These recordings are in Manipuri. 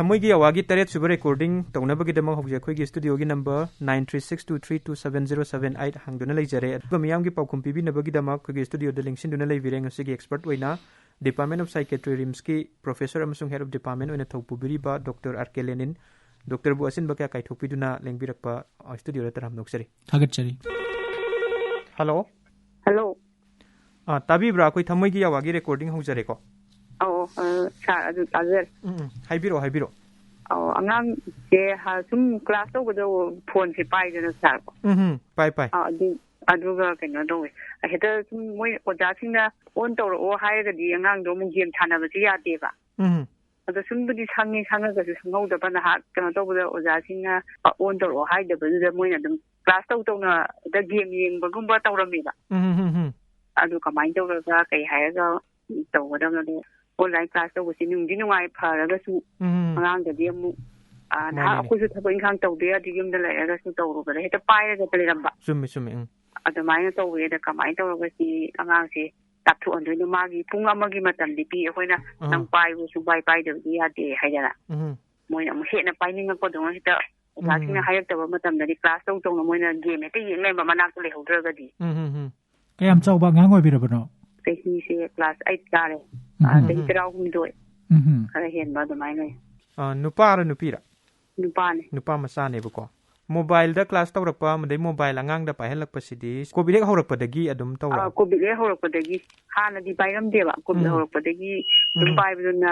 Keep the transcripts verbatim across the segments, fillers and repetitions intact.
ꯊꯃꯣꯏꯒꯤ ꯑꯋꯥꯒꯤ ꯇꯔꯦꯠ ꯁꯨꯕ ꯔꯦꯀꯣꯔꯗꯤꯡ ꯇꯧꯅꯕꯒꯤꯗꯃꯛ ꯍꯧꯖꯤꯛ ꯑꯩꯈꯣꯏꯒꯤ ꯁ꯭ꯇꯨꯗꯤꯑꯣꯒꯤ number nine three six two three two seven zero seven eight ꯍꯥꯡꯗꯨꯅ ꯂꯩꯖꯔꯦ꯫ ꯑꯗꯨꯒ ꯃꯤꯌꯥꯝꯒꯤ ꯄꯥꯎꯈꯨꯝ ꯄꯤꯕꯤꯅꯕꯒꯤꯗꯃꯛ ꯑꯩꯈꯣꯏꯒꯤ ꯁ꯭ꯇꯨꯗꯤꯑꯣꯗ ꯂꯦꯡꯁꯤꯟꯗꯨꯅ ꯂꯩꯕꯤꯔꯦ ꯉꯁꯤꯒꯤ ꯑꯦꯛꯁꯄꯔꯠ ꯑꯣꯏꯅ Department of Psychiatry, ꯔꯤꯝꯁꯀꯤ ꯄ꯭ꯔꯣꯐꯦꯁꯔ ꯑꯃꯁꯨꯡ Head of Department ꯑꯣꯏꯅ ꯊꯧ ꯄꯨꯕꯤꯔꯤꯕ ꯗꯣꯛꯇꯔ ꯑꯥꯔ ꯀꯦ ꯂꯦꯅꯤꯟ꯫ ꯗꯣꯛꯇꯔꯕꯨ ꯑꯆꯤꯟꯕ ꯀꯌꯥ ꯀꯥꯏꯊꯣꯛꯄꯤꯗꯨꯅ ꯂꯦꯡꯕꯤꯔꯛꯄ, ꯑ, ꯁ꯭ꯇꯨꯗꯤꯑꯣꯗ ꯇꯔꯥꯝꯅ ꯑꯣꯛꯆꯔꯤ꯫ ꯊꯥꯒꯠꯆꯔꯤ꯫ ꯍꯜꯂꯣ꯫ ꯍꯜꯂꯣ꯫ ꯑ, ꯇꯥꯕꯤꯕ꯭ꯔꯥ? ꯑꯩꯈꯣꯏ ꯊꯃꯣꯏꯒꯤ ꯑꯋꯥꯒꯤ ꯔꯦꯀꯣꯔꯗꯤꯡ ꯍꯧꯖꯔꯦꯀꯣ꯫ ꯑꯧ, ꯑ, ꯁꯥꯔ, ꯑꯗꯨ ꯇꯥꯖꯔꯦ꯫ ꯎꯝ, ꯎꯝ꯫ ꯍꯥꯏꯕꯤꯔꯛꯑꯣ, ꯍꯥꯏꯕꯤꯔꯛꯑꯣ꯫ ꯑꯧ, ꯑꯉꯥꯡꯁꯦ ꯍꯥ-, ꯁꯨꯝ ꯀ꯭ꯂꯥꯁ ꯇꯧꯕꯗ ꯐꯣꯟꯁꯦ ꯄꯥꯏꯗꯅ, ꯁꯥꯔꯀꯣ꯫ ꯎꯝ, ꯎꯝ, ꯄꯥꯏ, ꯄꯥꯏ꯫ ꯑ, ꯑꯗꯨ, ꯑꯗꯨꯒ ꯀꯩꯅꯣ ꯇꯧꯋꯦ, ꯍꯦꯛꯇ ꯁꯨꯝ ꯃꯣꯏ ꯑꯣꯖꯥꯁꯤꯡꯅ ꯑꯣꯟ ꯇꯧꯔꯛꯑꯣ ꯍꯥꯏꯔꯒꯗꯤ ꯑꯉꯥꯡꯗꯣ ꯑꯃꯨꯛ ꯒꯦꯝ ꯁꯥꯟꯅꯕꯁꯦ ꯌꯥꯗꯦꯕ꯫ ꯎꯝ꯫ ꯑꯗꯣ ꯁꯨꯝꯕꯨꯗꯤ ꯁꯪꯉꯤ, ꯁꯪꯉꯒꯁꯨ ꯁꯪꯍꯧꯗꯕ ꯅꯍꯥꯛ ꯀꯩꯅꯣ ꯇꯧꯕꯗ ꯑꯣꯖꯥꯁꯤꯡꯅ ꯑꯣꯟ ꯇꯧꯔꯛꯑꯣ ꯍꯥꯏꯗꯕꯗꯨꯗ ꯃꯣꯏꯅ ꯑꯗꯨꯝ ꯀ꯭ꯂꯥꯁ ꯇꯧ ꯇꯧꯅ ꯍꯦꯛꯇ ꯒꯦꯝ ꯌꯦꯡꯕꯒꯨꯝꯕ ꯇꯧꯔꯝꯃꯦꯕ꯫ ꯎꯝ, ꯎꯝ, ꯎꯝ, ꯎꯝ꯫ ꯑꯗꯨ ꯀꯃꯥꯏꯅ ꯇꯧꯔꯒ ꯀꯩ ꯍꯥꯏꯔꯒ ꯇꯧꯒꯗꯕꯅꯣ? ꯑꯣꯟꯂꯥꯏꯟ ꯀ꯭ꯂꯥꯁ ꯇꯧꯕꯁꯤ ꯅꯨꯡꯗꯤ ꯅꯨꯡꯉꯥꯏ, ꯐꯔꯒꯁꯨ ꯎꯝ, ꯎꯝ, ꯎꯝ꯫ ꯑꯉꯥꯡꯗꯗꯤ ꯑꯃꯨꯛ, ꯑ, ꯅꯍꯥꯛ ꯃꯥꯅꯤꯅꯦ꯫ ꯑꯩꯈꯣꯏꯁꯨ ꯊꯕꯛ ꯏꯪꯈꯥꯡ ꯇꯧꯗ ꯌꯥꯗꯦ, ꯌꯨꯝꯗ ꯂꯩꯔꯒꯁꯨ ꯇꯧꯔꯨꯕꯗ ꯍꯦꯛꯇ ꯄꯥꯏꯔꯒ ꯂꯩꯔꯝꯕ꯫ ꯆꯨꯝꯃꯤ, ꯆꯨꯝꯃꯤ, ꯎꯝ꯫ ꯑꯗꯨꯃꯥꯏꯅ ꯇꯧꯋꯦ꯫ ꯑꯗ ꯀꯃꯥꯏꯅ ꯇꯧꯔꯒ ꯁꯤ ꯑꯉꯥꯡꯁꯦ ꯇꯥꯛꯊꯣꯛꯍꯟꯗꯣꯏꯅꯣ? ꯃꯥꯒꯤ ꯄꯨꯡ ꯑꯃꯒꯤ ꯃꯇꯝꯗꯤ ꯄꯤ ꯑꯩꯈꯣꯏꯅ, ꯑꯥ꯫ ꯅꯪ ꯄꯥꯏꯕ ꯁꯨꯡꯄꯥꯏ ꯄꯥꯏꯗꯕꯗꯤ ꯌꯥꯗꯦ ꯍꯥꯏꯗꯅ꯫ ꯎꯝ꯫ ꯃꯣꯏꯅ ꯑꯃꯨꯛ ꯍꯦꯟꯅ ꯄꯥꯏꯅꯤꯡꯉꯛꯄꯗꯧꯅ ꯍꯦꯛꯇ ꯑꯣꯖꯥꯁꯤꯡꯅ ꯎꯝ꯫ ꯍꯥꯏꯔꯛꯇꯕ ꯃꯇꯝꯗꯗꯤ ꯀ꯭ꯂꯥꯁ ꯇꯧ ꯇꯧꯅ ꯃꯣꯏꯅ ꯒꯦꯝ ꯍꯦꯛꯇ ꯌꯦꯡ ꯂꯩꯔꯝꯕ ꯃꯅꯥꯛꯇ ꯂꯩꯍꯧꯗ꯭ꯔꯒꯗꯤ꯫ ꯎꯝ, ꯎꯝ, ꯎꯝ꯫ ꯀꯌꯥꯝ ꯆꯥꯎꯕ ꯑꯉꯥꯡ ꯑꯣꯏꯕꯤꯔꯕꯅꯣ? ꯆꯍꯤꯁꯦ ꯀ꯭ꯂꯥꯁ eight ꯀꯥꯔꯦ꯫ ꯑ, ꯎꯝ꯫ ꯆꯍꯤ ꯎꯝ꯫ ꯇꯔꯥꯍꯨꯝꯗꯣꯏ ꯎꯝ꯫ ꯈꯔ ꯍꯦꯟꯕ ꯑꯗꯨꯃꯥꯏꯅ ꯂꯩ꯫ ꯑ, ꯅꯨꯄꯥꯔ ꯅꯨꯄꯤꯔ? ꯅꯨꯄꯥꯅꯦ꯫ ꯅꯨꯄꯥ ꯃꯆꯥꯅꯦꯕꯀꯣ꯫ ꯃꯣꯕꯥꯏꯜꯗ ꯀ꯭ꯂꯥꯁ ꯇꯧꯔꯛꯄ, ꯑꯃꯗꯤ ꯃꯣꯕꯥꯏꯜ ꯑꯉꯥꯡꯗ ꯄꯥꯏꯍꯜꯂꯛꯄꯁꯤꯗꯤ ꯀꯣꯚꯤꯗ ꯍꯦꯛ ꯍꯧꯔꯛꯄꯗꯒꯤ ꯑꯗꯨꯝ ꯇꯧꯔꯛꯑꯕ? ꯑ, ꯀꯣꯚꯤꯗ ꯍꯦꯛ ꯍꯧꯔꯛꯄꯗꯒꯤ꯫ ꯍꯥꯟꯅꯗꯤ ꯄꯥꯏꯔꯝꯗꯦꯕ꯫ ꯀꯣꯚꯤꯗ ꯎꯝ꯫ ꯍꯧꯔꯛꯄꯗꯒꯤ ꯑꯗꯨꯝ ꯎꯝ꯫ ꯄꯥꯏꯕꯗꯨꯅ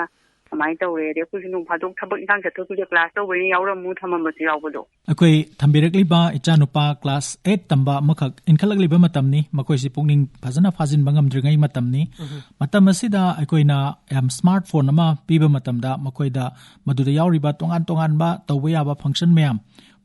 ꯀꯃꯥꯏꯅ ꯇꯧꯔꯦ? ꯑꯗꯩ ꯑꯩꯈꯣꯏꯁꯨ ꯅꯣꯡ ꯐꯥꯗꯣꯛ ꯊꯕꯛ ꯏꯪꯈꯥꯡ ꯆꯠꯊꯣꯛꯄꯗ ꯀ꯭ꯂꯥꯁ ꯇꯧꯕꯅꯤꯅ ꯌꯥꯎꯔꯝꯃꯨ ꯊꯝꯃꯝꯕꯁꯨ ꯌꯥꯎꯕꯗꯣ꯫ ꯑꯩꯈꯣꯏ ꯊꯝꯕꯤꯔꯛꯂꯤꯕ ꯏꯆꯥꯅꯨꯄꯥ ꯀ꯭ꯂꯥꯁ eight ꯇꯝꯕ ꯑꯃꯈꯛ ꯏꯟꯈꯠꯂꯛꯂꯤꯕ ꯃꯇꯝꯅꯤ꯫ ꯃꯈꯣꯏꯁꯤ ꯄꯨꯛꯅꯤꯡ ꯐꯖꯅ ꯐꯥꯖꯤꯟꯕ ꯉꯝꯗ꯭ꯔꯤꯉꯩ ꯃꯇꯝꯅꯤ꯫ ꯎꯝ꯫ ꯃꯇꯝ ꯑꯁꯤꯗ ꯑꯩꯈꯣꯏꯅ ꯌꯥꯝ ꯁ꯭ꯃꯥꯔꯠ ꯐꯣꯟ ꯑꯃ ꯄꯤꯕ ꯃꯇꯝꯗ ꯃꯈꯣꯏꯗ ꯃꯗꯨꯗ ꯌꯥꯎꯔꯤꯕ ꯇꯣꯉꯥꯟ ꯇꯣꯉꯥꯟꯕ ꯇꯧꯕ ꯌꯥꯕ ꯐꯪꯁꯟ ꯃꯌꯥꯝ,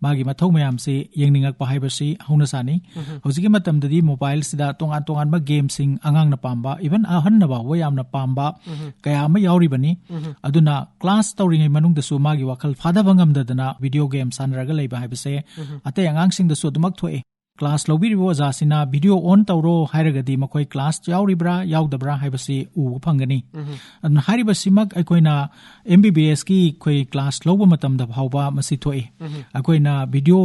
ꯃꯥꯒꯤ ꯃꯊꯧ ꯃꯌꯥꯝꯁꯤ ꯌꯦꯡꯅꯤꯡꯉꯛꯄ ꯍꯥꯏꯕꯁꯤ ꯍꯧꯅꯁꯥꯅꯤ꯫ ꯎꯝ꯫ ꯍꯧꯖꯤꯛꯀꯤ ꯃꯇꯝꯗꯗꯤ ꯃꯣꯕꯥꯏꯜꯁꯤꯗ ꯇꯣꯉꯥꯟ ꯇꯣꯉꯥꯟꯕ ꯒꯦꯝꯁꯤꯡ ꯑꯉꯥꯡꯅ ꯄꯥꯝꯕ, even ꯑꯍꯟꯅ ꯐꯥꯎꯕ ꯌꯥꯝꯅ ꯄꯥꯝꯕ ꯎꯝ꯫ ꯀꯌꯥ ꯑꯃ ꯌꯥꯎꯔꯤꯕꯅꯤ꯫ ꯎꯝ꯫ ꯑꯗꯨꯅ ꯀ꯭ꯂꯥꯁ ꯇꯧꯔꯤꯉꯩ ꯃꯅꯨꯡꯗꯁꯨ ꯃꯥꯒꯤ ꯋꯥꯈꯜ ꯐꯥꯗꯕ ꯉꯝꯗꯗꯅ ꯚꯤꯗꯤꯑꯣ ꯒꯦꯝ ꯁꯥꯟꯅꯔꯒ ꯂꯩꯕ ꯍꯥꯏꯕꯁꯦ ꯎꯝ꯫ ꯑꯇꯩ ꯑꯉꯥꯡꯁꯤꯡꯗꯁꯨ ꯑꯗꯨꯃꯛ ꯊꯣꯛꯑꯦ꯫ ꯀ꯭ꯂꯥꯁ ꯂꯧꯕꯤꯔꯤꯕ ꯑꯣꯖꯥꯁꯤꯅ ꯚꯤꯗꯤꯑꯣ ꯑꯣꯟ ꯇꯧꯔꯣ ꯍꯥꯏꯔꯒꯗꯤ ꯃꯈꯣꯏ ꯀ꯭ꯂꯥꯁ ꯌꯥꯎꯔꯤꯕ꯭ꯔꯥ ꯌꯥꯎꯗꯕ꯭ꯔꯥ ꯍꯥꯏꯕꯁꯤ ꯎꯕ ꯐꯪꯒꯅꯤ꯫ ꯑꯗꯨꯅ ꯍꯥꯏꯔꯤꯕꯁꯤꯃꯛ ꯑꯩꯈꯣꯏꯅ ꯑꯦꯝ ꯕꯤ ꯕꯤ ꯑꯦꯁꯀꯤ ꯑꯩꯈꯣꯏ ꯀ꯭ꯂꯥꯁ ꯂꯧꯕ ꯃꯇꯝꯗ ꯐꯥꯎꯕ ꯃꯁꯤ ꯊꯣꯛꯏ꯫ ꯑꯩꯈꯣꯏꯅ ꯚꯤꯗꯤꯑꯣ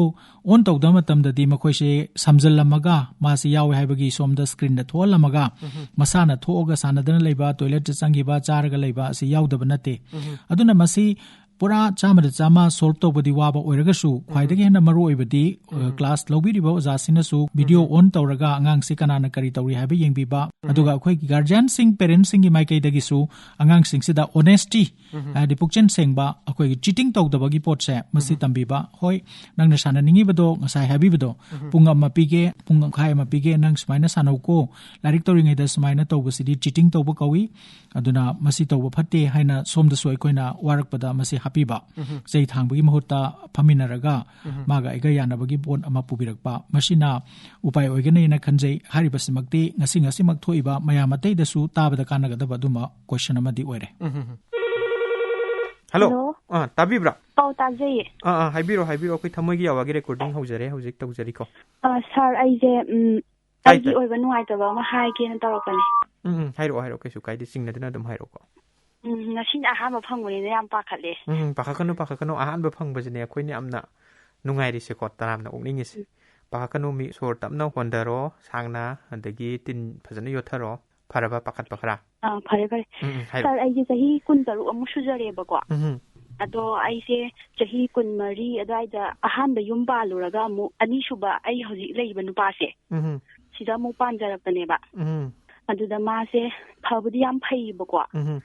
ꯑꯣꯟ ꯇꯧꯗꯕ ꯃꯇꯝꯗꯗꯤ ꯃꯈꯣꯏꯁꯦ ꯁꯝꯖꯜꯂꯝꯃꯒ ꯃꯥꯁꯤ ꯌꯥꯎꯋꯦ ꯍꯥꯏꯕꯒꯤ ꯁꯣꯝꯗ ꯁ꯭ꯀ꯭ꯔꯤꯟꯗ ꯊꯣꯛꯍꯜꯂꯝꯃꯒ ꯃꯁꯥꯅ ꯊꯣꯛꯑꯒ ꯁꯥꯟꯅꯗꯅ ꯂꯩꯕ, ꯇꯣꯏꯂꯦꯠꯇ ꯆꯪꯈꯤꯕ, ꯆꯥꯔꯒ ꯂꯩꯕ ꯑꯁꯤ ꯌꯥꯎꯗꯕ ꯅꯠꯇꯦ꯫ ꯑꯗꯨꯅ ꯃꯁꯤ ꯄꯨꯔꯥ ꯆꯥꯝꯃꯗ ꯆꯥꯝꯃ ꯁꯣꯜꯕ ꯇꯧꯕꯗꯤ ꯋꯥꯕ ꯑꯣꯏꯔꯒꯁꯨ, ꯈ꯭ꯋꯥꯏꯗꯒꯤ ꯍꯦꯟꯅ ꯃꯔꯨ ꯑꯣꯏꯕꯗꯤ, ꯑ, ꯀ꯭ꯂꯥꯁ ꯂꯧꯕꯤꯔꯤꯕ ꯑꯣꯖꯥꯁꯤꯡꯅꯁꯨ ꯚꯤꯗꯤꯑꯣ ꯑꯣꯟ ꯇꯧꯔꯒ ꯑꯉꯥꯡꯁꯤ ꯀꯅꯥꯅ ꯀꯔꯤ ꯇꯧꯔꯤ ꯍꯥꯏꯕ ꯌꯦꯡꯕꯤꯕ, ꯑꯗꯨꯒ ꯑꯩꯈꯣꯏꯒꯤ ꯒꯥꯔꯖꯤꯌꯥꯟꯁꯤꯡ, ꯄꯦꯔꯦꯟꯁꯁꯤꯡꯒꯤ ꯃꯥꯏꯀꯩꯗꯒꯤꯁꯨ ꯑꯉꯥꯡꯁꯤꯡꯁꯤꯗ ꯑꯣꯅꯦꯁꯇꯤ, ꯍꯥꯏꯗꯤ ꯄꯨꯛꯆꯦꯜ ꯁꯦꯡꯕ, ꯑꯩꯈꯣꯏꯒꯤ ꯆꯤꯇꯤꯡ ꯇꯧꯗꯕꯒꯤ ꯄꯣꯠꯁꯦ ꯃꯁꯤ ꯇꯝꯕꯤꯕ꯫ ꯍꯣꯏ, ꯅꯪꯅ ꯁꯥꯟꯅꯅꯤꯡꯉꯤꯕꯗꯣ ꯉꯁꯥꯏ ꯍꯥꯏꯕꯤꯕꯗꯣ, ꯄꯨꯡ ꯑꯃ ꯄꯤꯒꯦ, ꯄꯨꯡ ꯃꯈꯥꯏ ꯑꯃ ꯄꯤꯒꯦ, ꯅꯪ ꯁꯨꯃꯥꯏꯅ ꯁꯥꯟꯅꯧꯀꯣ, ꯂꯥꯏꯔꯤꯛ ꯇꯧꯔꯤꯉꯩꯗ ꯁꯨꯃꯥꯏꯅ ꯇꯧꯕꯁꯤꯗꯤ ꯆꯤꯇꯤꯡ ꯇꯧꯕ ꯀꯧꯏ꯫ ꯑꯗꯨꯅ ꯃꯁꯤ ꯇꯧꯕ ꯐꯠꯇꯦ ꯍꯥꯏꯅ ꯁꯣꯝꯗꯁꯨ ꯑꯩꯈꯣꯏꯅ ꯋꯥꯔꯛꯄꯗ ꯃꯁꯤ ꯍꯥꯞꯄꯤꯕ꯫ ꯆꯩ ꯊꯥꯡꯕꯒꯤ ꯃꯍꯨꯠꯇ ꯐꯝꯃꯤꯟꯅꯔꯒ ꯃꯥꯒ ꯑꯩꯒ ꯌꯥꯅꯕꯒꯤ ꯄꯣꯠ ꯑꯃ ꯄꯨꯕꯤꯔꯛꯄ꯫ ꯃꯁꯤꯅ ꯎꯄꯥꯏ ꯑꯣꯏꯒꯅꯤꯅ ꯈꯟꯖꯩ꯫ ꯍꯥꯏꯔꯤꯕꯁꯤꯃꯛꯇꯤ ꯉꯁꯤ ꯉꯁꯤꯃꯛ ꯊꯣꯛꯏꯕ ꯃꯌꯥꯝ ꯑꯇꯩꯗꯁꯨ ꯇꯥꯕꯗ ꯀꯥꯟꯅꯒꯗꯕ ꯑꯗꯨꯝꯕ ꯀꯣꯏꯁꯟ ꯑꯃꯗꯤ ꯑꯣꯏꯔꯦ꯫ ꯎꯝ, ꯎꯝ, ꯎꯝ꯫ ꯍꯜꯂꯣ꯫ ꯍꯜꯂꯣ꯫ ꯑꯥ, ꯇꯥꯕꯤꯕ꯭ꯔꯥ? ꯑꯧ, ꯇꯥꯖꯩꯌꯦ꯫ ꯑꯥ, ꯑꯥ, ꯍꯥꯏꯕꯤꯔꯣ, ꯍꯥꯏꯕꯤꯔꯣ꯫ ꯑꯩꯈꯣꯏ ꯊꯃꯣꯏꯒꯤ ꯑꯋꯥꯒꯤ ꯔꯦꯀꯣꯔꯗꯤꯡ ꯍꯧꯖꯔꯦ, ꯍꯧꯖꯤꯛ ꯇꯧꯖꯔꯤꯀꯣ꯫ ꯑ, ꯁꯥꯔ, ꯑꯩꯁꯦ, ꯎꯝ, ꯇꯥꯏ, ꯑꯩꯒꯤ ꯇꯥꯏ꯫ ꯑꯣꯏꯕ ꯅꯨꯡꯉꯥꯏꯇꯕ ꯑꯃ ꯍꯥꯏꯒꯦꯅ ꯇꯧꯔꯛꯄꯅꯦ꯫ ꯎꯝ, ꯎꯝ, ꯍꯥꯏꯔꯛꯑꯣ, ꯍꯥꯏꯔꯛꯑꯣ, ꯀꯩꯁꯨ ꯀꯥꯏꯗꯦ, ꯆꯤꯡꯅꯗꯅ ꯑꯗꯨꯝ ꯍꯥꯏꯔꯛꯑꯣꯀꯣ꯫ ꯎꯝ, ꯉꯁꯤꯅ ꯑꯍꯥꯟꯕ ꯐꯪꯕꯅꯤꯅ ꯌꯥꯝ ꯄꯥꯈꯠꯂꯦ꯫ ꯎꯝ, ꯄꯥꯈꯠꯀꯅꯨ, ꯄꯥꯈꯠꯀꯅꯨ, ꯑꯍꯥꯟꯕ ꯐꯪꯕꯁꯤꯅꯦ ꯑꯩꯈꯣꯏꯅ ꯌꯥꯝꯅ ꯅꯨꯡꯉꯥꯏꯔꯤꯁꯦꯀꯣ, ꯇꯔꯥꯝꯅ ꯑꯣꯛꯅꯤꯡꯉꯤꯁꯦ꯫ ꯎꯝ꯫ ꯄꯥꯈꯠꯀꯅꯨ, ꯃꯤ ꯁꯣꯔ ꯇꯞꯅ ꯍꯣꯟꯊꯔꯣ, ꯁꯥꯡꯅ, ꯑꯗꯒꯤ ꯇꯤꯟ ꯐꯖꯅ ꯌꯣꯠꯊꯔꯣ꯫ ꯐꯔꯕ ꯄꯥꯈꯠꯄ ꯈꯔ? ꯑꯥ, ꯐꯔꯦ, ꯐꯔꯦ꯫ ꯎꯝ, ꯎꯝ, ꯍꯥꯏꯔꯣ꯫ ꯁꯥꯔ, ꯑꯩꯁꯦ ꯆꯍꯤ ꯀꯨꯟꯇꯔꯨꯛ ꯑꯃꯨꯛ ꯁꯨꯖꯔꯦꯕꯀꯣ꯫ ꯎꯝ꯫ ꯑꯗꯣ ꯑꯩꯁꯦ ꯆꯍꯤ ꯀꯨꯟꯃꯔꯤ ꯑꯗꯨꯋꯥꯏꯗ ꯑꯍꯥꯟꯕ ꯌꯨꯝ ꯄꯥꯜꯂꯨꯔꯒ ꯑꯃꯨꯛ ꯑꯅꯤꯁꯨꯕ ꯑꯩ ꯍꯧꯖꯤꯛ ꯂꯩꯔꯤꯕ ꯅꯨꯄꯥꯁꯦ, ꯎꯝ꯫ ꯁꯤꯗ ꯑꯃꯨꯛ ꯄꯥꯟꯖꯔꯛꯄꯅꯦꯕ꯫ ꯎꯝ꯫ ꯑꯗꯨꯗ ꯃꯥꯁꯦ ꯐꯕꯨꯗꯤ ꯌꯥꯝ ꯐꯩꯌꯦꯕꯀꯣ꯫ ꯎꯝ꯫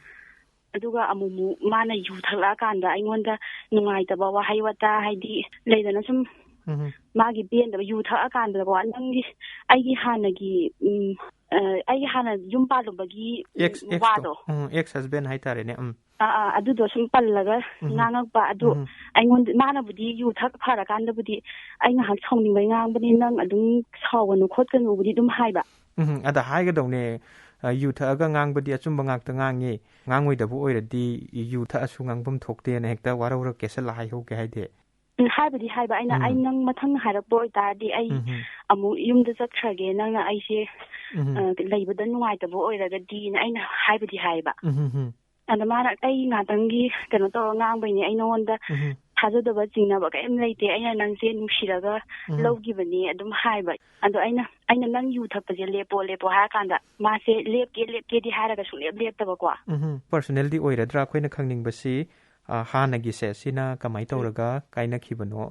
ꯑꯗꯨꯒ ꯑꯃꯨꯛ ꯑꯃꯨꯛ ꯃꯥꯅ ꯌꯨ ꯊꯛꯂꯛꯑꯀꯥꯟꯗ ꯑꯩꯉꯣꯟꯗ ꯅꯨꯡꯉꯥꯏꯇꯕ ꯋꯥꯍꯩ ꯋꯥꯇꯥ, ꯍꯥꯏꯗꯤ ꯂꯩꯗꯅ ꯁꯨꯝ ꯎꯝ꯫ ꯃꯥꯒꯤ ꯄꯦꯟꯗꯕ, ꯌꯨ ꯊꯛꯑꯀꯥꯟꯗꯀꯣ, "ꯅꯪꯒꯤ, ꯑꯩꯒꯤ ꯍꯥꯟꯅꯒꯤ, ꯎꯝ, ꯑ, ꯑꯩꯒꯤ ꯍꯥꯟꯅ ꯌꯨꯝ ꯄꯥꯜꯂꯨꯕꯒꯤ, ꯎꯝ, ꯑꯦꯛꯁ, ꯑꯦꯛꯁꯇꯣ꯫ ꯋꯥꯗꯣ", ꯎꯝ, ꯑꯦꯛꯁ ꯍꯁꯕꯦꯟ ꯍꯥꯏꯇꯥꯔꯦꯅꯦ꯫ ꯎꯝ꯫ ꯑꯥ, ꯑꯥ, ꯑꯗꯨꯗꯣ ꯁꯨꯝ ꯄꯜꯂꯒ ꯎꯝ꯫ ꯉꯥꯡꯉꯛꯄ꯫ ꯑꯗꯨ ꯎꯝ꯫ ꯑꯩꯉꯣꯟꯗ, ꯃꯥꯅꯕꯨꯗꯤ ꯌꯨ ꯊꯛ ꯐꯔꯀꯥꯟꯗꯕꯨꯗꯤ ꯑꯩ ꯉꯥꯏꯍꯥꯛ ꯁꯥꯎꯅꯤꯡꯕꯩ ꯉꯥꯡꯕꯅꯤ, "ꯅꯪ ꯑꯗꯨꯝ ꯁꯥꯎꯒꯅꯨ ꯈꯣꯠꯀꯅꯨꯕꯨꯗꯤ" ꯑꯗꯨꯝ ꯍꯥꯏꯕ꯫ ꯎꯝ, ꯑꯗ ꯍꯥꯏꯒꯗꯧꯅꯦ, ꯑ, ꯌꯨ ꯊꯛꯑꯒ ꯉꯥꯡꯕꯗꯤ ꯑꯆꯨꯝꯕ ꯉꯥꯛꯇ ꯉꯥꯡꯉꯤ, ꯉꯥꯡꯉꯣꯏꯗꯕ ꯑꯣꯏꯔꯗꯤ ꯌꯨ ꯊꯛꯑꯁꯨ ꯉꯥꯡꯐꯝ ꯊꯣꯛꯇꯦꯅ ꯍꯦꯛꯇ ꯋꯥꯔꯧꯔ ꯀꯦꯁꯜꯂ ꯍꯥꯏꯍꯧꯒꯦ ꯍꯥꯏꯗꯦ꯫ ꯎꯝ, ꯍꯥꯏꯕꯗꯤ ꯍꯥꯏꯕ ꯑꯩꯅ, ꯎꯝ꯫ "ꯑꯩ ꯅꯪ ꯃꯊꯪ ꯍꯥꯏꯔꯛꯄ ꯑꯣꯏꯇꯥꯔꯗꯤ ꯑꯩ ꯎꯝ, ꯎꯝ꯫ ꯑꯃꯨꯛ ꯌꯨꯝꯗ ꯆꯠꯈ꯭ꯔꯒꯦ, ꯅꯪꯅ ꯑꯩꯁꯦ, ꯎꯝ, ꯎꯝ꯫ ꯑ, ꯂꯩꯕꯗ ꯅꯨꯡꯉꯥꯏꯇꯕ ꯑꯣꯏꯔꯒꯗꯤꯅ" ꯑꯩꯅ ꯍꯥꯏꯕꯗꯤ ꯍꯥꯏꯕ꯫ ꯎꯝ, ꯎꯝ, ꯎꯝ꯫ ꯑꯗ ꯃꯥꯅ, "ꯑꯩ ꯉꯥꯛꯇꯪꯒꯤ ꯀꯩꯅꯣ ꯇꯧꯔ ꯉꯥꯡꯕꯩꯅꯦ, ꯑꯩ ꯅꯉꯣꯟꯗ ꯎꯝ, ꯎꯝ꯫ ꯊꯥꯖꯗꯕ ꯆꯤꯡꯅꯕ ꯀꯔꯤꯝ ꯂꯩꯇꯦ, ꯑꯩꯅ ꯅꯪꯁꯦ ꯅꯨꯡꯁꯤꯔꯒ ꯎꯝ, ꯎꯝ꯫ ꯂꯧꯈꯤꯕꯅꯦ" ꯑꯗꯨꯝ ꯍꯥꯏꯕ꯫ ꯑꯗꯣ ꯑꯩꯅ, "ꯑꯩꯅ ꯅꯪ ꯌꯨ ꯊꯛꯄꯁꯦ ꯂꯦꯞꯄꯣ, ꯂꯦꯞꯄꯣ" ꯍꯥꯏꯔ ꯀꯥꯟꯗ ꯃꯥꯁꯦ ꯂꯦꯞꯀꯦ, ꯂꯦꯞꯀꯦꯗꯤ ꯍꯥꯏꯔꯒ ꯁꯨꯡꯂꯦꯞ ꯂꯦꯞꯇꯕꯀꯣ꯫ ꯎꯝ, ꯎꯝ꯫ ꯄꯔꯁꯣꯅꯦꯜꯗꯤ ꯑꯣꯏꯔꯗ꯭ꯔꯥ ꯑꯩꯈꯣꯏꯅ ꯈꯪꯅꯤꯡꯕꯁꯤ? ꯑ, ꯍꯥꯟꯅꯒꯤꯁꯦ ꯁꯤꯅ ꯀꯃꯥꯏꯅ ꯎꯝ꯫ ꯇꯧꯔꯒ ꯀꯥꯏꯅꯈꯤꯕꯅꯣ?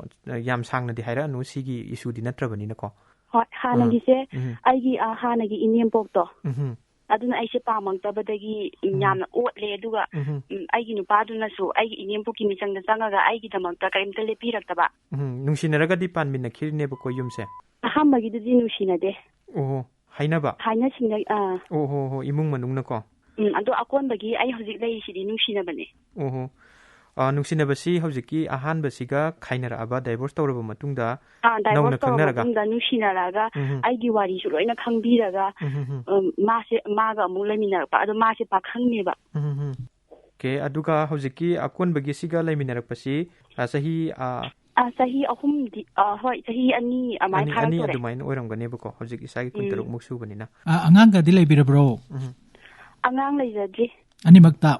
ꯌꯥꯝ ꯁꯥꯡꯅꯗꯤ ꯍꯥꯏꯔꯛꯑꯅꯨ, ꯁꯤꯒꯤ ꯏꯁꯨꯗꯤ ꯅꯠꯇ꯭ꯔꯕꯅꯤꯅꯀꯣ꯫ ꯍꯣꯏ, ꯍꯥꯟꯅꯒꯤꯁꯦ ꯑꯥ, ꯎꯝ꯫ ꯑꯩꯒꯤ, ꯑ, ꯍꯥꯟꯅꯒꯤ ꯏꯅꯦꯝꯄꯣꯛꯇꯣ꯫ ꯎꯝ꯫ ꯑꯗꯨꯅ ꯑꯩꯁꯦ ꯄꯥꯝꯃꯛꯇꯕꯗꯒꯤ ꯎꯝ꯫ ꯌꯥꯝꯅ ꯑꯣꯠꯂꯦ꯫ ꯑꯗꯨꯒ, ꯎꯝ꯫ ꯎꯝ, ꯑꯩꯒꯤ ꯅꯨꯄꯥꯗꯨꯅꯁꯨ ꯑꯩꯒꯤ ꯏꯅꯦꯝꯄꯣꯛꯀꯤ ꯃꯤꯆꯪꯗ ꯆꯪꯉꯒ ꯑꯩꯒꯤꯗꯃꯛꯇ ꯀꯔꯤꯝꯇ ꯂꯦꯞꯄꯤꯔꯛꯇꯕ꯫ ꯎꯝ, ꯅꯨꯡꯁꯤꯅꯔꯒꯗꯤ ꯄꯥꯟꯃꯤꯟꯅꯈꯤꯔꯤꯅꯦꯕꯀꯣ ꯌꯨꯝꯁꯦ? ꯑꯍꯥꯟꯕꯒꯤꯗꯨꯗꯤ ꯅꯨꯡꯁꯤꯅꯗꯦ꯫ ꯑꯣꯍꯣ, ꯍꯥꯏꯅꯕ? ꯍꯥꯏꯅ ꯁꯤꯡꯅ-, ꯑꯥ꯫ ꯑꯣꯍꯣ ꯍꯣ, ꯏꯃꯨꯡ ꯃꯅꯨꯡꯅꯀꯣ? ꯎꯝ, ꯑꯗꯣ ꯑꯀꯣꯟꯕꯒꯤ ꯑꯩ ꯍꯧꯖꯤꯛ ꯂꯩꯔꯤꯁꯤꯗꯤ ꯅꯨꯡꯁꯤꯅꯕꯅꯦ꯫ ꯑꯣꯍꯣ꯫ ꯑ, ꯅꯨꯡꯁꯤꯅꯕꯁꯤ ꯍꯧꯖꯤꯛꯀꯤ ꯑꯍꯥꯟꯕꯁꯤꯒ ꯈꯥꯏꯅꯔꯛꯑꯕ, ꯗꯥꯏꯚꯣꯔꯁ ꯇꯧꯔꯕ ꯃꯇꯨꯡꯗ ꯎꯝ, ꯗꯥꯏꯚꯣꯔꯁ ꯅꯧꯅ ꯇꯧꯔꯕ ꯈꯪꯅꯔꯒ? ꯃꯇꯨꯡꯗ ꯅꯨꯡꯁꯤꯅꯔꯒ ꯎꯝ, ꯎꯝ꯫ ꯑꯩꯒꯤ ꯋꯥꯔꯤꯁꯨ ꯂꯣꯏꯅ ꯈꯪꯕꯤꯔꯒ, ꯎꯝ, ꯎꯝ, ꯎꯝ꯫ ꯎꯝ, ꯃꯥꯁꯦ, ꯃꯥꯒ ꯑꯃꯨꯛ ꯂꯩꯃꯤꯟꯅꯔꯛꯄ꯫ ꯑꯗꯣ ꯃꯥꯁꯦ ꯄꯥꯈꯪꯅꯦꯕ꯫ ꯎꯝ, ꯎꯝ, ꯎꯝ꯫ ꯑꯣꯀꯦ, ꯑꯗꯨꯒ ꯍꯧꯖꯤꯛꯀꯤ ꯑꯀꯣꯟꯕꯒꯤꯁꯤꯒ ꯂꯩꯃꯤꯟꯅꯔꯛꯄꯁꯤ, ꯑ, ꯆꯍꯤ, ꯑ, ꯑ, ꯆꯍꯤ ꯑꯍꯨꯝꯗꯤ, ꯑ, ꯍꯣꯏ, ꯆꯍꯤ ꯑꯅꯤ ꯑꯗꯨꯃꯥꯏꯅ ꯑꯅꯤ, ꯑꯅꯤ ꯐꯥꯔꯛꯇꯣꯔꯦ꯫ ꯑꯗꯨꯃꯥꯏꯅ ꯑꯣꯏꯔꯝꯒꯅꯦꯕꯀꯣ, ꯍꯧꯖꯤꯛ ꯏꯁꯥꯒꯤ ꯎꯝ꯫ ꯀꯨꯟꯇꯔꯨꯛꯃꯨꯛ ꯁꯨꯕꯅꯤꯅ꯫ ꯑ, ꯑꯉꯥꯡꯒꯗꯤ ꯂꯩꯕꯤꯔꯕ꯭ꯔꯣ? ꯎꯝ꯫ ꯑꯉꯥꯡ ꯂꯩꯖꯗ꯭ꯔꯤ꯫ ꯑꯅꯤꯃꯛꯇ?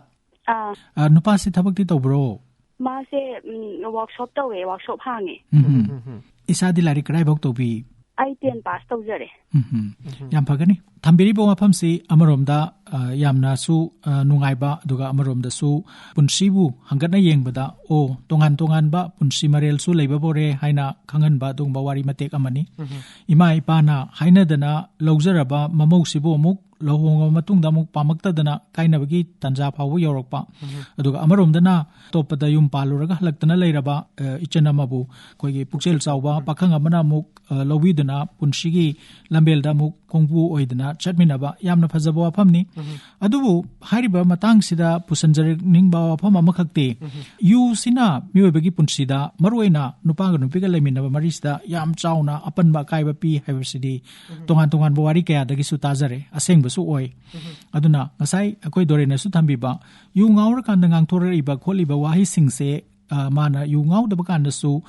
ꯑꯥ꯫ ꯑ, ꯅꯨꯄꯥꯁꯤ ꯊꯕꯛꯇꯤ ꯇꯧꯕ꯭ꯔꯣ? ꯃꯥꯁꯦ, ꯎꯝ, ꯋꯥꯔꯛꯁꯣꯞ ꯇꯧꯋꯦ, ꯋꯥꯔꯛꯁꯣꯞ ꯍꯥꯡꯉꯦ꯫ ꯎꯝ, ꯎꯝ, ꯎꯝ꯫ ꯎꯝ, ꯎꯝ꯫ ꯏꯁꯥꯗꯤ ꯂꯥꯏꯔꯤꯛ ꯀꯗꯥꯏꯐꯥꯎ ꯇꯧꯕꯤ? ꯑꯩ ꯇꯦꯟ ꯄꯥꯁ ꯇꯧꯖꯔꯦ꯫ ꯎꯝ, ꯎꯝ꯫ ꯎꯝ, ꯎꯝ꯫ ꯌꯥꯝ ꯐꯒꯅꯤ꯫ ꯊꯝꯕꯤꯔꯤꯕ ꯋꯥꯐꯝꯁꯤ ꯑꯃꯔꯣꯝꯗ, ꯑ, ꯌꯥꯝꯅꯁꯨ, ꯑ, ꯅꯨꯡꯉꯥꯏꯕ, ꯑꯗꯨꯒ ꯑꯃꯔꯣꯝꯗꯁꯨ ꯄꯨꯟꯁꯤꯕꯨ ꯍꯪꯒꯠꯅ ꯌꯦꯡꯕꯗ, ꯑꯣ, ꯇꯣꯉꯥꯟ ꯇꯣꯉꯥꯟꯕ ꯄꯨꯟꯁꯤ ꯃꯔꯦꯜꯁꯨ ꯂꯩꯕꯕꯨꯔꯦ ꯍꯥꯏꯅ ꯈꯪꯍꯟꯕ ꯑꯗꯨꯒꯨꯝꯕ ꯋꯥꯔꯤ ꯃꯇꯦꯛ ꯑꯃꯅꯤ꯫ ꯎꯝ, ꯎꯝ꯫ ꯏꯃꯥ ꯏꯄꯥꯅ ꯍꯥꯏꯅꯗꯅ ꯂꯧꯖꯔꯕ ꯃꯃꯧꯁꯤꯕꯨ ꯑꯃꯨꯛ ꯂꯨꯍꯣꯡꯉꯕ ꯃꯇꯨꯡꯗ ꯑꯃꯨꯛ ꯄꯥꯝꯃꯛꯇꯗꯅ ꯀꯥꯏꯅꯕꯒꯤ ꯇꯥꯟꯖꯥ ꯐꯥꯎꯕ ꯌꯧꯔꯛꯄ꯫ ꯎꯝ꯫ ꯑꯗꯨꯒ ꯑꯃꯔꯣꯝꯗꯅ ꯑꯇꯣꯞꯄꯗ ꯌꯨꯝ ꯄꯥꯜꯂꯨꯔꯒ ꯍꯜꯂꯛꯇꯅ ꯂꯩꯔꯕ, ꯑ, ꯏꯆꯟ ꯑꯃꯕꯨ ꯑꯩꯈꯣꯏꯒꯤ ꯄꯨꯛꯆꯦꯜ ꯆꯥꯎꯕ ꯎꯝ꯫ ꯄꯥꯈꯪ ꯑꯃꯅ ꯑꯃꯨꯛ, ꯑ, ꯂꯧꯕꯤꯗꯨꯅ ꯄꯨꯟꯁꯤꯒꯤ ꯂꯝꯕꯦꯜꯗ ꯑꯃꯨꯛ ꯈꯣꯡꯕꯨ ꯑꯣꯏꯗꯅ ꯆꯠꯃꯤꯟꯅꯕ ꯌꯥꯝꯅ ꯐꯖꯕ ꯋꯥꯐꯝꯅꯤ꯫ ꯎꯝ꯫ ꯑꯗꯨꯕꯨ ꯍꯥꯏꯔꯤꯕ ꯃꯇꯥꯡꯁꯤꯗ ꯄꯨꯁꯟꯖꯔꯛꯅꯤꯡꯕ ꯋꯥꯐꯝ ꯑꯃꯈꯛꯇꯤ, ꯎꯝ꯫ ꯌꯨꯁꯤꯅ ꯃꯤꯑꯣꯏꯕꯒꯤ ꯄꯨꯟꯁꯤꯗ, ꯃꯔꯨꯑꯣꯏꯅ ꯅꯨꯄꯥꯒ ꯅꯨꯄꯤꯒ ꯂꯩꯃꯤꯟꯅꯕ ꯃꯔꯤꯁꯤꯗ ꯌꯥꯝ ꯆꯥꯎꯅ ꯑꯄꯟꯕ ꯑꯀꯥꯏꯕ ꯄꯤ ꯍꯥꯏꯕꯁꯤꯗꯤ ꯎꯝ꯫ ꯇꯣꯉꯥꯟ ꯇꯣꯉꯥꯟꯕ ꯋꯥꯔꯤ ꯀꯌꯥꯗꯒꯤꯁꯨ ꯇꯥꯖꯔꯦ, ꯑꯁꯦꯡꯕꯁꯨ ꯑꯣꯏ꯫ ꯎꯝ꯫ ꯑꯗꯨꯅ ꯉꯁꯥꯏ ꯑꯩꯈꯣꯏ ꯗꯣꯔꯦꯟꯅꯁꯨ ꯊꯝꯕꯤꯕ, ꯌꯨ ꯉꯥꯎꯔꯀꯥꯟꯗ ꯉꯥꯡꯊꯣꯔꯛꯏꯕ ꯈꯣꯠꯂꯤꯕ ꯋꯥꯍꯩꯁꯤꯡꯁꯦ ꯑ, ꯃꯥꯅ ꯌꯨ ꯉꯥꯎꯗꯕ ꯀꯥꯟꯗꯁꯨ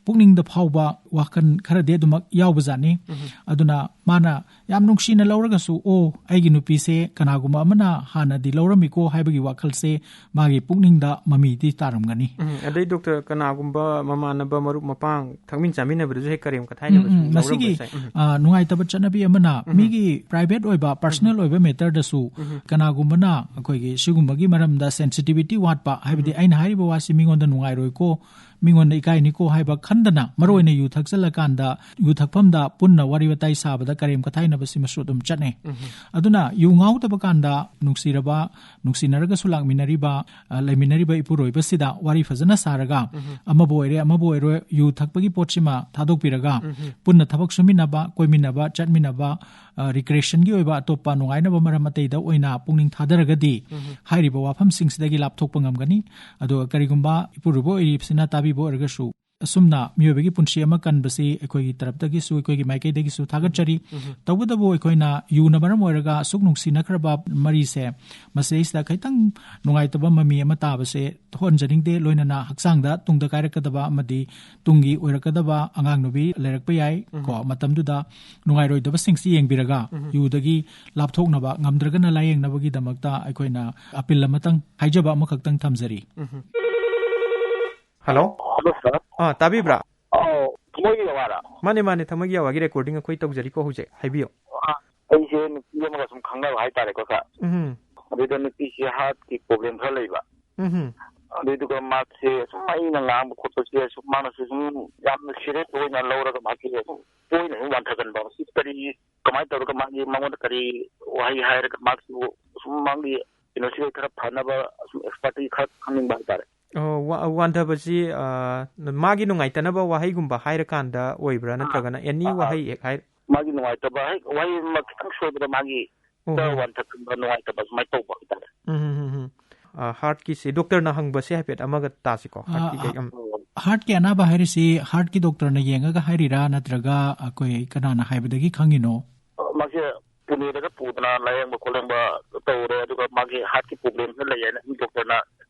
ꯄꯨꯛꯅꯤꯡꯗ ꯐꯥꯎꯕ ꯋꯥꯈꯜ ꯈꯔꯗꯤ ꯑꯗꯨꯃꯛ ꯌꯥꯎꯕꯖꯥꯠꯅꯤ꯫ ꯑꯗꯨꯅ ꯃꯥꯅ ꯌꯥꯝ ꯅꯨꯡꯁꯤꯅ ꯂꯧꯔꯒꯁꯨ, "ꯑꯣ, ꯑꯩꯒꯤ ꯅꯨꯄꯤꯁꯦ ꯀꯅꯥꯒꯨꯝꯕ ꯑꯃꯅ ꯍꯥꯟꯅꯗꯤ ꯂꯧꯔꯝꯃꯤꯀꯣ" ꯍꯥꯏꯕꯒꯤ ꯋꯥꯈꯜꯁꯦ ꯃꯥꯒꯤ ꯄꯨꯛꯅꯤꯡꯗ ꯃꯃꯤꯗꯤ ꯇꯥꯔꯝꯒꯅꯤ꯫ ꯎꯝ, ꯑꯗꯩ ꯗꯣꯛꯇꯔ, ꯀꯅꯥꯒꯨꯝꯕ ꯃꯃꯥꯟꯅꯕ, ꯃꯔꯨꯞ ꯃꯄꯥꯡ, ꯊꯛꯃꯤꯟ ꯆꯥꯃꯤꯟꯅꯕꯗꯁꯨ ꯍꯦꯛ ꯀꯔꯦꯝ ꯀꯊꯥꯏꯅꯕꯁꯨ ꯎꯝ, ꯎꯝ, ꯃꯁꯤꯒꯤ, ꯌꯥꯎꯔꯝꯕꯁꯦ꯫ ꯎꯝ꯫ ꯑ, ꯅꯨꯡꯉꯥꯏꯇꯕ ꯆꯠꯅꯕꯤ ꯑꯃꯅ ꯎꯝ꯫ ꯃꯤꯒꯤ private ꯑꯣꯏꯕ, personal ꯎꯝ꯫ ꯑꯣꯏꯕ matter ꯗꯁꯨ ꯎꯝ꯫ ꯀꯅꯥꯒꯨꯝꯕꯅ ꯑꯩꯈꯣꯏꯒꯤ ꯁꯤꯒꯨꯝꯕꯒꯤ ꯃꯔꯝꯗ sensitivity ꯋꯥꯠꯄ, ꯍꯥꯏꯕꯗꯤ ꯎꯝ꯫ ꯑꯩꯅ ꯍꯥꯏꯔꯤꯕ ꯋꯥꯁꯤ ꯃꯤꯉꯣꯟꯗ ꯅꯨꯡꯉꯥꯏꯔꯣꯏꯀꯣ, ꯃꯤꯉꯣꯟꯗ ꯏꯀꯥꯏꯅꯤꯀꯣ ꯍꯥꯏꯕ ꯈꯟꯗꯅ, ꯃꯔꯨ ꯑꯣꯏꯅ ꯎꯝ꯫ ꯌꯨ ꯊꯛꯆꯜꯂꯀꯥꯟꯗ ꯌꯨ ꯊꯛꯐꯝꯗ ꯄꯨꯟꯅ ꯋꯥꯔꯤ ꯋꯥꯇꯥꯏ ꯁꯥꯕꯗ ꯀꯔꯦꯝ ꯀꯊꯥꯏꯅꯕꯁꯤꯃꯁꯨ ꯑꯗꯨꯝ ꯆꯠꯅꯩ꯫ ꯎꯝ꯫ ꯑꯗꯨꯅ ꯌꯨ ꯉꯥꯎꯗꯕ ꯀꯥꯟꯗ ꯅꯨꯡꯁꯤꯔꯕ, ꯅꯨꯡꯁꯤꯅꯔꯒꯁꯨ ꯂꯥꯛꯃꯤꯟꯅꯔꯤꯕ, ꯑ, ꯂꯩꯃꯤꯟꯅꯔꯤꯕ ꯏꯄꯨꯔꯣꯏꯕꯁꯤꯗ ꯋꯥꯔꯤ ꯐꯖꯅ ꯁꯥꯔꯒ, ꯎꯝ꯫ ꯑꯃꯕꯨ ꯑꯣꯏꯔꯦ, ꯑꯃꯕꯨ ꯑꯣꯏꯔꯣꯏ, ꯌꯨ ꯊꯛꯄꯒꯤ ꯄꯣꯠꯁꯤꯃ ꯊꯥꯗꯣꯛꯄꯤꯔꯒ, ꯎꯝ꯫ ꯄꯨꯟꯅ ꯊꯕꯛ ꯁꯨꯃꯤꯟꯅꯕ, ꯀꯣꯏꯃꯤꯟꯅꯕ, ꯆꯠꯃꯤꯟꯅꯕ, ꯑ, recreation ꯒꯤ ꯑꯣꯏꯕ ꯑꯇꯣꯞꯄ ꯅꯨꯡꯉꯥꯏꯅꯕ ꯃꯔꯝ ꯑꯇꯩꯗ ꯑꯣꯏꯅ ꯄꯨꯛꯅꯤꯡ ꯊꯥꯗꯔꯒꯗꯤ, ꯎꯝ꯫ ꯍꯥꯏꯔꯤꯕ ꯋꯥꯐꯝꯁꯤꯡꯁꯤꯗꯒꯤ ꯂꯥꯞꯊꯣꯛꯄ ꯉꯝꯒꯅꯤ꯫ ꯑꯗꯨꯒ ꯀꯔꯤꯒꯨꯝꯕ ꯏꯄꯨꯔꯣꯏꯕ ꯑꯣꯏꯔꯤꯕꯁꯤꯅ ꯇꯥꯕꯤꯕ ꯑꯣꯏꯔꯒꯁꯨ, ꯑꯁꯨꯝꯅ ꯃꯤꯑꯣꯏꯕꯒꯤ ꯄꯨꯟꯁꯤ ꯑꯃ ꯀꯟꯕꯁꯤ ꯑꯩꯈꯣꯏꯒꯤ ꯇꯔꯞꯇꯒꯤꯁꯨ, ꯑꯩꯈꯣꯏꯒꯤ ꯃꯥꯏꯀꯩꯗꯒꯤꯁꯨ ꯊꯥꯒꯠꯆꯔꯤ꯫ ꯎꯝ꯫ ꯇꯧꯕꯇꯕꯨ ꯑꯩꯈꯣꯏꯅ ꯌꯨꯅ ꯃꯔꯝ ꯑꯣꯏꯔꯒ ꯑꯁꯨꯛ ꯅꯨꯡꯁꯤꯅꯈ꯭ꯔꯕ ꯃꯔꯤꯁꯦ ꯃꯁꯤꯗꯩꯁꯤꯗ ꯈꯤꯇꯪ ꯅꯨꯡꯉꯥꯏꯇꯕ ꯃꯃꯤ ꯑꯃ ꯇꯥꯕꯁꯦ ꯊꯣꯛꯍꯟꯖꯅꯤꯡꯗꯦ꯫ ꯂꯣꯏꯅꯅ ꯍꯛꯆꯥꯡꯗ ꯇꯨꯡꯗ ꯀꯥꯏꯔꯛꯀꯗꯕ ꯑꯃꯗꯤ ꯇꯨꯡꯒꯤ ꯑꯣꯏꯔꯛꯀꯗꯕ ꯑꯉꯥꯡ ꯅꯨꯕꯤ ꯂꯩꯔꯛꯄ ꯌꯥꯏ꯫ ꯎꯝ꯫ ꯀꯣ, ꯃꯇꯝꯗꯨꯗ ꯅꯨꯡꯉꯥꯏꯔꯣꯏꯗꯕꯁꯤꯡꯁꯤ ꯌꯦꯡꯕꯤꯔꯒ ꯎꯝ꯫ ꯌꯨꯗꯒꯤ ꯂꯥꯞꯊꯣꯛꯅꯕ, ꯉꯝꯗ꯭ꯔꯒꯅ ꯂꯥꯏꯌꯦꯡꯅꯕꯒꯤꯗꯃꯛꯇ ꯑꯩꯈꯣꯏꯅ appeal ꯑꯃꯇꯪ, ꯍꯥꯏꯖꯕ ꯑꯃꯈꯛꯇꯪ ꯊꯝꯖꯔꯤ꯫ ꯎꯝ꯫ ꯍꯜꯂꯣ? ꯍꯜꯂꯣ, ꯁꯥꯔ꯫ ꯑꯥ, ꯇꯥꯕꯤꯕ꯭ꯔꯥ? ꯑꯧ, ꯊꯃꯣꯏꯒꯤ ꯑꯋꯥꯔ? ꯃꯥꯅꯦ, ꯃꯥꯅꯦ, ꯊꯃꯣꯏꯒꯤ ꯑꯋꯥꯒꯤ recording ꯑꯩꯈꯣꯏ ꯇꯧꯖꯔꯤꯀꯣ ꯍꯧꯖꯤꯛ꯫ ꯍꯥꯏꯕꯤꯌꯨ꯫ ꯑꯥ, ꯑꯩꯁꯦ ꯅꯨꯄꯤ ꯑꯃꯒ ꯁꯨꯝ ꯈꯪꯅꯕ ꯍꯥꯏꯇꯥꯔꯦꯀꯣ, ꯁꯥꯔ꯫ ꯎꯝ꯫ ꯑꯗꯨꯗ ꯅꯨꯄꯤꯁꯦ heart ꯀꯤ problem ꯈꯔ ꯂꯩꯕ꯫ ꯎꯝ꯫ ꯑꯗꯨꯏꯗꯨꯒ ꯃꯥꯁꯦ ꯁꯨꯝ ꯑꯩꯅ ꯉꯥꯡꯕ ꯈꯣꯠꯄꯁꯦ ꯁꯨꯝ ꯃꯥꯅꯁꯨ ꯁꯨꯝ ꯌꯥꯝꯅ serious ꯑꯣꯏꯅ ꯂꯧꯔꯒ ꯃꯥꯁꯦ ꯁꯨꯝ ꯇꯣꯏꯅ ꯁꯨꯝ ꯋꯥꯟꯊꯒꯟꯕ꯫ ꯃꯁꯤ ꯀꯔꯤ, ꯀꯃꯥꯏꯅ ꯇꯧꯔꯒ ꯃꯥꯒꯤ, ꯃꯉꯣꯟꯗ ꯀꯔꯤ ꯋꯥꯍꯩ ꯍꯥꯏꯔꯒ ꯃꯥꯁꯨ ꯁꯨꯝ ꯃꯥꯒꯤ ꯀꯩꯅꯣꯁꯤꯒ ꯈꯔ ꯐꯅꯕ ꯁꯨꯝ expert ꯇꯒꯤ ꯈꯔ ꯈꯪꯅꯤꯡꯕ ꯍꯥꯏꯇꯥꯔꯦ꯫ ꯑꯣ, ꯋꯥ-, ꯋꯥꯟꯊꯕꯁꯤ, ꯑ, ꯃꯥꯒꯤ ꯅꯨꯡꯉꯥꯏꯇꯅꯕ ꯋꯥꯍꯩꯒꯨꯝꯕ ꯍꯥꯏꯔꯀꯥꯟꯗ ꯑꯣꯏꯕ꯭ꯔꯥ? ꯑꯥ, ꯅꯠꯇ꯭ꯔꯒꯅ any ꯑꯥ, ꯑꯥ꯫ ꯋꯥꯍꯩ ꯍꯦꯛ ꯍꯥꯏ-? ꯃꯥꯒꯤ ꯅꯨꯡꯉꯥꯏꯇꯕ ꯍꯦꯛ ꯋꯥꯍꯩ ꯑꯃ ꯈꯤꯇꯪ ꯁꯣꯏꯕꯗ ꯃꯥꯒꯤ ꯑꯣ, ꯍꯣ꯫ ꯋꯥꯟꯊꯛꯀꯨꯝꯕ ꯅꯨꯡꯉꯥꯏꯇꯕ ꯁꯨꯃꯥꯏꯅ ꯇꯧꯕ ꯍꯥꯏꯇꯥꯔꯦ꯫ ꯎꯝ, ꯎꯝ, ꯎꯝ, ꯎꯝ꯫ ꯑ, heart ꯀꯤꯁꯤ ꯗꯣꯛꯇꯔꯅ ꯍꯪꯕꯁꯦ ꯍꯥꯏꯐꯦꯠ ꯑꯃꯒ ꯇꯥꯁꯤꯀꯣ, heart ꯀꯤ ꯑ, ꯀꯩ-, ꯎꯝ꯫ Heart ꯀꯤ ꯑꯅꯥꯕ ꯍꯥꯏꯔꯤꯁꯤ heart ꯀꯤ ꯗꯣꯛꯇꯔꯅ ꯌꯦꯡꯉꯒ ꯍꯥꯏꯔꯤꯔꯥ, ꯅꯠꯇ꯭ꯔꯒ ꯑꯩꯈꯣꯏ ꯀꯅꯥꯅ ꯍꯥꯏꯕꯗꯒꯤ ꯈꯪꯉꯤꯅꯣ? ꯑ, ꯃꯥꯁꯦ ꯄꯨꯅꯦꯗꯒ ꯄꯨꯗꯅ ꯂꯥꯌꯦꯡꯕ ꯈꯣꯠꯂꯦꯡꯕ ꯇꯧꯔꯦ, ꯑꯗꯨꯒ ꯃꯥꯒꯤ heart ꯀꯤ problem ꯈꯔ ꯂꯩ ꯍꯥꯏꯅ ꯗꯣꯛꯇꯔꯅ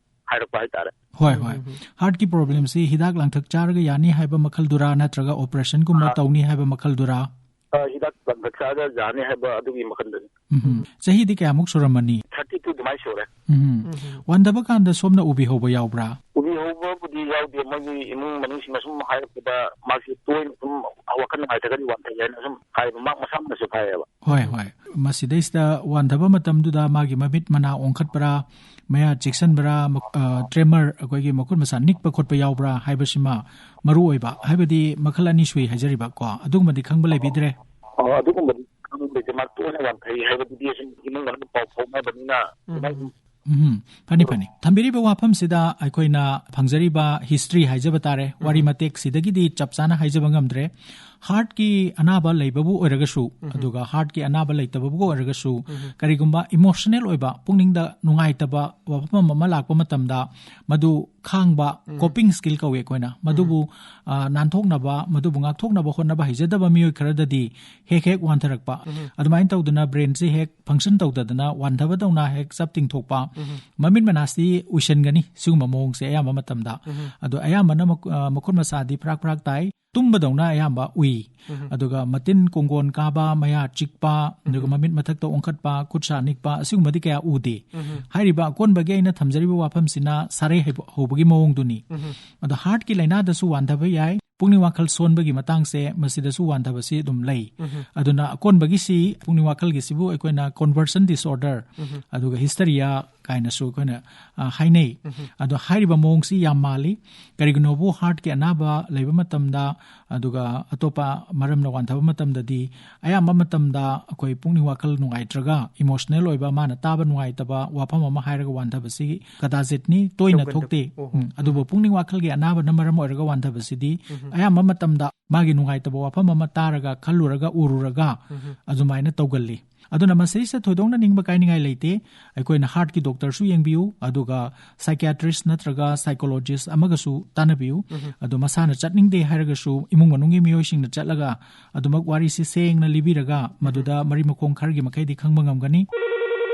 ꯍꯥꯏꯔꯛꯄ ꯍꯥꯏꯇꯥꯔꯦ꯫ ꯍꯣꯏ, ꯍꯣꯏ꯫ ꯎꯝ, ꯎꯝ, ꯎꯝ꯫ Heartꯀꯤ problemꯁꯤ ꯍꯤꯗꯥꯛ ꯂꯥꯡꯊꯛ ꯆꯥꯔꯒ ꯌꯥꯅꯤ ꯍꯥꯏꯕ ꯃꯈꯜꯗꯨꯔꯥ, ꯅꯠꯇ꯭ꯔꯒ operationꯒꯨꯝꯕ ꯑꯥ꯫ ꯇꯧꯅꯤ ꯍꯥꯏꯕ ꯃꯈꯜꯗꯨꯔꯥ? ꯑ, ꯍꯤꯗꯥꯛ ꯂꯥꯡꯊꯛ ꯆꯥꯔꯒ ꯌꯥꯅꯤ ꯍꯥꯏꯕ ꯑꯗꯨꯒꯤ ꯃꯈꯜꯗꯅꯤ꯫ ꯎꯝ꯫ ꯆꯍꯤꯗꯤ ꯀꯌꯥꯃꯨꯛ ꯁꯨꯔꯝꯃꯅꯤ? Thirty two ꯑꯗꯨꯃꯥꯏꯅ ꯁꯨꯔꯦ꯫ ꯎꯝ꯫ ꯎꯝ꯫ ꯋꯥꯟꯊꯕ ꯀꯥꯟꯗ ꯁꯣꯝꯅ ꯎꯕꯤꯍꯧꯕ ꯌꯥꯎꯕ꯭ꯔꯥ? ꯎꯕꯤꯍꯧꯕꯕꯨꯗꯤ ꯌꯥꯎꯗꯦ꯫ ꯃꯣꯏꯒꯤ ꯏꯃꯨꯡ ꯃꯅꯨꯡꯁꯤꯡꯅ ꯁꯨꯝ ꯍꯥꯏꯔꯛꯄꯗ ꯃꯥꯁꯦ ꯇꯣꯏꯅ ꯁꯨꯝ ꯋꯥꯈꯜ ꯅꯨꯡꯉꯥꯏꯇ꯭ꯔꯒꯗꯤ ꯋꯥꯟꯊꯩ ꯍꯥꯏꯅ ꯁꯨꯝ ꯍꯥꯏꯕ, ꯃꯍꯥꯛ ꯃꯁꯥꯃꯛꯅꯁꯨ ꯍꯥꯏꯌꯦꯕ꯫ ꯍꯣꯏ, ꯍꯣꯏ꯫ ꯃꯁꯤꯗꯩꯁꯤꯗ ꯋꯥꯟꯊꯕ ꯃꯇꯝꯗꯨꯗ ꯃꯥꯒꯤ ꯃꯃꯤꯠ ꯃꯅꯥ ꯑꯣꯟꯈꯠꯄ꯭ꯔꯥ, ꯃꯌꯥ ꯆꯤꯛꯁꯟꯕ꯭ꯔꯥ, ꯃ-, ꯑ, tremor, ꯑꯩꯈꯣꯏꯒꯤ ꯃꯈꯨꯠ ꯃꯁꯥ ꯅꯤꯛꯄ ꯈꯣꯠꯄ ꯌꯥꯎꯕ꯭ꯔꯥ ꯍꯥꯏꯕꯁꯤꯃ ꯃꯔꯨ ꯑꯣꯏꯕ, ꯍꯥꯏꯕꯗꯤ ꯃꯈꯜ ꯑꯅꯤ ꯁꯨꯏ ꯍꯥꯏꯖꯔꯤꯕ ꯀꯣ, ꯑꯗꯨꯒꯨꯝꯕꯗꯤ ꯈꯪꯕ ꯂꯩꯕꯤꯗ꯭ꯔꯦ? ꯑꯣ, ꯑꯗꯨꯒꯨꯝꯕꯗꯤ ꯈꯪꯕ ꯂꯩꯇꯦ꯫ ꯃꯥ ꯇꯣꯏꯅ ꯋꯥꯟꯊꯩ ꯍꯥꯏꯕꯗꯨꯗꯤ ꯑꯁꯨꯝ ꯏꯃꯨꯡ ꯃꯅꯨꯡ ꯄꯥꯎ ꯐꯥꯎꯅꯕꯅꯤꯅ ꯎꯝ꯫ ꯑꯗꯨꯃꯥꯏꯅ ꯎꯝ, ꯐꯅꯤ, ꯐꯅꯤ꯫ ꯊꯝꯕꯤꯔꯤꯕ ꯋꯥꯐꯝꯁꯤꯗ ꯑꯩꯈꯣꯏꯅ ꯐꯪꯖꯔꯤꯕ history ꯍꯥꯏꯖꯕ ꯇꯥꯔꯦ, ꯎꯝ꯫ ꯋꯥꯔꯤ ꯃꯇꯦꯛꯁꯤꯗꯒꯤꯗꯤ ꯆꯞ ꯆꯥꯅ ꯍꯥꯏꯖꯕ ꯉꯝꯗ꯭ꯔꯦ꯫ Heartꯀꯤ ꯑꯅꯥꯕ ꯂꯩꯕꯕꯨ ꯑꯣꯏꯔꯒꯁꯨ, ꯎꯝ꯫ ꯑꯗꯨꯒ heartꯀꯤ ꯑꯅꯥꯕ ꯂꯩꯇꯕꯕꯨ ꯑꯣꯏꯔꯒꯁꯨ, ꯎꯝ꯫ ꯀꯔꯤꯒꯨꯝꯕ emotional ꯑꯣꯏꯕ, ꯄꯨꯛꯅꯤꯡꯗ ꯅꯨꯡꯉꯥꯏꯇꯕ ꯋꯥꯐꯝ ꯑꯃ ꯂꯥꯛꯄ ꯃꯇꯝꯗ, ꯃꯗꯨ ꯈꯥꯡꯕ, ꯎꯝ꯫ Coping skill ꯀꯧꯏ ꯑꯩꯈꯣꯏꯅ꯫ ꯃꯗꯨꯕꯨ, ꯎꯝ꯫ ꯑ, ꯅꯥꯟꯊꯣꯛꯅꯕ, ꯃꯗꯨꯕꯨ ꯉꯥꯛꯊꯣꯛꯅꯕ ꯍꯣꯠꯅꯕ ꯍꯩꯖꯗꯕ ꯃꯤꯑꯣꯏ ꯈꯔꯗꯗꯤ ꯍꯦꯛ ꯍꯦꯛ ꯋꯥꯟꯊꯔꯛꯄ꯫ ꯎꯝ꯫ ꯑꯗꯨꯃꯥꯏꯅ ꯇꯧꯗꯅ brainꯁꯦ ꯍꯦꯛ function ꯇꯧꯗꯗꯅ ꯋꯥꯟꯊꯕꯗꯧꯅ ꯍꯦꯛ ꯆꯞ ꯇꯤꯡꯊꯣꯛꯄ꯫ ꯎꯝ꯫ ꯃꯃꯤꯠ ꯃꯅꯥꯁꯤ ꯎꯏꯁꯟꯒꯅꯤ ꯁꯤꯒꯨꯝꯕ ꯃꯑꯣꯡꯁꯦ ꯑꯌꯥꯝꯕ ꯃꯇꯝꯗ꯫ ꯎꯝ꯫ ꯑꯗꯣ ꯑꯌꯥꯝꯕꯅ ꯃꯈ-, ꯑ, ꯃꯈꯨꯠ ꯃꯁꯥꯗꯤ ꯐꯔꯥꯛ ꯐꯔꯥꯛ ꯇꯥꯏ꯫ ꯇꯨꯝꯕꯗꯧꯅ ꯑꯌꯥꯝꯕ ꯎꯏ꯫ ꯎꯝ꯫ ꯑꯗꯨꯒ ꯃꯇꯤꯟ ꯀꯣꯡꯒꯣꯟ ꯀꯥꯕ, ꯃꯌꯥ ꯆꯤꯛꯄ, ꯑꯗꯨꯒ ꯎꯝ꯫ ꯃꯃꯤꯠ ꯃꯊꯛꯇ ꯑꯣꯟꯈꯠꯄ, ꯈꯨꯠ ꯁꯥ ꯅꯤꯛꯄ, ꯑꯁꯤꯒꯨꯝꯕꯗꯤ ꯀꯌꯥ ꯎꯗꯦ꯫ ꯎꯝ꯫ ꯍꯥꯏꯔꯤꯕ ꯑꯀꯣꯟꯕꯒꯤ ꯑꯩꯅ ꯊꯝꯖꯔꯤꯕ ꯋꯥꯐꯝꯁꯤꯅ ꯁꯥꯔꯩ ꯍꯩꯕ-, ꯍꯧꯕꯒꯤ ꯃꯑꯣꯡꯗꯨꯅꯤ꯫ ꯎꯝ꯫ ꯑꯗꯣ heartꯀꯤ ꯂꯥꯏꯅꯥꯗꯁꯨ ꯋꯥꯟꯊꯕ ꯌꯥꯏ, ꯄꯨꯛꯅꯤꯡ ꯋꯥꯈꯜ ꯁꯣꯟꯕꯒꯤ ꯃꯇꯥꯡꯁꯦ ꯃꯁꯤꯗꯁꯨ ꯋꯥꯟꯊꯕꯁꯤ ꯑꯗꯨꯝ ꯂꯩ꯫ ꯎꯝ꯫ ꯑꯗꯨꯅ ꯑꯀꯣꯟꯕꯒꯤꯁꯤ ꯄꯨꯛꯅꯤꯡ ꯋꯥꯈꯜꯒꯤꯁꯤꯕꯨ ꯑꯩꯈꯣꯏꯅ conversion disorder, ꯎꯝ꯫ ꯑꯗꯨꯒ hysteria ꯀꯥꯏꯅꯁꯨ ꯑꯩꯈꯣꯏꯅ, ꯑ, ꯍꯥꯏꯅꯩ꯫ ꯎꯝ꯫ ꯑꯗꯣ ꯍꯥꯏꯔꯤꯕ ꯃꯑꯣꯡꯁꯤ ꯌꯥꯝ ꯃꯥꯜꯂꯤ꯫ ꯀꯔꯤꯒꯤꯅꯣꯕꯨ heartꯀꯤ ꯑꯅꯥꯕ ꯂꯩꯕ ꯃꯇꯝꯗ, ꯑꯗꯨꯒ ꯑꯇꯣꯞꯄ ꯃꯔꯝꯅ ꯋꯥꯟꯊꯕ ꯃꯇꯝꯗꯗꯤ ꯑꯌꯥꯝꯕ ꯃꯇꯝꯗ ꯑꯩꯈꯣꯏ ꯄꯨꯛꯅꯤꯡ ꯋꯥꯈꯜ ꯅꯨꯡꯉꯥꯏꯇ꯭ꯔꯒ emotional ꯑꯣꯏꯕ, ꯃꯥꯅ ꯇꯥꯕ ꯅꯨꯡꯉꯥꯏꯇꯕ ꯋꯥꯐꯝ ꯑꯃ ꯍꯥꯏꯔꯒ ꯋꯥꯟꯊꯕꯁꯤ ꯀꯗꯥꯖꯤꯠꯅꯤ, ꯇꯣꯏꯅ ꯇꯧꯒꯟꯗꯕ꯫ ꯊꯣꯛꯇꯦ꯫ ꯑꯣꯍꯣ꯫ ꯎꯝ, ꯑꯗꯨꯕꯨ ꯎꯝ꯫ ꯄꯨꯛꯅꯤꯡ ꯋꯥꯈꯜꯒꯤ ꯑꯅꯥꯕꯅ ꯃꯔꯝ ꯑꯣꯏꯔꯒ ꯋꯥꯟꯊꯕꯁꯤꯗꯤ ꯎꯝ꯫ ꯑꯌꯥꯝꯕ ꯃꯇꯝꯗ ꯃꯥꯒꯤ ꯅꯨꯡꯉꯥꯏꯇꯕ ꯋꯥꯐꯝ ꯑꯃ ꯇꯥꯔꯒ, ꯈꯜꯂꯨꯔꯒ, ꯎꯔꯨꯔꯒ ꯎꯝ꯫ ꯑꯗꯨꯃꯥꯏꯅ ꯇꯧꯒꯜꯂꯤ꯫ ꯑꯗꯨꯅ ꯃꯁꯤꯗꯩꯁꯤꯗ ꯊꯣꯏꯗꯣꯛꯅ ꯅꯤꯡꯕ ꯀꯥꯏꯅꯤꯡꯉꯥꯏ ꯂꯩꯇꯦ꯫ ꯑꯩꯈꯣꯏꯅ heartꯀꯤ doctorꯁꯨ ꯌꯦꯡꯕꯤꯌꯨ, ꯑꯗꯨꯒ psychiatrist ꯅꯠꯇ꯭ꯔꯒ psychologist ꯑꯃꯒꯁꯨ ꯇꯥꯟꯅꯕꯤꯌꯨ꯫ ꯎꯝ꯫ ꯑꯗꯣ ꯃꯁꯥꯅ ꯆꯠꯅꯤꯡꯗꯦ ꯍꯥꯏꯔꯒꯁꯨ ꯏꯃꯨꯡ ꯃꯅꯨꯡꯒꯤ ꯃꯤꯑꯣꯏꯁꯤꯡꯅ ꯆꯠꯂꯒ ꯑꯗꯨꯃꯛ ꯋꯥꯔꯤꯁꯤ ꯁꯦꯡꯅ ꯂꯤꯕꯤꯔꯒ ꯃꯗꯨꯗ ꯃꯔꯤ ꯃꯈꯣꯡ ꯈꯔꯒꯤ ꯃꯈꯩꯗꯤ ꯈꯪꯕ ꯉꯝꯒꯅꯤ꯫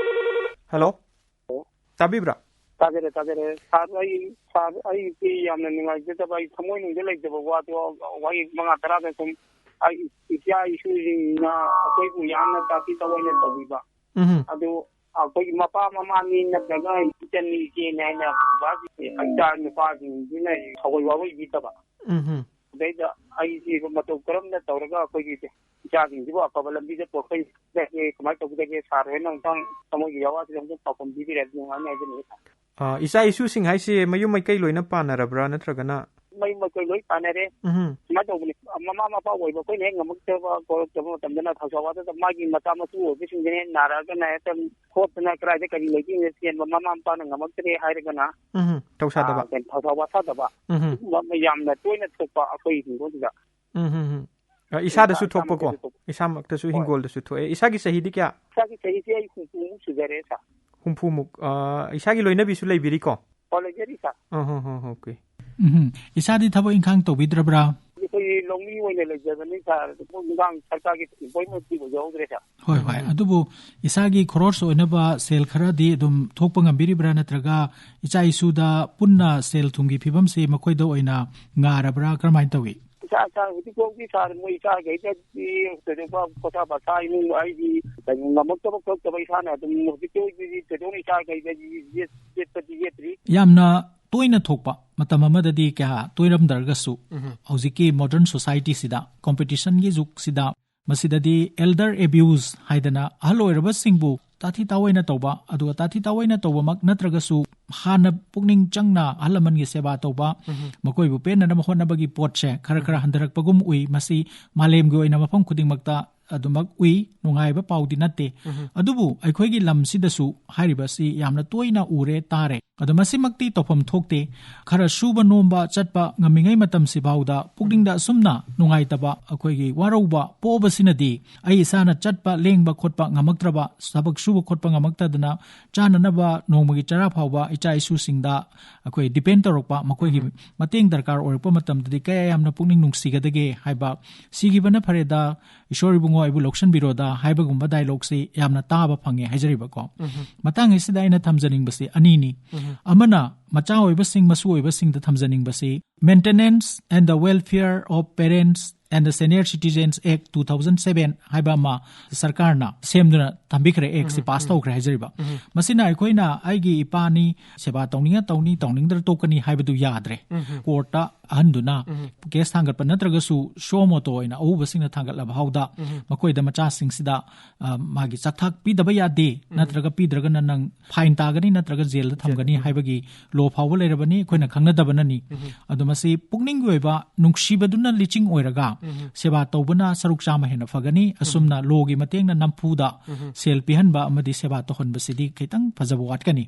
ꯍꯜꯂꯣ? ꯇꯥꯕꯤꯕ꯭ꯔꯥ? ꯇꯥꯖꯔꯦ, ꯇꯥꯖꯔꯦ꯫ ꯁꯥꯔ, ꯑꯩ, ꯁꯥꯔ, ꯑꯩꯁꯤ ꯌꯥꯝꯅ ꯅꯨꯡꯉꯥꯏꯖꯗꯕ, ꯑꯩ ꯊꯃꯣꯏꯅꯨꯡꯗ ꯂꯩꯇꯕ ꯋꯥꯗꯣ ꯋꯥꯍꯩ ꯃꯉꯥ ꯇꯔꯥꯗ ꯁꯨꯝ, ꯑꯩ, ꯏꯆꯥ ꯏꯁꯨꯁꯤꯡꯅ ꯑꯩꯈꯣꯏꯕꯨ ꯌꯥꯝꯅ ꯇꯥꯊꯤ ꯇꯥꯑꯣꯏꯅ ꯇꯧꯕꯤꯕ꯫ ꯎꯝ꯫ ꯑꯗꯨ ꯑꯩꯈꯣꯏꯒꯤ ꯃꯄꯥ ꯃꯃꯥꯅꯤ ꯅꯠꯇ꯭ꯔꯒ ꯏꯆꯟꯅꯤ ꯏꯆꯦꯅꯤ ꯍꯥꯏꯅ ꯕꯕꯥꯁꯤꯡ, ꯏꯆꯥ ꯅꯨꯄꯥꯁꯤꯡꯁꯤꯅ ꯊꯑꯣꯏ ꯋꯥꯑꯣꯏꯕꯤꯗꯕ꯫ ꯎꯝ꯫ ꯑꯗꯩꯗ ꯑꯩꯁꯤ ꯃꯇꯧ ꯀꯔꯝꯅ ꯇꯧꯔꯒ ꯑꯩꯈꯣꯏꯒꯤ ꯏꯆꯥꯁꯤꯡꯁꯤꯕꯨ ꯑꯐꯕ ꯂꯝꯕꯤꯗ ꯄꯨꯔꯛꯄ ꯌꯥꯒꯗꯒꯦ, ꯀꯃꯥꯏꯅ ꯇꯧꯒꯗꯒꯦ? ꯁꯥꯔ ꯍꯣꯏꯅ ꯑꯃꯨꯛꯇꯪ ꯊꯃꯣꯏꯒꯤ ꯑꯋꯥꯁꯤꯗ ꯑꯃꯨꯛꯇꯪ ꯄꯥꯎꯈꯨꯝ ꯄꯤꯕꯤꯔꯗꯤ ꯅꯨꯡꯉꯥꯏꯅꯤ ꯍꯥꯏꯖꯅꯤꯡꯉꯤ, ꯁꯥꯔ꯫ ꯑ, ꯏꯆꯥ ꯏꯁꯨꯁꯤꯡ ꯍꯥꯏꯁꯦ ꯃꯌꯨꯝ ꯃꯀꯩ ꯂꯣꯏꯅ ꯄꯥꯟꯅꯔꯕ꯭ꯔꯥ, ꯅꯠꯇ꯭ꯔꯒꯅ? ꯃꯌꯨꯝ ꯃꯀꯩ ꯂꯣꯏ ꯄꯥꯟꯅꯔꯦ꯫ ꯎꯝ꯫ ꯁꯨꯃꯥꯏꯅ ꯇꯧꯕꯅꯤ, ꯃꯃꯥ ꯃꯄꯥ ꯑꯣꯏꯕ ꯑꯩꯈꯣꯏꯅ ꯍꯦꯛ ꯉꯝꯃꯛꯇꯕ ꯈꯣꯠꯂꯛꯇꯕ ꯃꯇꯝꯗꯅ ꯊꯧꯁꯥ ꯋꯥꯗ ꯃꯥꯒꯤ ꯃꯆꯥ ꯃꯁꯨ ꯑꯣꯏꯕꯁꯤꯡꯁꯤꯅ ꯍꯦꯛ ꯅꯥꯔꯛꯑꯒꯅ ꯍꯦꯛꯇ ꯈꯣꯠꯇꯅ ꯀꯗꯥꯏꯗ ꯀꯔꯤ ꯂꯩꯒꯦꯅ ꯆꯦꯟꯕ, ꯃꯃꯥ ꯃꯄꯥꯅ ꯉꯝꯃꯛꯇ꯭ꯔꯦ ꯍꯥꯏꯔꯒꯅ, ꯎꯝ, ꯊꯧꯁꯥꯗꯕ꯫ ꯑ, ꯀꯩꯅꯣ, ꯊꯧꯁꯥ ꯋꯥꯁꯥꯗꯕ꯫ ꯎꯝ꯫ ꯑꯗꯨꯒꯨꯝꯕ ꯑꯃ ꯌꯥꯝꯅ ꯇꯣꯏꯅ ꯊꯣꯛꯄ ꯑꯩꯈꯣꯏ ꯍꯤꯡꯒꯣꯜꯁꯤꯗ꯫ ꯎꯝ, ꯎꯝ, ꯎꯝ꯫ ꯑ, ꯏꯁꯥꯗꯁꯨ ꯏꯁꯥ-, ꯊꯣꯛꯄꯀꯣ? ꯏꯁꯥꯃꯛꯇꯁꯨ ꯊꯣꯛꯄ꯫ ꯏꯁꯥꯃꯛꯇꯁꯨ ꯍꯣꯏ꯫ ꯍꯤꯡꯒꯣꯜꯗꯁꯨ ꯊꯣꯛꯑꯦ꯫ ꯏꯁꯥꯒꯤ ꯆꯍꯤꯗꯤ ꯀꯌꯥ? ꯏꯁꯥꯒꯤ ꯆꯍꯤꯁꯦ ꯑꯩ ꯍꯨꯝꯐꯨꯃꯨꯛ ꯁꯨꯖꯔꯦ, ꯁꯥꯔ꯫ ꯍꯨꯝꯐꯨꯃꯨꯛ꯫ ꯑ, ꯏꯁꯥꯒꯤ ꯂꯣꯏꯅꯕꯤꯁꯨ ꯂꯩꯕꯤꯔꯤꯀꯣ? ꯑꯣ, ꯂꯩꯖꯔꯤ, ꯁꯥꯔ꯫ ꯑ, ꯍꯣ, ꯍꯣ, ꯍꯣ, ꯑꯣꯀꯦ꯫ ꯎꯝ, ꯏꯁꯥꯗꯤ ꯊꯕꯛ ꯏꯪꯈꯥꯡ ꯇꯧꯕꯤꯗ꯭ꯔꯕ꯭ꯔꯥ? ꯑꯩꯈꯣꯏ ꯂꯧꯃꯤ ꯑꯣꯏꯅ ꯂꯩꯖꯕꯅꯤ, ꯁꯥꯔ꯫ ꯊꯕꯛ ꯏꯪꯈꯥꯡ ꯁꯔꯀꯥꯔꯒꯤ employment ꯇꯤ ꯑꯣꯏꯖꯍꯧꯗ꯭ꯔꯦ, ꯁꯥꯔ꯫ ꯍꯣꯏ, ꯍꯣꯏ꯫ ꯎꯝ꯫ ꯑꯗꯨꯕꯨ ꯏꯁꯥꯒꯤ ꯈꯣꯔꯣꯁ ꯑꯣꯏꯅꯕ ꯁꯦꯜ ꯈꯔꯗꯤ ꯑꯗꯨꯝ ꯊꯣꯛꯄ ꯉꯝꯕꯤꯔꯤꯕ꯭ꯔꯥ, ꯅꯠꯇ꯭ꯔꯒ ꯏꯆꯥ ꯏꯁꯨꯗ ꯄꯨꯟꯅ ꯁꯦꯜ ꯊꯨꯝꯒꯤ ꯐꯤꯕꯝꯁꯤ ꯃꯈꯣꯏꯗ ꯑꯣꯏꯅ ꯉꯥꯔꯕ꯭ꯔꯥ, ꯀꯔꯝꯍꯥꯏꯅ ꯇꯧꯏ? ꯏꯁꯥ, ꯏꯁꯥ ꯍꯧꯖꯤꯛ ꯐꯥꯎꯗꯤ, ꯁꯥꯔ, ꯃꯣꯏ ꯏꯆꯥꯈꯩꯗꯗꯤ ꯊꯣꯏꯗꯣꯛꯄ ꯈꯣꯔꯁꯥ ꯄꯔꯁꯥ ꯏꯃꯨꯡ ꯍꯥꯏꯗꯤ ꯀꯩꯅꯣ ꯉꯝꯃꯛꯇꯕ ꯈꯣꯠꯇꯕ ꯏꯁꯥꯅ ꯑꯗꯨꯝ ꯍꯧꯖꯤꯛꯀꯤ ꯑꯣꯏꯅꯗꯤ ꯊꯣꯏꯗꯣꯛꯅ ꯏꯆꯥꯈꯩꯗꯗꯤ ꯌꯦꯠ-, ꯌꯦꯠꯄꯗꯤ ꯌꯦꯠꯇ꯭ꯔꯤ꯫ ꯌꯥꯝꯅ ꯇꯣꯏꯅ ꯊꯣꯛꯄ, ꯃꯇꯝ ꯑꯃꯗꯗꯤ ꯀꯌꯥ ꯇꯣꯏꯔꯝꯗ꯭ꯔꯒꯁꯨ, ꯎꯝ꯫ ꯍꯧꯖꯤꯛꯀꯤ modern society ꯁꯤꯗ, competition ꯒꯤ ꯖꯨꯒꯁꯤꯗ, ꯃꯁꯤꯗꯗꯤ elder abuse ꯍꯥꯏꯗꯅ ꯑꯍꯜ ꯑꯣꯏꯔꯕꯁꯤꯡꯕꯨ ꯇꯥꯊꯤ ꯇꯥꯑꯣꯏꯅ ꯇꯧꯕ, ꯑꯗꯨꯒ ꯇꯥꯊꯤ ꯇꯥꯑꯣꯏꯅ ꯇꯧꯕꯃꯛ ꯅꯠꯇ꯭ꯔꯒꯁꯨ ꯍꯥꯟꯅ ꯄꯨꯛꯅꯤꯡ ꯆꯪꯅ ꯑꯍꯜ ꯂꯃꯟꯒꯤ ꯁꯦꯕꯥ ꯇꯧꯕ, ꯎꯝ꯫ ꯃꯈꯣꯏꯕꯨ ꯄꯦꯟꯅꯅꯕ ꯍꯣꯠꯅꯕꯒꯤ ꯄꯣꯠꯁꯦ ꯈꯔ ꯈꯔ ꯎꯝ꯫ ꯍꯟꯊꯔꯛꯄꯒꯨꯝ ꯎꯏ꯫ ꯃꯁꯤ ꯃꯥꯂꯦꯝꯒꯤ ꯑꯣꯏꯅ ꯃꯐꯝ ꯈꯨꯗꯤꯡꯃꯛꯇ ꯑꯗꯨꯃꯛ ꯎꯏ, ꯅꯨꯡꯉꯥꯏꯕ ꯄꯥꯎꯗꯤ ꯅꯠꯇꯦ꯫ ꯎꯝ꯫ ꯑꯗꯨꯕꯨ ꯑꯩꯈꯣꯏꯒꯤ ꯂꯝꯁꯤꯗꯁꯨ ꯍꯥꯏꯔꯤꯕꯁꯤ ꯌꯥꯝꯅ ꯇꯣꯏꯅ ꯎꯔꯦ, ꯇꯥꯔꯦ꯫ ꯑꯗꯣ ꯃꯁꯤꯃꯛꯇꯤ ꯇꯧꯐꯝ ꯊꯣꯛꯇꯦ꯫ ꯈꯔ ꯁꯨꯕ ꯅꯣꯝꯕ ꯆꯠꯄ ꯉꯝꯃꯤꯉꯩ ꯃꯇꯝꯁꯤꯐꯥꯎꯗ ꯄꯨꯛꯅꯤꯡꯗ ꯑꯁꯨꯝꯅ ꯅꯨꯡꯉꯥꯏꯇꯕ, ꯑꯩꯈꯣꯏꯒꯤ ꯋꯥꯔꯧꯕ ꯄꯣꯛꯑꯕꯁꯤꯅꯗꯤ ꯑꯩ ꯏꯁꯥꯅ ꯆꯠꯄ ꯂꯦꯡꯕ ꯈꯣꯠꯄ ꯉꯝꯃꯛꯇ꯭ꯔꯕ, ꯊꯕꯛ ꯁꯨꯕ ꯈꯣꯠꯄ ꯉꯝꯃꯛꯇꯗꯅ ꯆꯥꯅꯅꯕ ꯅꯣꯡꯃꯒꯤ ꯆꯔꯥ ꯐꯥꯎꯕ ꯏꯆꯥ ꯏꯁꯨꯁꯤꯡꯗ ꯑꯩꯈꯣꯏ depend ꯇꯧꯔꯛꯄ, ꯃꯈꯣꯏꯒꯤ ꯎꯝ꯫ ꯃꯇꯦꯡ ꯗꯔꯀꯥꯔ ꯑꯣꯏꯔꯛꯄ ꯃꯇꯝꯗꯗꯤ ꯀꯌꯥ ꯌꯥꯝꯅ ꯄꯨꯛꯅꯤꯡ ꯅꯨꯡꯁꯤꯒꯗꯒꯦ ꯍꯥꯏꯕ, "ꯁꯤꯈꯤꯕꯅ ꯐꯔꯦꯗ, ꯏꯁꯣꯔ ꯏꯕꯨꯡꯉꯣ ꯑꯩꯕꯨ ꯂꯧꯁꯤꯟꯕꯤꯔꯣꯗ" ꯍꯥꯏꯕꯒꯨꯝꯕ dialogue ꯁꯤ ꯌꯥꯝꯅ ꯇꯥꯕ ꯐꯪꯉꯦ ꯍꯥꯏꯖꯔꯤꯕꯀꯣ꯫ ꯎꯝ꯫ ꯃꯇꯥꯡ ꯑꯁꯤꯗ ꯑꯩꯅ ꯊꯝꯖꯅꯤꯡꯕꯁꯤ ꯑꯅꯤꯅꯤ꯫ ꯎꯝ꯫ ꯑꯃꯅ ꯃꯆꯥ ꯑꯣꯏꯕꯁꯤꯡ, ꯃꯁꯨ ꯑꯣꯏꯕꯁꯤꯡꯗ ꯊꯝꯖꯅꯤꯡꯕꯁꯤ, Maintenance and the Welfare of Parents and the Senior Citizens Act two thousand seven ꯍꯥꯏꯕ ꯑꯃ ꯁꯔꯀꯥꯔꯅ ꯁꯦꯝꯗꯨꯅ ꯊꯝꯕꯤꯈ꯭ꯔꯦ, ꯑꯦꯛꯁꯤ ꯄꯥꯁ ꯇꯧꯈ꯭ꯔꯦ ꯍꯥꯏꯖꯔꯤꯕ꯫ ꯃꯁꯤꯅ ꯑꯩꯈꯣꯏꯅ ꯑꯩꯒꯤ ꯏꯄꯥꯅꯤ ꯁꯦꯕꯥ ꯇꯧꯅꯤꯡꯉ ꯇꯧꯅꯤ, ꯇꯧꯅꯤꯡꯗ꯭ꯔ ꯇꯣꯛꯀꯅꯤ ꯍꯥꯏꯕꯗꯨ ꯌꯥꯗ꯭ꯔꯦ꯫ ꯀꯣꯔꯠꯇ ꯑꯍꯟꯗꯨꯅ ꯀꯦꯁ ꯊꯥꯡꯒꯠꯄ ꯅꯠꯇ꯭ꯔꯒꯁꯨ ꯁꯣ ꯃꯣꯇꯣ ꯑꯣꯏꯅ ꯑꯎꯕꯁꯤꯡꯅ ꯊꯥꯡꯒꯠꯂꯕ ꯐꯥꯎꯗ ꯃꯈꯣꯏꯗ ꯃꯆꯥꯁꯤꯡꯁꯤꯗ, ꯑ, ꯃꯥꯒꯤ ꯆꯥꯛꯊꯥꯛ ꯄꯤꯗꯕ ꯌꯥꯗꯦ, ꯅꯠꯇ꯭ꯔꯒ ꯄꯤꯗ꯭ꯔꯒꯅ ꯅꯪ ꯐꯥꯏꯟ ꯇꯥꯒꯅꯤ ꯅꯠꯇ꯭ꯔꯒ ꯖꯦꯜꯗ ꯊꯝꯒꯅꯤ ꯍꯥꯏꯕꯒꯤ ꯂꯣ ꯐꯥꯎꯕ ꯂꯩꯔꯕꯅꯤ, ꯑꯩꯈꯣꯏꯅ ꯈꯪꯅꯗꯕꯅꯅꯤ꯫ ꯑꯗꯣ ꯃꯁꯤ ꯄꯨꯛꯅꯤꯡꯒꯤ ꯑꯣꯏꯕ ꯅꯨꯡꯁꯤꯕꯗꯨꯅ ꯂꯤꯆꯤꯡ ꯑꯣꯏꯔꯒ ꯁꯦꯕꯥ ꯇꯧꯕꯅ ꯁꯔꯨꯛ ꯆꯥꯝꯃ ꯍꯦꯟꯅ ꯐꯒꯅꯤ꯫ ꯑꯁꯨꯝꯅ ꯂꯣꯒꯤ ꯃꯇꯦꯡꯅ ꯅꯝꯐꯨꯗ ꯁꯦꯜ ꯄꯤꯍꯟꯕ ꯑꯃꯗꯤ ꯁꯦꯕꯥ ꯇꯧꯍꯟꯕꯁꯤꯗꯤ ꯈꯤꯇꯪ ꯐꯖꯕ ꯋꯥꯠꯀꯅꯤ꯫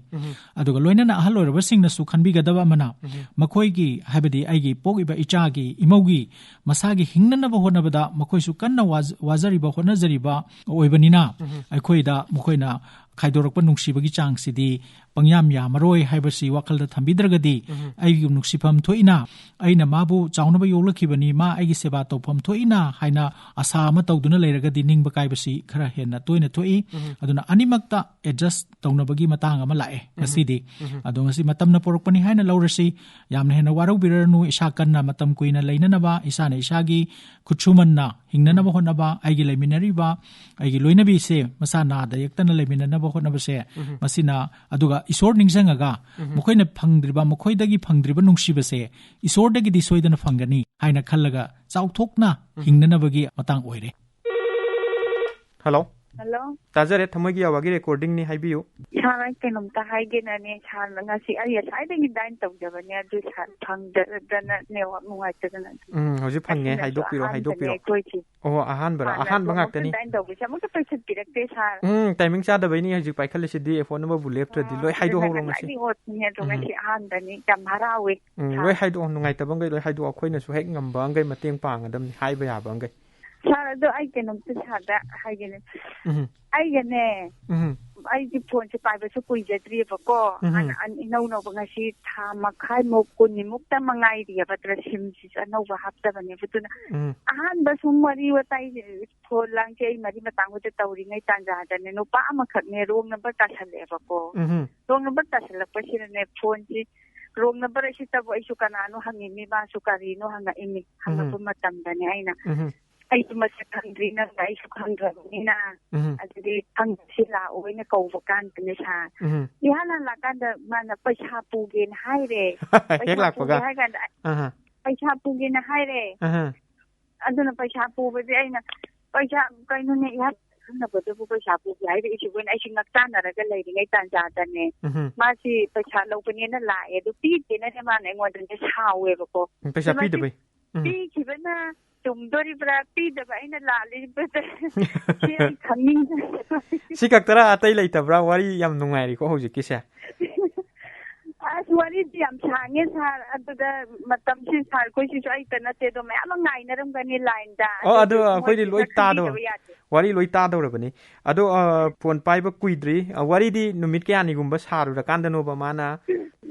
ꯑꯗꯨꯒ ꯂꯣꯏꯅꯅ ꯑꯍꯜ ꯑꯣꯏꯔꯕꯁꯤꯡꯅꯁꯨ ꯈꯟꯕꯤꯒꯗꯕ ꯑꯃꯅ, ꯃꯈꯣꯏꯒꯤ, ꯍꯥꯏꯕꯗꯤ ꯑꯩꯒꯤ ꯄꯣꯛꯏꯕ ꯏꯆꯥꯒꯤ ꯏꯃꯧꯒꯤ ꯃꯁꯥꯒꯤ ꯍꯤꯡꯅꯅꯕ ꯍꯣꯠꯅꯕꯗ ꯃꯈꯣꯏꯁꯨ ꯀꯟꯅ ꯋꯥꯖ-, ꯋꯥꯖꯔꯤꯕ, ꯍꯣꯠꯅꯖꯔꯤꯕ ꯑꯣꯏꯕꯅꯤꯅ, ꯑꯩꯈꯣꯏꯗ ꯃꯈꯣꯏꯅ ꯈꯥꯏꯗꯣꯔꯛꯄ ꯅꯨꯡꯁꯤꯕꯒꯤ ꯆꯥꯡꯁꯤꯗꯤ ꯄꯪꯌꯥꯝ ꯌꯥꯝꯃꯔꯣꯏ ꯍꯥꯏꯕꯁꯤ ꯋꯥꯈꯜꯗ ꯊꯝꯕꯤꯗ꯭ꯔꯒꯗꯤ, ꯑꯩꯒꯤ ꯅꯨꯡꯁꯤꯐꯝ ꯊꯣꯛꯏꯅ, ꯑꯩꯅ ꯃꯥꯕꯨ ꯆꯥꯎꯅꯕ ꯌꯣꯛꯂꯛꯈꯤꯕꯅꯤ, ꯃꯥ ꯑꯩꯒꯤ ꯁꯦꯕꯥ ꯇꯧꯐꯝ ꯊꯣꯛꯏꯅ ꯍꯥꯏꯅ ꯑꯁꯥ ꯑꯃ ꯇꯧꯗꯨꯅ ꯂꯩꯔꯒꯗꯤ ꯅꯤꯡꯕ ꯀꯥꯏꯕꯁꯤ ꯈꯔ ꯍꯦꯟꯅ ꯇꯣꯏꯅ ꯊꯣꯛꯏ꯫ ꯑꯗꯨꯅ ꯑꯅꯤꯃꯛꯇ ꯑꯦꯗꯖꯁ ꯇꯧꯅꯕꯒꯤ ꯃꯇꯥꯡ ꯑꯃ ꯂꯥꯛꯑꯦ ꯉꯁꯤꯗꯤ꯫ ꯑꯗꯣ ꯉꯁꯤ ꯃꯇꯝꯅ ꯄꯣꯔꯛꯄꯅꯤ ꯍꯥꯏꯅ ꯂꯧꯔꯁꯤ꯫ ꯌꯥꯝꯅ ꯍꯦꯟꯅ ꯋꯥꯔꯧꯕꯤꯔꯅꯨ, ꯏꯁꯥ ꯀꯟꯅ ꯃꯇꯝ ꯀꯨꯏꯅ ꯂꯩꯅꯅꯕ, ꯏꯁꯥꯅ ꯏꯁꯥꯒꯤ ꯈꯨꯠꯁꯨꯃꯟꯅ ꯍꯤꯡꯅꯅꯕ ꯍꯣꯠꯅꯕ, ꯑꯩꯒꯤ ꯂꯩꯃꯤꯟꯅꯔꯤꯕ, ꯑꯩꯒꯤ ꯂꯣꯏꯅꯕꯤꯁꯦ ꯃꯁꯥ ꯅꯥꯗ ꯌꯦꯛꯇꯅ ꯂꯩꯃꯤꯟꯅꯅꯕ ꯍꯣꯠꯅꯕꯁꯦ, ꯃꯁꯤꯅ, ꯑꯗꯨꯒ ꯏꯁꯣꯔ ꯅꯤꯡꯁꯤꯡꯉꯒ ꯃꯈꯣꯏꯅ ꯐꯪꯗ꯭ꯔꯤꯕ, ꯃꯈꯣꯏꯗꯒꯤ ꯐꯪꯗ꯭ꯔꯤꯕ ꯅꯨꯡꯁꯤꯕꯁꯦ ꯏꯁꯣꯔꯗꯒꯤꯗꯤ ꯁꯣꯏꯗꯅ ꯐꯪꯒꯅꯤ ꯍꯥꯏꯅ ꯈꯜꯂꯒ ꯆꯥꯎꯊꯣꯛꯅ ꯍꯤꯡꯅꯅꯕꯒꯤ ꯃꯇꯥꯡ ꯑꯣꯏꯔꯦ꯫ ꯍꯜꯂꯣ꯫ ꯍꯜꯂꯣ꯫ ꯇꯥꯖꯔꯦ, ꯊꯃꯣꯏꯒꯤ ꯑꯋꯥꯒꯤ ꯔꯦꯀꯣꯔꯗꯤꯡꯅꯤ, ꯍꯥꯏꯕꯤꯌꯨ꯫ ꯁꯥꯔ, ꯑꯩ ꯀꯩꯅꯣꯝꯇ ꯍꯥꯏꯒꯦꯅꯅꯦ, ꯁꯥꯔ, ꯉꯁꯤ ꯑꯩ ꯉꯁꯥꯏꯗꯒꯤ ꯗꯥꯏꯟ ꯇꯧꯖꯕꯅꯦ, ꯑꯗꯨ ꯁꯥꯔ ꯐꯪꯗꯗꯅ, ꯅꯦꯠꯋꯥꯛ ꯅꯨꯡꯉꯥꯏꯇꯗꯅ꯫ ꯎꯝ, ꯍꯧꯖꯤꯛ ꯐꯪꯉꯦ, ꯑꯁꯤꯅꯁꯨ ꯍꯥꯏꯗꯣꯛꯄꯤꯔꯣ, ꯑꯍꯥꯟꯕꯅꯦ ꯍꯥꯏꯗꯣꯛꯄꯤꯔꯣ꯫ ꯑꯩꯈꯣꯏꯁꯦ꯫ ꯑꯣ, ꯑꯍꯥꯟꯕꯔꯥ? ꯍꯥꯟꯅꯁꯨ ꯑꯍꯥꯟꯕ ꯑꯃꯨꯛꯇ ꯉꯥꯛꯇꯅꯤ꯫ ꯗꯥꯏꯟ ꯇꯧꯕꯁꯦ ꯑꯃꯨꯛꯇ ꯄꯥꯏꯈꯠꯄꯤꯔꯛꯇꯦ, ꯁꯥꯔ꯫ ꯎꯝ, ꯇꯥꯏꯃꯤꯡ ꯆꯥꯗꯕꯩꯅꯤ ꯍꯧꯖꯤꯛ ꯄꯥꯏꯈꯠꯂꯤꯁꯤꯗꯤ, ꯐꯣꯟ ꯅꯝꯕꯔꯕꯨ ꯂꯦꯞꯇ꯭ꯔꯗꯤ꯫ ꯑꯥ, ꯂꯣꯏ ꯍꯥꯏꯗꯣꯛꯍꯧꯔꯣ ꯑꯗꯨꯅ ꯉꯁꯤ꯫ ꯉꯁꯥꯏꯗꯒꯤ ꯍꯣꯠꯅꯦ, ꯑꯗꯣ ꯎꯝ꯫ ꯉꯁꯤ ꯑꯍꯥꯟꯕꯅꯤ, ꯌꯥꯝ ꯍꯔꯥꯎꯋꯦ, ꯎꯝ, ꯁꯥꯔ꯫ ꯂꯣꯏ ꯍꯥꯏꯗꯣꯛꯑꯣ, ꯅꯨꯡꯉꯥꯏꯇꯕ ꯃꯈꯩ ꯂꯣꯏ ꯍꯥꯏꯗꯣꯛꯑꯣ, ꯑꯩꯈꯣꯏꯅꯁꯨ ꯍꯦꯛ ꯉꯝꯕ ꯃꯈꯩ ꯃꯇꯦꯡ ꯄꯥꯡꯒꯗꯕꯅꯤ, ꯍꯥꯏꯕ ꯌꯥꯕ ꯃꯈꯩ꯫ ꯁꯥꯔ, ꯑꯗꯣ ꯑꯩ ꯀꯩꯅꯣꯝꯇ ꯁꯥꯔꯗ ꯍꯥꯏꯒꯦꯅꯦ꯫ ꯎꯝ꯫ ꯑꯩꯒꯅꯦ, ꯎꯝ꯫ ꯑꯩꯗꯤ ꯐꯣꯟꯁꯦ ꯄꯥꯏꯕꯁꯨ ꯀꯨꯏꯖꯗ꯭ꯔꯤꯕꯀꯣ꯫ ꯎꯝ꯫ ꯑꯅ-, ꯑꯟ-, ꯏꯅꯧ ꯅꯧꯕ ꯉꯁꯤ ꯊꯥ ꯃꯈꯥꯏꯃꯨꯛ, ꯀꯨꯟꯅꯤꯃꯨꯛꯇ ꯃꯉꯥꯏꯔꯤꯑꯕ, ꯑꯗꯨꯅ ꯁꯤꯝꯁꯤꯁꯨ ꯑꯅꯧꯕ ꯍꯥꯞꯇꯕꯅꯦꯕ꯫ ꯑꯗꯨꯅ ꯎꯝ꯫ ꯑꯍꯥꯟꯕ ꯁꯨꯝ ꯋꯥꯔꯤ ꯋꯥꯇꯥꯏ, ꯐꯣꯟ ꯂꯥꯡꯁꯦ ꯑꯩ ꯃꯔꯤ ꯃꯇꯥꯡ ꯍꯣꯏꯗ ꯇꯧꯔꯤꯉꯩ ꯇꯥꯟꯖꯥꯗꯅꯦ, ꯅꯨꯄꯥ ꯑꯃꯈꯛꯅꯦ wrong number ꯇꯥꯁꯜꯂꯛꯑꯦꯕꯀꯣ꯫ ꯎꯝ꯫ Wrong number ꯇꯥꯁꯜꯂꯛꯄꯁꯤꯗꯅꯦ, ꯐꯣꯟꯁꯤ wrong number ꯑꯁꯤꯇꯕꯨ ꯑꯩꯁꯨ ꯀꯅꯥꯅꯣ ꯍꯪꯉꯤꯅꯤ, ꯃꯥꯁꯨ ꯀꯔꯤꯅꯣ ꯍꯪꯉꯛꯏꯅꯤ꯫ ꯎꯝ꯫ ꯍꯪꯉꯛꯄ ꯃꯇꯝꯗꯅꯦ ꯑꯩꯅ, ꯎꯝ꯫ "ꯑꯩꯁꯨ ꯃꯁꯛ ꯈꯪꯗ꯭ꯔꯤ, ꯅꯪꯅ ꯑꯩꯁꯨ ꯈꯪꯗ꯭ꯔꯕꯅꯤꯅ, ꯎꯝ꯫ ꯑꯗꯨꯗꯤ ꯈꯪꯗ꯭ꯔꯁꯤ ꯂꯥꯛꯑꯣ" ꯑꯩꯅ ꯀꯧꯕ ꯀꯥꯟꯗꯅꯦ ꯁꯥꯔ꯫ ꯎꯝ꯫ ꯏꯍꯥꯟ ꯍꯥꯟ ꯂꯥꯛꯀꯥꯟꯗ ꯃꯥꯅ ꯄꯩꯁꯥ ꯄꯨꯒꯦꯅ ꯍꯥꯏꯔꯦ꯫ ꯍꯦꯛ ꯄꯩꯁꯥ ꯂꯥꯛꯄꯒ? ꯄꯨꯒꯦ ꯍꯥꯏ ꯀꯥꯟꯗ, ꯑꯍ꯫ "ꯄꯩꯁꯥ ꯄꯨꯒꯦꯅ ꯍꯥꯏꯔꯦ꯫ ꯑꯍ꯫ ꯑꯗꯨꯅ ꯄꯩꯁꯥ ꯄꯨꯕꯁꯦ ꯑꯩꯅ, ꯄꯩꯁꯥ ꯀꯩꯅꯣꯅꯦ, ꯏꯍꯥꯟ ꯈꯪꯅꯕꯗꯨꯕꯨ ꯄꯩꯁꯥ ꯄꯨꯒꯦ ꯍꯥꯏꯔꯛꯏꯁꯤꯕꯨꯅ" ꯑꯩꯁꯦ ꯉꯛꯆꯥꯟꯅꯔꯒ ꯂꯩꯔꯤꯉꯩ ꯇꯥꯟꯖꯥꯗꯅꯦ, ꯎꯝ꯫ ꯃꯥꯁꯤ ꯄꯩꯁꯥ ꯂꯧꯕꯅꯦꯅ ꯂꯥꯛꯑꯦ, ꯑꯗꯨ ꯄꯤꯗꯦꯅꯅꯦ ꯃꯥꯅ ꯑꯩꯉꯣꯟꯗꯅꯦ ꯁꯥꯎꯋꯦꯕꯀꯣ꯫ ꯎꯝ, ꯄꯩꯁꯥ ꯑꯗꯨ ꯃꯥꯁꯤ ꯄꯤꯗꯕꯩ? ꯎꯝ꯫ ꯄꯤꯈꯤꯕꯅ ꯆꯨꯝꯗꯣꯔꯤꯕ꯭ꯔꯥ, ꯄꯤꯗꯕ ꯑꯩꯅ ꯂꯥꯜꯂꯤꯕ꯭ꯔꯥ? ꯁꯤ ꯑꯩ ꯈꯪꯅꯤꯡꯗ꯭ꯔꯦ꯫ ꯁꯤ ꯈꯛꯇꯔꯥ, ꯑꯇꯩ ꯂꯩꯇꯕ꯭ꯔꯥ? ꯋꯥꯔꯤ ꯌꯥꯝ ꯅꯨꯡꯉꯥꯏꯔꯤꯀꯣ ꯍꯧꯖꯤꯛꯀꯤꯁꯦ꯫ ꯑꯁ, ꯋꯥꯔꯤꯗꯤ ꯌꯥꯝ ꯁꯥꯡꯉꯦ ꯁꯥꯔ, ꯑꯗꯨꯗ ꯃꯇꯝꯁꯤ ꯁꯥꯔ, ꯑꯩꯈꯣꯏꯁꯤꯁꯨ ꯑꯩꯇ ꯅꯠꯇꯦ, ꯑꯗꯣ ꯃꯌꯥꯝ ꯑꯃ ꯉꯥꯏꯅꯔꯝꯒꯅꯤ ꯂꯥꯏꯟꯗ꯫ ꯑꯣ, ꯑꯗꯣ ꯑꯩꯈꯣꯏꯁꯨ ꯑꯩꯈꯣꯏꯗꯤ ꯃꯣꯏꯁꯨ ꯂꯣꯏ ꯈꯔ ꯇꯥꯗꯧ-, ꯈꯪꯕꯤꯗꯕ ꯌꯥꯗꯦ꯫ ꯋꯥꯔꯤ ꯂꯣꯏ ꯇꯥꯗꯧꯔꯕꯅꯤ꯫ ꯑꯗꯣ, ꯑ, ꯐꯣꯟ ꯄꯥꯏꯕ ꯀꯨꯏꯗ꯭ꯔꯤ꯫ ꯑ, ꯋꯥꯔꯤꯗꯤ ꯅꯨꯃꯤꯠ ꯀꯌꯥꯅꯤꯒꯨꯝꯕ ꯁꯥꯔꯨꯔꯀꯥꯟꯗꯅꯣꯕ ꯃꯥꯅ?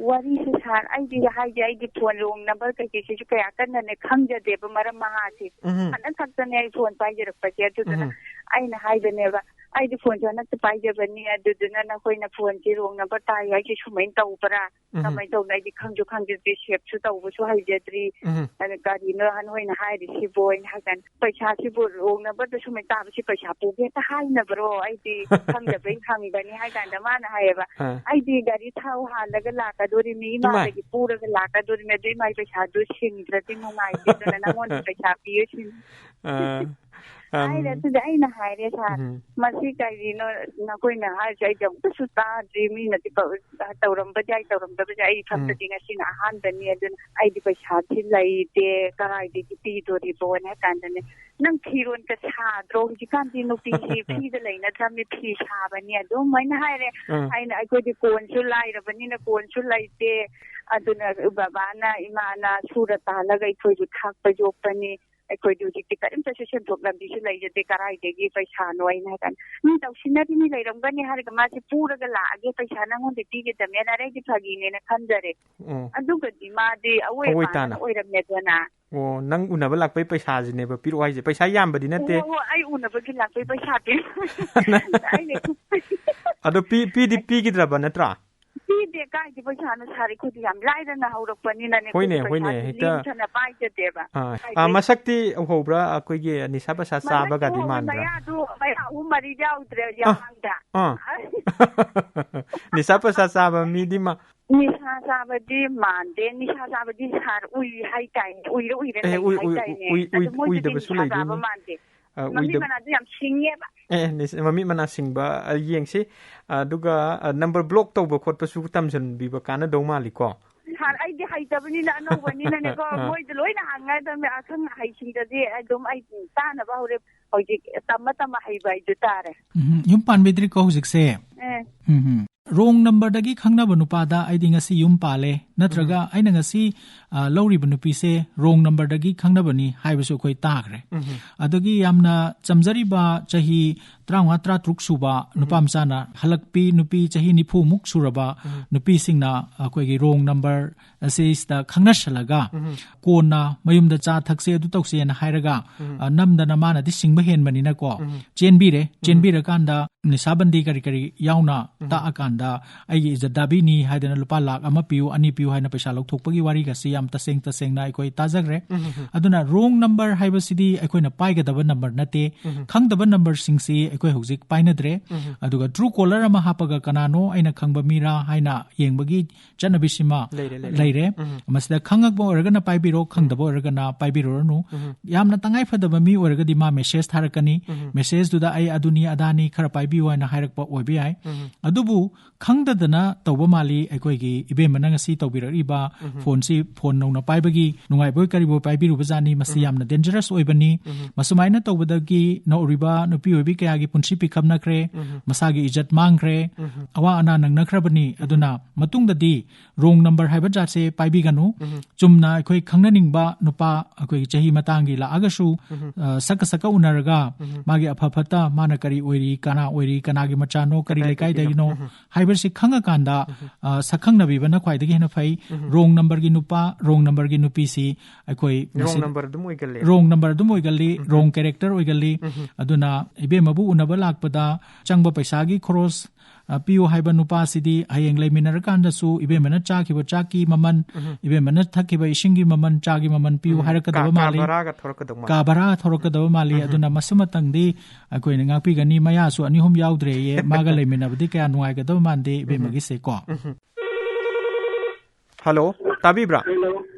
ꯋꯥꯔꯤꯁꯦ ꯁꯥꯔ, ꯑꯩꯗꯤ ꯍꯥꯏꯗꯤ ꯑꯩꯗꯤ ꯐꯣꯟ wrong number ꯀꯩꯀꯩꯁꯤꯁꯨ ꯀꯌꯥ ꯀꯟꯅꯅꯦ ꯈꯪꯖꯗꯦꯕ, ꯃꯔꯝ ꯃꯍꯥꯁꯦ꯫ ꯎꯝ꯫ ꯍꯟꯗꯛ ꯈꯛꯇꯅꯦ ꯑꯩ ꯐꯣꯟ ꯄꯥꯏꯖꯔꯛꯄꯁꯦ, ꯑꯗꯨꯗꯨꯅ ꯎꯝ꯫ ꯑꯩꯅ ꯍꯥꯏꯕꯅꯦꯕ, "ꯑꯩꯗꯤ ꯐꯣꯟꯁꯦ ꯍꯟꯗꯛꯇ ꯄꯥꯏꯖꯕꯅꯤ, ꯑꯗꯨꯗꯨꯅ ꯅꯈꯣꯏꯅ ꯐꯣꯟꯁꯦ wrong number ꯇꯥꯏ ꯍꯥꯏꯁꯦ ꯁꯨꯃꯥꯏꯅ ꯇꯧꯕ꯭ꯔꯥ? ꯎꯝ꯫ ꯀꯃꯥꯏꯅ ꯇꯧꯕꯅꯣ? ꯑꯩꯗꯤ ꯈꯪꯁꯨ ꯈꯪꯗꯦ, ꯁꯦꯞꯁꯨ ꯇꯧꯕꯁꯨ ꯍꯩꯖꯗ꯭ꯔꯤ꯫ ꯎꯝ꯫ ꯑꯗ ꯀꯔꯤꯅꯣ ꯑꯍꯟ ꯍꯣꯏꯅ ꯍꯥꯏꯔꯤꯁꯤꯕꯣ?" ꯑꯩꯅ ꯍꯥꯏ ꯀꯥꯟꯗ, "ꯄꯩꯁꯥꯁꯤꯕꯨ wrong number ꯗ ꯁꯨꯃꯥꯏꯅ ꯇꯥꯕꯁꯤ ꯄꯩꯁꯥ ꯄꯨꯒꯦ ꯍꯦꯛꯇ ꯍꯥꯏꯅꯕ꯭ꯔꯣ? ꯑꯩꯗꯤ ꯈꯪꯗꯕꯩ ꯍꯪꯕꯅꯤ" ꯍꯥꯏ ꯀꯥꯟꯗ ꯃꯥꯅ ꯍꯥꯏꯌꯦꯕ, ꯑꯥ꯫ "ꯑꯩꯗꯤ ꯒꯥꯔꯤ ꯊꯥꯎ ꯍꯥꯜꯂꯒ ꯂꯥꯛꯀꯗꯣꯔꯤꯃꯤ, ꯏꯃꯥꯏ꯫ ꯏꯃꯥꯗꯒꯤ ꯄꯨꯔꯒ ꯂꯥꯛꯀꯗꯣꯔꯤꯃꯤ, ꯑꯗꯨ ꯏꯃꯥꯒꯤ ꯄꯩꯁꯥꯗꯨ ꯁꯤꯡꯗ꯭ꯔꯗꯤ ꯅꯨꯡꯉꯥꯏꯇꯦ, ꯑꯗꯨꯅ ꯅꯉꯣꯟꯗ ꯄꯩꯁꯥ ꯄꯤꯌꯨ ꯁꯤꯅꯤ" ꯑꯥ꯫ ꯑꯝ꯫ ꯍꯥꯏꯔꯦ꯫ ꯑꯗꯨꯗꯤ ꯑꯩꯅ ꯍꯥꯏꯔꯦ, "ꯁꯥꯔ, ꯎꯝ꯫ ꯃꯁꯤ ꯀꯔꯤꯅꯣ? ꯅꯈꯣꯏꯅ ꯍꯥꯏꯔꯤꯁꯦ ꯑꯩꯗꯤ ꯑꯃꯨꯛꯇꯁꯨ ꯇꯥꯗ꯭ꯔꯤ, ꯃꯤꯅꯗꯤ ꯇꯧ-, ꯇꯧꯔꯝꯕ ꯌꯥꯏ, ꯇꯧꯔꯝꯗꯕ ꯌꯥꯏ, ꯑꯩ ꯎꯝ꯫ ꯈꯛꯇꯗꯤ ꯉꯁꯤꯅ ꯑꯍꯥꯟꯕꯅꯤ, ꯑꯗꯨꯅ ꯑꯩꯗꯤ ꯄꯩꯁꯥꯁꯤ ꯂꯩꯇꯦ, ꯀꯗꯥꯏꯗꯒꯤ ꯄꯤꯗꯣꯔꯤꯕꯣꯅ?" ꯍꯥꯏ ꯀꯥꯟꯗꯅꯦ, "ꯅꯪ ꯐꯤꯔꯣꯟꯒ ꯁꯥꯗ꯭ꯔꯣ? ꯍꯧꯖꯤꯛꯀꯥꯟꯗꯤ ꯅꯨꯄꯤꯁꯤ ꯐ꯭ꯔꯤꯗ ꯂꯩꯅꯗ꯭ꯔꯕꯅꯤ, ꯐꯤ ꯁꯥꯕꯅꯤ" ꯑꯗꯨꯃꯥꯏꯅ ꯍꯥꯏꯔꯦ꯫ ꯎꯝ꯫ ꯑꯩꯅ, "ꯑꯩꯈꯣꯏꯗꯤ ꯀꯣꯟꯁꯨ ꯂꯥꯏꯔꯕꯅꯤꯅ ꯀꯣꯟꯁꯨ ꯂꯩꯇꯦ, ꯑꯗꯨꯅ ꯕꯕꯥꯅ, ꯏꯃꯥꯅ ꯁꯨꯔ ꯇꯥꯜꯂꯒ ꯑꯩꯈꯣꯏꯕꯨ ꯊꯥꯛꯄ ꯌꯣꯛꯄꯅꯤ, ꯑꯩꯈꯣꯏꯗꯤ ꯍꯧꯖꯤꯛꯇꯤ ꯀꯔꯤꯝꯇꯁꯨ ꯁꯦꯟꯊꯣꯛ ꯂꯝꯕꯤꯁꯨ ꯂꯩꯖꯗꯦ, ꯀꯔꯥꯏꯗꯒꯤ ꯄꯩꯁꯥꯅꯣ ꯍꯥꯏꯅ ꯍꯥꯏ ꯀꯥꯟꯗ, "ꯎꯝ, ꯇꯧꯁꯤꯟꯅꯔꯤꯅꯤ, ꯂꯩꯔꯝꯒꯅꯤ" ꯍꯥꯏꯔꯒ ꯃꯥꯁꯦ ꯄꯨꯔꯒ ꯂꯥꯛꯑꯒꯦ, "ꯄꯩꯁꯥ ꯅꯪꯉꯣꯟꯗ ꯄꯤꯒꯗꯕꯅꯦꯅ" ꯑꯩꯗꯤ ꯐꯥꯒꯤꯅꯦꯅ ꯈꯟꯖꯔꯦ꯫ ꯑꯣ꯫ ꯑꯗꯨꯒꯗꯤ ꯃꯥꯗꯤ ꯑꯋꯣꯏ ꯑꯋꯣꯏ ꯑꯄꯥꯅ ꯇꯥꯅ꯫ ꯑꯣꯏꯔꯝꯃꯦꯗꯅ꯫ ꯑꯣ, ꯅꯪ ꯎꯅꯕ ꯂꯥꯛꯄꯩ ꯄꯩꯁꯥꯁꯤꯅꯦꯕ ꯄꯤꯔꯛꯑꯣ ꯍꯥꯏꯁꯦ? ꯄꯩꯁꯥ ꯌꯥꯝꯕꯗꯤ ꯅꯠꯇꯦ꯫ ꯑꯣ, ꯑꯩ ꯎꯅꯕꯒꯤ ꯂꯥꯛꯄꯩ ꯄꯩꯁꯥ ꯄꯤ-, ꯑꯩꯅ ꯑꯗꯣ ꯄꯤ-, ꯄꯤꯗꯤ ꯄꯤꯈꯤꯗ꯭ꯔꯕ ꯅꯠꯇ꯭ꯔꯥ? ꯄꯤꯗꯦ, ꯀꯥꯏꯗꯤ ꯄꯩꯁꯥꯅꯣ ꯁꯥꯔ, ꯑꯩꯈꯣꯏꯗꯤ ꯌꯥꯝ ꯂꯥꯏꯔꯅ ꯍꯧꯔꯛꯄꯅꯤꯅꯅꯦ, ꯍꯣꯏꯅꯦ, ꯑꯩꯈꯣꯏꯗꯤ ꯍꯣꯏꯅꯦ, ꯄꯩꯁꯥꯁꯦ ꯍꯦꯛꯇ ꯂꯦꯡꯗꯅ ꯄꯥꯏꯖꯗꯦꯕ꯫ ꯑꯥ, ꯑꯥ, ꯀꯥꯏꯗꯩ? ꯃꯁꯛꯇꯤ ꯎꯍꯧꯕ꯭ꯔꯥ? ꯑꯩꯈꯣꯏꯒꯤ ꯅꯤꯁꯥ ꯄꯁꯥ ꯃꯁꯛꯇꯤ ꯆꯥꯕꯒꯗꯤ ꯎꯍꯧꯋꯦ, ꯃꯥꯟꯕ꯭ꯔꯥ? ꯃꯌꯥꯗꯨ, ꯃꯌꯥ ꯑꯍꯨꯝ ꯃꯔꯤꯗꯤ ꯌꯥꯎꯗ꯭ꯔꯦ, ꯑꯥ, ꯌꯥꯝꯃꯥꯡꯗ꯫ ꯑꯥ꯫ ꯅꯤꯁꯥ ꯄꯁꯥ ꯆꯥꯕ ꯃꯤꯗꯤ ꯃꯥ-, ꯅꯤꯁꯥ ꯆꯥꯕꯗꯤ ꯃꯥꯟꯗꯦ, ꯅꯤꯁꯥ ꯆꯥꯕꯗꯤ ꯁꯥꯔ ꯎꯏ ꯍꯥꯏꯇꯥꯏꯅꯦ, ꯎꯏꯔ ꯎꯏꯔ ꯑꯦ, ꯂꯩ ꯎꯏ-, ꯎꯏ-, ꯍꯥꯏꯇꯥꯏꯅꯦ꯫ ꯎꯏ-, ꯎꯏ-, ꯑꯗꯨ ꯃꯣꯏꯗꯨꯗꯤ ꯎꯏꯗꯕꯁꯨ ꯅꯤꯁꯥ ꯆꯥꯕ ꯂꯩꯗꯣꯏꯅꯤ꯫ ꯃꯥꯟꯗꯦ꯫ ꯑ, ꯃꯃꯤꯠ ꯎꯏꯗꯕ-, ꯃꯅꯥꯗꯨ ꯌꯥꯝ ꯁꯤꯡꯉꯦꯕ꯫ ꯑꯦ, ꯅꯤꯁ-, ꯃꯃꯤꯠ ꯃꯅꯥ ꯁꯤꯡꯕ, ꯑ, ꯌꯦꯡꯁꯤ꯫ ꯑꯗꯨꯒ, ꯑ, number block ꯇꯧꯕ ꯈꯣꯠꯄꯁꯨ ꯇꯝꯁꯤꯟꯕꯤꯕ ꯀꯥꯟꯅꯗꯧ ꯃꯥꯜꯂꯤꯀꯣ? ꯁꯥꯔ, ꯑꯩꯗꯤ ꯍꯩꯇꯕꯅꯤꯅ ꯑꯅꯧꯕꯅꯤꯅꯅꯦꯀꯣ, ꯑꯥ꯫ ꯃꯣꯏꯗ ꯂꯣꯏꯅ ꯍꯪꯒꯗꯕꯅꯦ, ꯑꯈꯪ ꯑꯍꯩꯁꯤꯡꯗꯗꯤ ꯑꯗꯨꯝ ꯑꯩ ꯇꯥꯅꯕ ꯍꯧꯔꯦ꯫ ꯍꯧꯖꯤꯛ ꯇꯝꯃ ꯇꯝꯃ ꯍꯩꯕ ꯍꯥꯏꯗꯨ ꯇꯥꯔꯦ꯫ ꯎꯝ, ꯌꯨꯝ ꯄꯥꯟꯕꯤꯗ꯭ꯔꯤꯀꯣ ꯍꯧꯖꯤꯛꯁꯦ? ꯑꯦ꯫ ꯎꯝ, ꯎꯝ꯫ Wrong numberꯗꯒꯤ ꯈꯪꯅꯕ ꯅꯨꯄꯥꯗ ꯑꯩꯗꯤ ꯉꯁꯤ ꯌꯨꯝ ꯄꯥꯜꯂꯦ, ꯅꯠꯇ꯭ꯔꯒ ꯎꯝ꯫ ꯑꯩꯅ ꯉꯁꯤ, ꯑ, ꯂꯧꯔꯤꯕ ꯅꯨꯄꯤꯁꯦ wrong numberꯗꯒꯤ ꯈꯪꯅꯕꯅꯤ ꯍꯥꯏꯕꯁꯨ ꯑꯩꯈꯣꯏ ꯇꯥꯈ꯭ꯔꯦ꯫ ꯎꯝ꯫ ꯑꯗꯒꯤ ꯌꯥꯝꯅ ꯆꯝꯖꯔꯤꯕ ꯆꯍꯤ ꯇꯔꯥꯃꯉꯥ, ꯇꯔꯥꯇꯔꯨꯛ ꯁꯨꯕ ꯎꯝ꯫ ꯅꯨꯄꯥ ꯃꯆꯥꯅ ꯍꯜꯂꯛꯄꯤ ꯅꯨꯄꯤ ꯆꯍꯤ ꯅꯤꯐꯨꯃꯨꯛ ꯁꯨꯔꯕ ꯎꯝ꯫ ꯅꯨꯄꯤꯁꯤꯡꯅ ꯑꯩꯈꯣꯏꯒꯤ wrong number ꯑꯁꯤꯁꯤꯗ ꯈꯪꯅꯁꯜꯂꯒ ꯎꯝ꯫ ꯀꯣꯟꯅ ꯃꯌꯨꯝꯗ ꯆꯥ ꯊꯛꯁꯦ ꯑꯗꯨ ꯇꯧꯁꯦꯅ ꯍꯥꯏꯔꯒ, ꯎꯝ꯫ ꯑ, ꯅꯝꯗꯅ ꯃꯥꯅꯗꯤ ꯁꯤꯡꯕ ꯍꯦꯟꯕꯅꯤꯅꯀꯣ, ꯎꯝ꯫ ꯆꯦꯟꯕꯤꯔꯦ꯫ ꯎꯝ꯫ ꯆꯦꯟꯕꯤꯔꯀꯥꯟꯗ ꯅꯤꯁꯥꯕꯟꯗꯤ ꯀꯔꯤ ꯀꯔꯤ ꯌꯥꯎꯅ ꯎꯝ꯫ ꯇꯥꯛꯑꯀꯥꯟꯗ ꯑꯩꯒꯤ ꯏꯖꯠ ꯗꯥꯕꯤꯅꯤ ꯍꯥꯏꯗꯅ ꯂꯨꯄꯥ ꯂꯥꯈ ꯑꯃ ꯄꯤꯌꯨ, ꯑꯅꯤ ꯄꯤꯌꯨ ꯍꯥꯏꯅ ꯄꯩꯁꯥ ꯂꯧꯊꯣꯛꯄꯒꯤ ꯋꯥꯔꯤꯒꯁꯤ ꯌꯥꯝ ꯇꯁꯦꯡ ꯇꯁꯦꯡꯅ ꯑꯩꯈꯣꯏ ꯇꯥꯖꯈ꯭ꯔꯦ꯫ ꯎꯝ꯫ ꯑꯗꯨꯅ wrong number ꯍꯥꯏꯕꯁꯤꯗꯤ ꯑꯩꯈꯣꯏꯅ ꯄꯥꯏꯒꯗꯕ number ꯅꯠꯇꯦ꯫ ꯎꯝ꯫ ꯈꯪꯗꯕ numberꯁꯤꯡꯁꯤ ꯑꯩꯈꯣꯏ ꯍꯧꯖꯤꯛ ꯄꯥꯏꯅꯗ꯭ꯔꯦ꯫ ꯎꯝ꯫ ꯑꯗꯨꯒ Truecaller ꯑꯃ ꯍꯥꯞꯄꯒ ꯀꯅꯥꯅꯣ ꯑꯩꯅ ꯈꯪꯕ ꯃꯤꯔꯥ ꯍꯥꯏꯅ ꯌꯦꯡꯕꯒꯤ ꯆꯠꯅꯕꯤꯁꯤꯃ ꯂꯩꯔꯦ, ꯂꯩꯔꯦ꯫ ꯂꯩꯔꯦ꯫ ꯎꯝ꯫ ꯃꯁꯤꯗ ꯈꯪꯉꯛꯄ ꯑꯣꯏꯔꯒꯅ ꯄꯥꯏꯕꯤꯔꯣ, ꯈꯪꯗꯕ ꯑꯣꯏꯔꯒꯅ ꯄꯥꯏꯕꯤꯔꯨꯔꯅꯨ꯫ ꯎꯝ꯫ ꯌꯥꯝꯅ ꯇꯉꯥꯏ ꯐꯗꯕ ꯃꯤ ꯑꯣꯏꯔꯒꯗꯤ ꯃꯥ message ꯊꯥꯔꯛꯀꯅꯤ꯫ ꯎꯝ꯫ Messageꯗꯨꯗ "ꯑꯩ ꯑꯗꯨꯅꯤ ꯑꯗꯥꯅꯤ, ꯈꯔ ꯄꯥꯏꯕꯤꯌꯨ" ꯍꯥꯏꯅ ꯍꯥꯏꯔꯛꯄ ꯑꯣꯏꯕ ꯌꯥꯏ꯫ ꯎꯝ꯫ ꯑꯗꯨꯕꯨ ꯈꯪꯗꯗꯅ ꯇꯧꯕ ꯃꯥꯜꯂꯤ꯫ ꯑꯩꯈꯣꯏꯒꯤ ꯏꯕꯦꯝꯃꯅ ꯉꯁꯤ ꯇꯧꯕꯤꯔꯛꯂꯤꯕ ꯎꯝꯍꯨꯝ꯫ ꯐꯣꯟꯁꯤ ꯐꯣꯟ ꯅꯧꯅ ꯄꯥꯏꯕꯒꯤ ꯅꯨꯡꯉꯥꯏꯕꯣꯏ ꯀꯔꯤꯕꯣꯏ ꯄꯥꯏꯕꯤꯔꯨꯕꯖꯥꯠꯅꯤ꯫ ꯃꯁꯤ ꯎꯝꯍꯨꯝ꯫ ꯌꯥꯝꯅ dangerous ꯑꯣꯏꯕꯅꯤ꯫ ꯎꯝꯍꯨꯝ꯫ ꯃꯁꯨꯃꯥꯏꯅ ꯇꯧꯕꯗꯒꯤ ꯅꯧꯔꯤꯕ ꯅꯨꯄꯤ ꯑꯣꯏꯕꯤ ꯀꯌꯥꯒꯤ ꯄꯨꯟꯁꯤ ꯄꯤꯈꯝꯅꯈ꯭ꯔꯦ, ꯎꯝꯍꯨꯝ꯫ ꯃꯁꯥꯒꯤ ꯏꯖꯠ ꯃꯥꯡꯈ꯭ꯔꯦ, ꯎꯝꯍꯨꯝ꯫ ꯑꯋꯥ ꯑꯅꯥ ꯅꯪꯅꯈ꯭ꯔꯕꯅꯤ꯫ ꯎꯝꯍꯨꯝ꯫ ꯑꯗꯨꯅ ꯃꯇꯨꯡꯗꯗꯤ wrong number ꯍꯥꯏꯕ ꯖꯥꯠꯁꯦ ꯄꯥꯏꯕꯤꯒꯅꯨ꯫ ꯎꯝꯍꯨꯝ꯫ ꯆꯨꯝꯅ ꯑꯩꯈꯣꯏ ꯈꯪꯅꯅꯤꯡꯕ ꯅꯨꯄꯥ ꯑꯩꯈꯣꯏꯒꯤ ꯆꯍꯤ ꯃꯇꯥꯡꯒꯤ ꯂꯥꯛꯑꯒꯁꯨ, ꯎꯝꯍꯨꯝ꯫ ꯑ, ꯁꯛꯀ ꯁꯛꯀ ꯎꯅꯔꯒ ꯎꯝꯍꯨꯝ꯫ ꯃꯥꯒꯤ ꯑꯐ ꯐꯠꯇ, ꯃꯥꯅ ꯀꯔꯤ ꯑꯣꯏꯔꯤ, ꯀꯅꯥ ꯑꯣꯏꯔꯤ, ꯀꯅꯥꯒꯤ ꯃꯆꯥꯅꯣ, ꯀꯔꯤ ꯀꯗꯥꯏꯗꯒꯤꯅꯣ? ꯂꯩꯀꯥꯏꯗꯒꯤꯅꯣ, ꯎꯝꯍꯨꯝ꯫ ꯍꯥꯏꯕꯁꯤ ꯈꯪꯉꯀꯥꯟꯗ, ꯎꯝꯍꯨꯝ꯫ ꯑ, ꯁꯛꯈꯪꯅꯕꯤꯕꯅ ꯈ꯭ꯋꯥꯏꯗꯒꯤ ꯍꯦꯟꯅ ꯐꯩ꯫ ꯎꯝꯍꯨꯝ꯫ Wrong number ꯒꯤ ꯅꯨꯄꯥ, wrong number ꯒꯤ ꯅꯨꯄꯤꯁꯤ ꯑꯩꯈꯣꯏ ꯉꯁꯤ wrong number ꯑꯗꯨꯝ ꯑꯣꯏꯒꯜꯂꯦ꯫ Wrong number ꯑꯗꯨꯝ ꯑꯣꯏꯒꯜꯂꯤ, ꯎꯝꯍꯨꯝ꯫ Wrong character ꯑꯣꯏꯒꯜꯂꯤ꯫ ꯎꯝꯍꯨꯝ꯫ ꯑꯗꯨꯅ ꯏꯕꯦꯝꯃꯕꯨ ꯎꯅꯕ ꯂꯥꯛꯄꯗ ꯆꯪꯕ ꯄꯩꯁꯥꯒꯤ ꯈꯣꯔꯣꯁ, ꯑ, ꯄꯤꯌꯨ ꯍꯥꯏꯕ ꯅꯨꯄꯥꯁꯤꯗꯤ ꯍꯌꯦꯡ ꯂꯩꯃꯤꯟꯅꯔꯀꯥꯟꯗꯁꯨ ꯏꯕꯦꯝꯃꯅ ꯆꯥꯈꯤꯕ ꯆꯥꯛꯀꯤ ꯃꯃꯜ, ꯎꯝꯍꯨꯝ꯫ ꯏꯕꯦꯝꯃꯅ ꯊꯛꯈꯤꯕ ꯏꯁꯤꯡꯒꯤ ꯃꯃꯜ, ꯆꯥꯒꯤ ꯃꯃꯜ ꯄꯤꯌꯨ ꯎꯝꯍꯨꯝ꯫ ꯍꯥꯏꯔꯛꯀꯗꯕ ꯀꯥ, ꯀꯥ ꯃꯥꯜꯂꯤ꯫ ꯚꯔꯥꯒ ꯊꯣꯔꯛꯀꯗꯧ ꯃꯥꯜꯂꯤ꯫ ꯀꯥ ꯚꯔꯥ ꯊꯣꯔꯛꯀꯗꯕ ꯃꯥꯜꯂꯤ꯫ ꯎꯝꯍꯨꯝ꯫ ꯑꯗꯨꯅ ꯃꯁꯤꯃꯇꯪꯗꯤ ꯑꯩꯈꯣꯏꯅ ꯉꯥꯛꯄꯤꯒꯅꯤ꯫ ꯃꯌꯥꯁꯨ ꯑꯅꯤ ꯑꯍꯨꯝ ꯌꯥꯎꯗ꯭ꯔꯦꯌꯦ꯫ ꯃꯥꯒ ꯂꯩꯃꯤꯟꯅꯕꯗꯤ ꯀꯌꯥ ꯅꯨꯡꯉꯥꯏꯒꯗꯕ ꯃꯥꯟꯗꯦ ꯎꯝꯍꯨꯝ꯫ ꯏꯕꯦꯝꯃꯒꯤꯁꯦꯀꯣ꯫ ꯎꯝꯍꯨꯝ꯫ ꯍꯜꯂꯣ, ꯇꯥꯕꯤꯕ꯭ꯔꯥ? ꯍꯜꯂꯣ꯫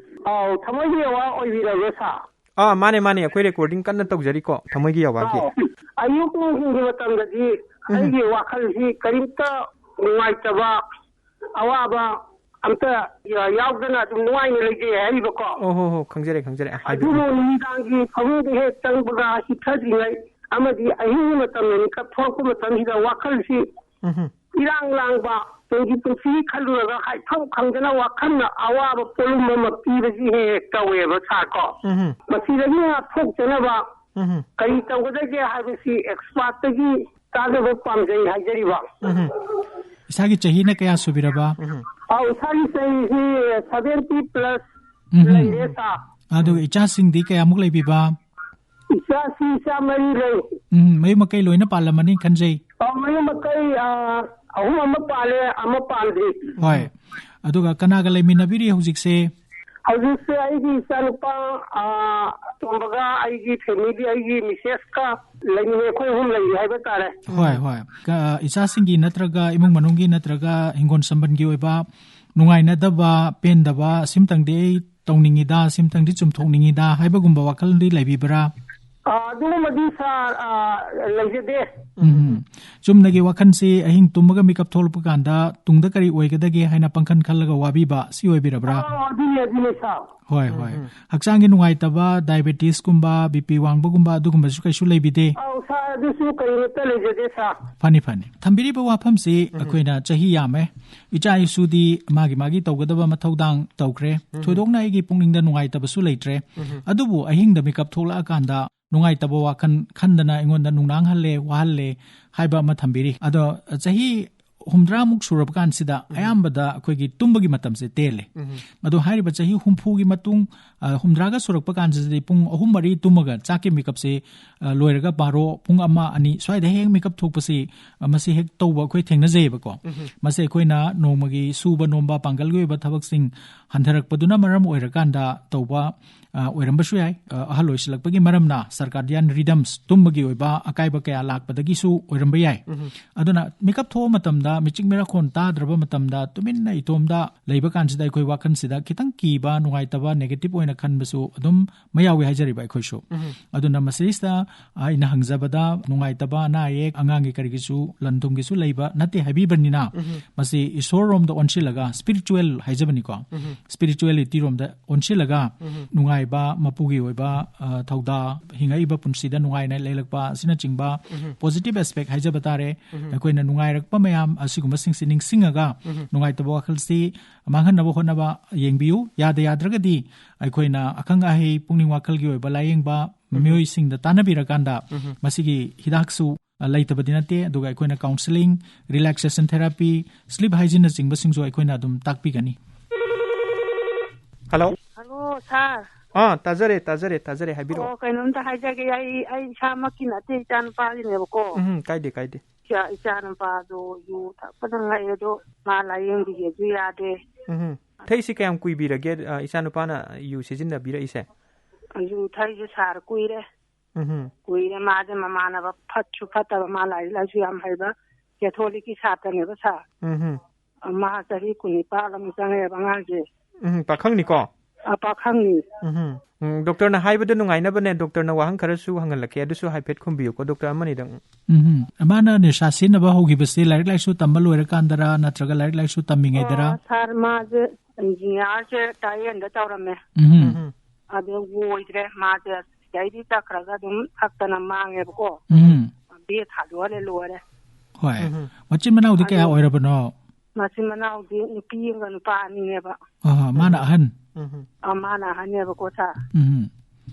ꯑꯥꯎ, ꯊꯃꯣꯏꯒꯤ ꯑꯋꯥ ꯑꯣꯏꯕꯤꯔꯕ꯭ꯔꯣ, ꯁꯥꯔ? ꯑꯥ, ꯃꯥꯅꯦ, ꯃꯥꯅꯦ, ꯑꯩꯈꯣꯏ recording ꯀꯟꯅ ꯇꯧꯖꯔꯤꯀꯣ, ꯊꯃꯣꯏꯒꯤ ꯑꯋꯥꯒꯤ꯫ ꯑꯥꯎ, ꯑꯌꯨꯛ ꯅꯨꯡꯊꯤꯜꯒꯤ ꯃꯇꯝꯗꯗꯤ ꯎꯝ꯫ ꯑꯩꯒꯤ ꯋꯥꯈꯜꯁꯤ ꯀꯔꯤꯝꯇ ꯅꯨꯡꯉꯥꯏꯇꯕ, ꯑꯋꯥꯕ ꯑꯝꯇ ꯌꯥꯎꯗꯅ ꯑꯗꯨꯝ ꯅꯨꯡꯉꯥꯏꯅ ꯂꯩꯖꯩ ꯍꯥꯏꯔꯤꯕꯀꯣ꯫ ꯑꯣ, ꯍꯣ, ꯍꯣ, ꯈꯪꯖꯔꯦ, ꯈꯪꯖꯔꯦ꯫ ꯑꯥ, ꯍꯥꯏꯕꯤꯌꯨ꯫ ꯑꯗꯨꯕꯨ ꯅꯨꯃꯤꯗꯥꯡꯒꯤ ꯐꯃꯨꯡꯗ ꯍꯦꯛ ꯆꯪꯕꯒ, ꯍꯤꯞꯊꯗ꯭ꯔꯤꯉꯩ ꯑꯃꯗꯤ ꯑꯍꯤꯡꯒꯤ ꯃꯇꯝꯗ ꯃꯤꯀꯞ ꯊꯣꯛꯂꯛꯄ ꯃꯇꯝꯁꯤꯗ ꯋꯥꯈꯜꯁꯤ ꯎꯝ꯫ ꯏꯔꯥꯡ ꯂꯥꯡꯕ, ꯇꯨꯡꯒꯤ ꯄꯨꯟꯁꯤ ꯈꯜꯂꯨꯔꯒ ꯍꯥꯏꯐꯝ ꯈꯪꯗꯅ ꯋꯥꯈꯜꯅ ꯑꯋꯥꯕ ꯄꯣꯠꯂꯨꯝ ꯑꯃ ꯄꯤꯕꯁꯤ ꯍꯦꯛ ꯍꯦꯛ ꯇꯧꯋꯦꯕ, ꯁꯥꯔ ꯀꯣ꯫ ꯎꯝ꯫ ꯃꯁꯤꯗꯒꯤ ꯉꯥꯛꯊꯣꯛꯆꯅꯕ ꯎꯝ꯫ ꯀꯔꯤ ꯇꯧꯒꯗꯒꯦ ꯍꯥꯏꯕꯁꯤ expert ꯇꯒꯤ ꯇꯥꯖꯕ ꯄꯥꯝꯖꯩ ꯍꯥꯏꯖꯔꯤꯕ꯫ ꯎꯝ꯫ ꯏꯁꯥꯒꯤ ꯆꯍꯤꯅ ꯀꯌꯥ ꯁꯨꯕꯤꯔꯕ? ꯎꯝ꯫ ꯑꯧ, ꯏꯁꯥꯒꯤ ꯆꯍꯤꯁꯤ seventy plus ꯎꯝ꯫ ꯂꯩꯔꯦ, ꯁꯥꯔ꯫ ꯑꯗꯨꯒ ꯏꯆꯥꯁꯤꯡꯗꯤ ꯀꯌꯥꯃꯨꯛ ꯂꯩꯕꯤꯕ? ꯏꯆꯥꯁꯤ ꯏꯆꯥ ꯃꯔꯤ ꯂꯩ꯫ ꯎꯝ, ꯃꯌꯨꯝ ꯃꯀꯩ ꯂꯣꯏꯅ ꯄꯥꯜꯂꯝꯃꯅꯤ ꯈꯟꯖꯩ꯫ ꯑꯧ, ꯃꯌꯨꯝ ꯃꯀꯩ, ꯑ, ꯑꯍꯨꯝ ꯑꯃ ꯄꯥꯜꯂꯦ, ꯑꯃ ꯄꯥꯟꯗ꯭ꯔꯤ꯫ ꯍꯣꯏ꯫ ꯑꯗꯨꯒ ꯀꯅꯥꯒ ꯂꯩꯃꯤꯟꯅꯕꯤꯔꯤ ꯍꯧꯖꯤꯛꯁꯦ? ꯍꯧꯖꯤꯛꯁꯦ ꯑꯩꯒꯤ ꯏꯆꯥꯅꯨꯄꯥ, ꯑ, ꯑꯇꯣꯝꯕꯒ, ꯑꯩꯒꯤ family, ꯑꯩꯒꯤ missus ꯀ ꯂꯩꯃꯤꯟꯅꯩ, ꯑꯩꯈꯣꯏ ꯑꯍꯨꯝ ꯂꯩꯔꯤ ꯍꯥꯏꯕ ꯇꯥꯔꯦ꯫ ꯍꯣꯏ, ꯍꯣꯏ꯫ ꯀ-, ꯏꯆꯥꯁꯤꯡꯒꯤ ꯅꯠꯇ꯭ꯔꯒ ꯏꯃꯨꯡ ꯃꯅꯨꯡꯒꯤ ꯅꯠꯇ꯭ꯔꯒ ꯍꯤꯡꯒꯣꯜ ꯁꯝꯕꯜꯒꯤ ꯑꯣꯏꯕ ꯅꯨꯡꯉꯥꯏꯅꯗꯕ, ꯄꯦꯟꯗꯕ, ꯑꯁꯤꯝꯇꯪꯗꯤ ꯑꯩ ꯇꯧꯅꯤꯡꯉꯤꯗ, ꯑꯁꯤꯝꯇꯪꯗꯤ ꯆꯨꯝꯊꯣꯛꯅꯤꯡꯉꯤꯗ ꯍꯥꯏꯕꯒꯨꯝꯕ ꯋꯥꯈꯜꯗꯤ ꯂꯩꯕꯤꯕ꯭ꯔꯥ? ꯑ, ꯑꯗꯨꯒꯨꯝꯕꯗꯤ, ꯁꯥꯔ, ꯑ, ꯂꯩꯖꯗꯦ꯫ ꯎꯝ꯫ ꯆꯨꯝꯅꯒꯤ ꯋꯥꯈꯜꯁꯤ ꯑꯍꯤꯡ ꯇꯨꯝꯃꯒ ꯃꯤꯀꯞ ꯊꯣꯛꯂꯛꯄ ꯀꯥꯟꯗ ꯇꯨꯡꯗ ꯀꯔꯤ ꯑꯣꯏꯒꯗꯒꯦ ꯍꯥꯏꯅ ꯄꯪꯈꯟ ꯈꯜꯂꯒ ꯋꯥꯕꯤꯕ ꯁꯤ ꯑꯣꯏꯕꯤꯔꯕ꯭ꯔꯥ? ꯑꯥ, ꯑꯗꯨꯅꯦ, ꯑꯗꯨꯅꯦ, ꯁꯥꯔ꯫ ꯍꯣꯏ, ꯍꯣꯏ꯫ ꯎꯝ, ꯎꯝ꯫ ꯍꯛꯆꯥꯡꯒꯤ ꯅꯨꯡꯉꯥꯏꯇꯕ, diabetes ꯀꯨꯝꯕ, BP ꯋꯥꯡꯕꯒꯨꯝꯕ ꯑꯗꯨꯒꯨꯝꯕꯁꯨ ꯀꯩꯁꯨ ꯂꯩꯕꯤꯗꯦ? ꯑꯧ, ꯁꯥꯔ, ꯑꯗꯨꯁꯨ ꯀꯔꯤꯃꯠꯇ ꯂꯩꯖꯗꯦ, ꯁꯥꯔ꯫ ꯐꯅꯤ, ꯐꯅꯤ꯫ ꯊꯝꯕꯤꯔꯤꯕ ꯋꯥꯐꯝꯁꯤ ꯎꯝ꯫ ꯑꯩꯈꯣꯏꯅ ꯆꯍꯤ ꯌꯥꯝꯃꯦ, ꯏꯆꯥ ꯏꯁꯨꯗꯤ ꯃꯥꯒꯤ ꯃꯥꯒꯤ ꯇꯧꯒꯗꯕ ꯃꯊꯧꯗꯥꯡ ꯇꯧꯈ꯭ꯔꯦ꯫ ꯎꯝ꯫ ꯊꯣꯏꯗꯣꯛꯅ ꯑꯩꯒꯤ ꯄꯨꯛꯅꯤꯡꯗ ꯅꯨꯡꯉꯥꯏꯇꯕꯁꯨ ꯂꯩꯇ꯭ꯔꯦ꯫ ꯎꯝ꯫ ꯑꯗꯨꯕꯨ ꯑꯍꯤꯡꯗ ꯃꯤꯀꯞ ꯊꯣꯛꯂꯛꯑꯀꯥꯟꯗ ꯅꯨꯡꯉꯥꯏꯇꯕ ꯋꯥꯈꯜ ꯈꯟꯗꯅ ꯑꯩꯉꯣꯟꯗ ꯅꯨꯡꯅꯥꯡꯍꯜꯂꯦ, ꯋꯥꯍꯜꯂꯦ ꯍꯥꯏꯕ ꯑꯃ ꯊꯝꯕꯤꯔꯤ꯫ ꯑꯗꯣ ꯆꯍꯤ ꯍꯨꯝꯗ꯭ꯔꯥꯃꯨꯛ ꯁꯨꯔꯕ ꯀꯥꯟꯁꯤꯗ ꯎꯝ꯫ ꯑꯌꯥꯝꯕꯗ ꯑꯩꯈꯣꯏꯒꯤ ꯇꯨꯝꯕꯒꯤ ꯃꯇꯝꯁꯦ ꯇꯦꯜꯂꯦ꯫ ꯎꯝ꯫ ꯑꯗꯣ ꯍꯥꯏꯔꯤꯕ ꯆꯍꯤ ꯍꯨꯝꯐꯨꯒꯤ ꯃꯇꯨꯡ, ꯑ, ꯍꯨꯝꯗ꯭ꯔꯥꯒ ꯁꯨꯔꯛꯄ ꯀꯥꯟꯁꯤꯗꯗꯤ ꯄꯨꯡ ꯑꯍꯨꯝ ꯃꯔꯤ ꯇꯨꯝꯃꯒ ꯆꯥꯛꯀꯤ ꯃꯤꯀꯞꯁꯦ, ꯑ, ꯂꯣꯏꯔꯒ ꯕꯥꯔꯣ, ꯄꯨꯡ ꯑꯃ, ꯑꯅꯤ ꯁ꯭ꯋꯥꯏꯗ ꯍꯦꯛ ꯃꯤꯀꯞ ꯊꯣꯛꯄꯁꯤ, ꯑ, ꯃꯁꯤ ꯍꯦꯛ ꯇꯧꯕ ꯑꯩꯈꯣꯏ ꯊꯦꯡꯅꯖꯩꯌꯦꯕꯀꯣ꯫ ꯎꯝ꯫ ꯃꯁꯤ ꯑꯩꯈꯣꯏꯅ ꯅꯣꯡꯃꯒꯤ ꯁꯨꯕ ꯅꯣꯝꯕ ꯄꯥꯡꯒꯜꯒꯤ ꯑꯣꯏꯕ ꯊꯕꯛꯁꯤꯡ ꯍꯟꯊꯔꯛꯄꯗꯨꯅ ꯃꯔꯝ ꯑꯣꯏꯔꯀꯥꯟꯗ ꯇꯧꯕ, ꯑ, ꯑꯣꯏꯔꯝꯕꯁꯨ ꯌꯥꯏ꯫ ꯑ, ꯑꯍꯜ ꯑꯣꯏꯁꯤꯜꯂꯛꯄꯒꯤ ꯃꯔꯝꯅ circadian rhythms, ꯇꯨꯝꯕꯒꯤ ꯑꯣꯏꯕ ꯑꯀꯥꯏꯕ ꯀꯌꯥ ꯂꯥꯛꯄꯗꯒꯤꯁꯨ ꯑꯣꯏꯔꯝꯕ ꯌꯥꯏ꯫ ꯎꯝ꯫ ꯑꯗꯨꯅ ꯃꯤꯀꯞ ꯊꯣꯛꯄ ꯃꯇꯝꯗ, ꯃꯤꯆꯤꯛ ꯃꯤꯔꯥꯈꯣꯟ ꯇꯥꯗ꯭ꯔꯕ ꯃꯇꯝꯗ, ꯇꯨꯃꯤꯟꯅ ꯏꯇꯣꯝꯗ ꯂꯩꯕ ꯀꯥꯟꯁꯤꯗ ꯑꯩꯈꯣꯏ ꯋꯥꯈꯜꯁꯤꯗ ꯈꯤꯇꯪ ꯀꯤꯕ, ꯅꯨꯡꯉꯥꯏꯇꯕ, negative ꯑꯣꯏꯅ ꯈꯟꯕꯁꯨ ꯑꯗꯨꯝ ꯃꯌꯥꯎꯏ ꯍꯥꯏꯖꯔꯤꯕ ꯑꯩꯈꯣꯏꯁꯨ꯫ ꯎꯝ꯫ ꯑꯗꯨꯅ ꯃꯁꯤꯗꯩꯁꯤꯗ ꯑꯩꯅ ꯍꯪꯖꯕꯗ, ꯅꯨꯡꯉꯥꯏꯇꯕ, ꯑꯅꯥ ꯑꯌꯦꯛ, ꯑꯉꯥꯡꯒꯤ ꯀꯔꯤꯒꯤꯁꯨ ꯂꯟ ꯊꯨꯝꯒꯤꯁꯨ ꯂꯩꯕ ꯅꯠꯇꯦ ꯍꯥꯏꯕꯤꯕꯅꯤꯅ, ꯎꯝ꯫ ꯃꯁꯤ ꯏꯁꯣꯔꯔꯣꯝꯗ ꯑꯣꯟꯁꯤꯜꯂꯒ, spiritual ꯍꯥꯏꯖꯕꯅꯤꯀꯣ, ꯎꯝ꯫ Spirituality ꯔꯣꯝꯗ ꯑꯣꯟꯁꯤꯜꯂꯒ, ꯎꯝ꯫ ꯅꯨꯡꯉꯥꯏꯕ, ꯃꯄꯨꯒꯤ ꯑꯣꯏꯕ, ꯑ, ꯊꯧꯗꯥ, ꯍꯤꯡꯉꯛꯏꯕ ꯄꯨꯟꯁꯤꯗ ꯅꯨꯡꯉꯥꯏꯅ ꯂꯩꯔꯛꯄ ꯑꯁꯤꯅꯆꯤꯡꯕ, ꯎꯝ꯫ Positive aspect ꯍꯥꯏꯖꯕ ꯇꯥꯔꯦ꯫ ꯎꯝ꯫ ꯑꯩꯈꯣꯏꯅ ꯅꯨꯡꯉꯥꯏꯔꯛꯄ ꯃꯌꯥꯝ ꯑꯁꯤꯒꯨꯝꯕꯁꯤꯡꯁꯤ ꯅꯤꯡꯁꯤꯡꯉꯒ, ꯎꯝ꯫ ꯅꯨꯡꯉꯥꯏꯇꯕ ꯋꯥꯈꯜꯁꯤ ꯃꯥꯡꯍꯟꯅꯕ ꯍꯣꯠꯅꯕ ꯌꯦꯡꯕꯤꯌꯨ꯫ ꯌꯥꯗ ꯌꯥꯗ꯭ꯔꯒꯗꯤ ꯑꯩꯈꯣꯏꯅ ꯑꯈꯪ ꯑꯍꯩ ꯄꯨꯛꯅꯤꯡ ꯋꯥꯈꯜꯒꯤ ꯑꯣꯏꯕ ꯂꯥꯌꯦꯡꯕ ꯎꯝ꯫ ꯃꯤꯑꯣꯏꯁꯤꯡꯗ ꯇꯥꯟꯅꯕꯤꯔꯀꯥꯟꯗ ꯎꯝ꯫ ꯃꯁꯤꯒꯤ ꯍꯤꯗꯥꯛꯁꯨ, ꯑ, ꯂꯩꯇꯕꯗꯤ ꯅꯠꯇꯦ꯫ ꯑꯗꯨꯒ ꯑꯩꯈꯣꯏꯅ counselling, relaxation therapy, sleep hygiene ꯅꯆꯤꯡꯕꯁꯤꯡꯁꯨ ꯑꯩꯈꯣꯏꯅ ꯑꯗꯨꯝ ꯇꯥꯛꯄꯤꯒꯅꯤ꯫ ꯍꯜꯂꯣ꯫ ꯍꯜꯂꯣ, ꯁꯥꯔ꯫ ꯑꯥ, ꯇꯥꯖꯔꯦ, ꯇꯥꯖꯔꯦ, ꯇꯥꯖꯔꯦ, ꯍꯥꯏꯕꯤꯔꯛꯑꯣ꯫ ꯑꯣ, ꯀꯩꯅꯣꯝꯇ ꯍꯥꯏꯖꯒꯦ꯫ ꯑꯩ, ꯑꯩ ꯏꯁꯥꯃꯛꯀꯤ ꯅꯠꯇꯦ, ꯏꯆꯥꯅꯨꯄꯥꯒꯤꯅꯦꯕꯀꯣ꯫ ꯎꯝ, ꯀꯥꯏꯗꯦ, ꯀꯥꯏꯗꯦ꯫ ꯏꯆꯥ-, ꯏꯆꯥꯅꯨꯄꯥꯗꯣ ꯌꯨ ꯊꯛꯄꯗ ꯉꯛꯑꯦ, ꯑꯗꯣ ꯃꯥ ꯂꯥꯌꯦꯡꯕꯤꯒꯦꯁꯨ ꯌꯥꯗꯦ꯫ ꯎꯝ꯫ ꯊꯛꯏꯁꯤ ꯀꯌꯥꯝ ꯀꯨꯏꯕꯤꯔꯒꯦ, ꯑ, ꯏꯆꯥꯅꯨꯄꯥꯅ ꯌꯨ ꯁꯤꯖꯤꯟꯅꯕꯤꯔꯛꯏꯁꯦ? ꯌꯨ ꯊꯛꯏꯁꯦ, ꯁꯥꯔ, ꯀꯨꯏꯔꯦ꯫ ꯎꯝ꯫ ꯀꯨꯏꯔꯦ꯫ ꯃꯥꯁꯦ ꯃꯃꯥꯟꯅꯕ ꯐꯠꯁꯨ ꯐꯠꯇꯕ, ꯃꯥ ꯂꯥꯏꯔꯤꯛ ꯂꯥꯏꯁꯨ ꯌꯥꯝ ꯍꯩꯕ, ꯀꯦꯊꯣꯂꯤꯛꯀꯤ ꯁꯥꯇ꯭ꯔꯅꯦꯕ, ꯁꯥꯔ꯫ ꯎꯝ꯫ ꯃꯥ ꯆꯍꯤ ꯀꯨꯟꯅꯤꯄꯥꯜ ꯑꯃꯨꯛ ꯆꯪꯉꯛꯑꯦꯕ ꯑꯉꯥꯡꯁꯦ꯫ ꯎꯝ, ꯄꯥꯈꯪꯅꯤꯀꯣ? ꯑ, ꯄꯥꯈꯪꯅꯤ꯫ ꯎꯝ꯫ ꯎꯝ, ꯗꯣꯛꯇꯔꯅ ꯍꯥꯏꯕꯗ ꯅꯨꯡꯉꯥꯏꯅꯕꯅꯦ, ꯗꯣꯛꯇꯔꯅ ꯋꯥꯍꯪ ꯈꯔꯁꯨ ꯍꯪꯍꯜꯂꯛꯀꯦ, ꯑꯗꯨꯁꯨ ꯍꯥꯏꯐꯦꯠ ꯈꯨꯝꯕꯤꯌꯨꯀꯣ, ꯗꯣꯛꯇꯔ, ꯑꯃꯅꯤꯗꯪ꯫ ꯎꯝ꯫ ꯃꯥꯅ ꯅꯤꯁꯥ ꯁꯤꯖꯤꯟꯅꯕ ꯍꯧꯈꯤꯕꯁꯤ ꯂꯥꯏꯔꯤꯛ ꯂꯥꯏꯁꯨ ꯇꯝꯕ ꯂꯣꯏꯔꯀꯥꯟꯗꯔ, ꯅꯠꯇ꯭ꯔꯒ ꯂꯥꯏꯔꯤꯛ ꯂꯥꯏꯁꯨ ꯇꯝꯃꯤꯉꯩꯗꯔ? ꯑ, ꯁꯥꯔ, ꯃꯥꯁꯦ ꯏꯟꯖꯤꯅꯤꯌꯥꯔꯁꯦ ꯇꯥꯏꯌꯦꯟꯗ ꯇꯧꯔꯝꯃꯦ꯫ ꯎꯝ꯫ ꯎꯝ꯫ ꯑꯗꯨ ꯑꯣꯏꯗ꯭ꯔꯦ, ꯃꯥꯁꯦ ꯁꯤꯗꯩꯗꯤ ꯆꯠꯈ꯭ꯔꯒ ꯑꯗꯨꯝ ꯊꯛꯇꯅ ꯃꯥꯡꯉꯦꯕꯀꯣ꯫ ꯎꯝ꯫ ꯕꯦ ꯊꯥꯗꯣꯛꯍꯜꯂꯦ, ꯂꯣꯏꯔꯦ꯫ ꯍꯣꯏ꯫ ꯎꯝ꯫ ꯃꯆꯤꯟ ꯃꯅꯥꯎꯗꯤ ꯀꯌꯥ ꯑꯗꯨ ꯑꯣꯏꯔꯕꯅꯣ? ꯃꯆꯤꯟ ꯃꯅꯥꯎꯗꯤ ꯅꯨꯄꯤ ꯑꯃꯒ ꯅꯨꯄꯥ ꯑꯅꯤꯅꯦꯕ꯫ ꯑꯍ, ꯃꯥꯅ ꯎꯝ꯫ ꯑꯍꯟ? ꯎꯝ꯫ ꯑ, ꯃꯥꯅ ꯑꯍꯟꯅꯦꯕꯀꯣ, ꯁꯥꯔ꯫ ꯎꯝ꯫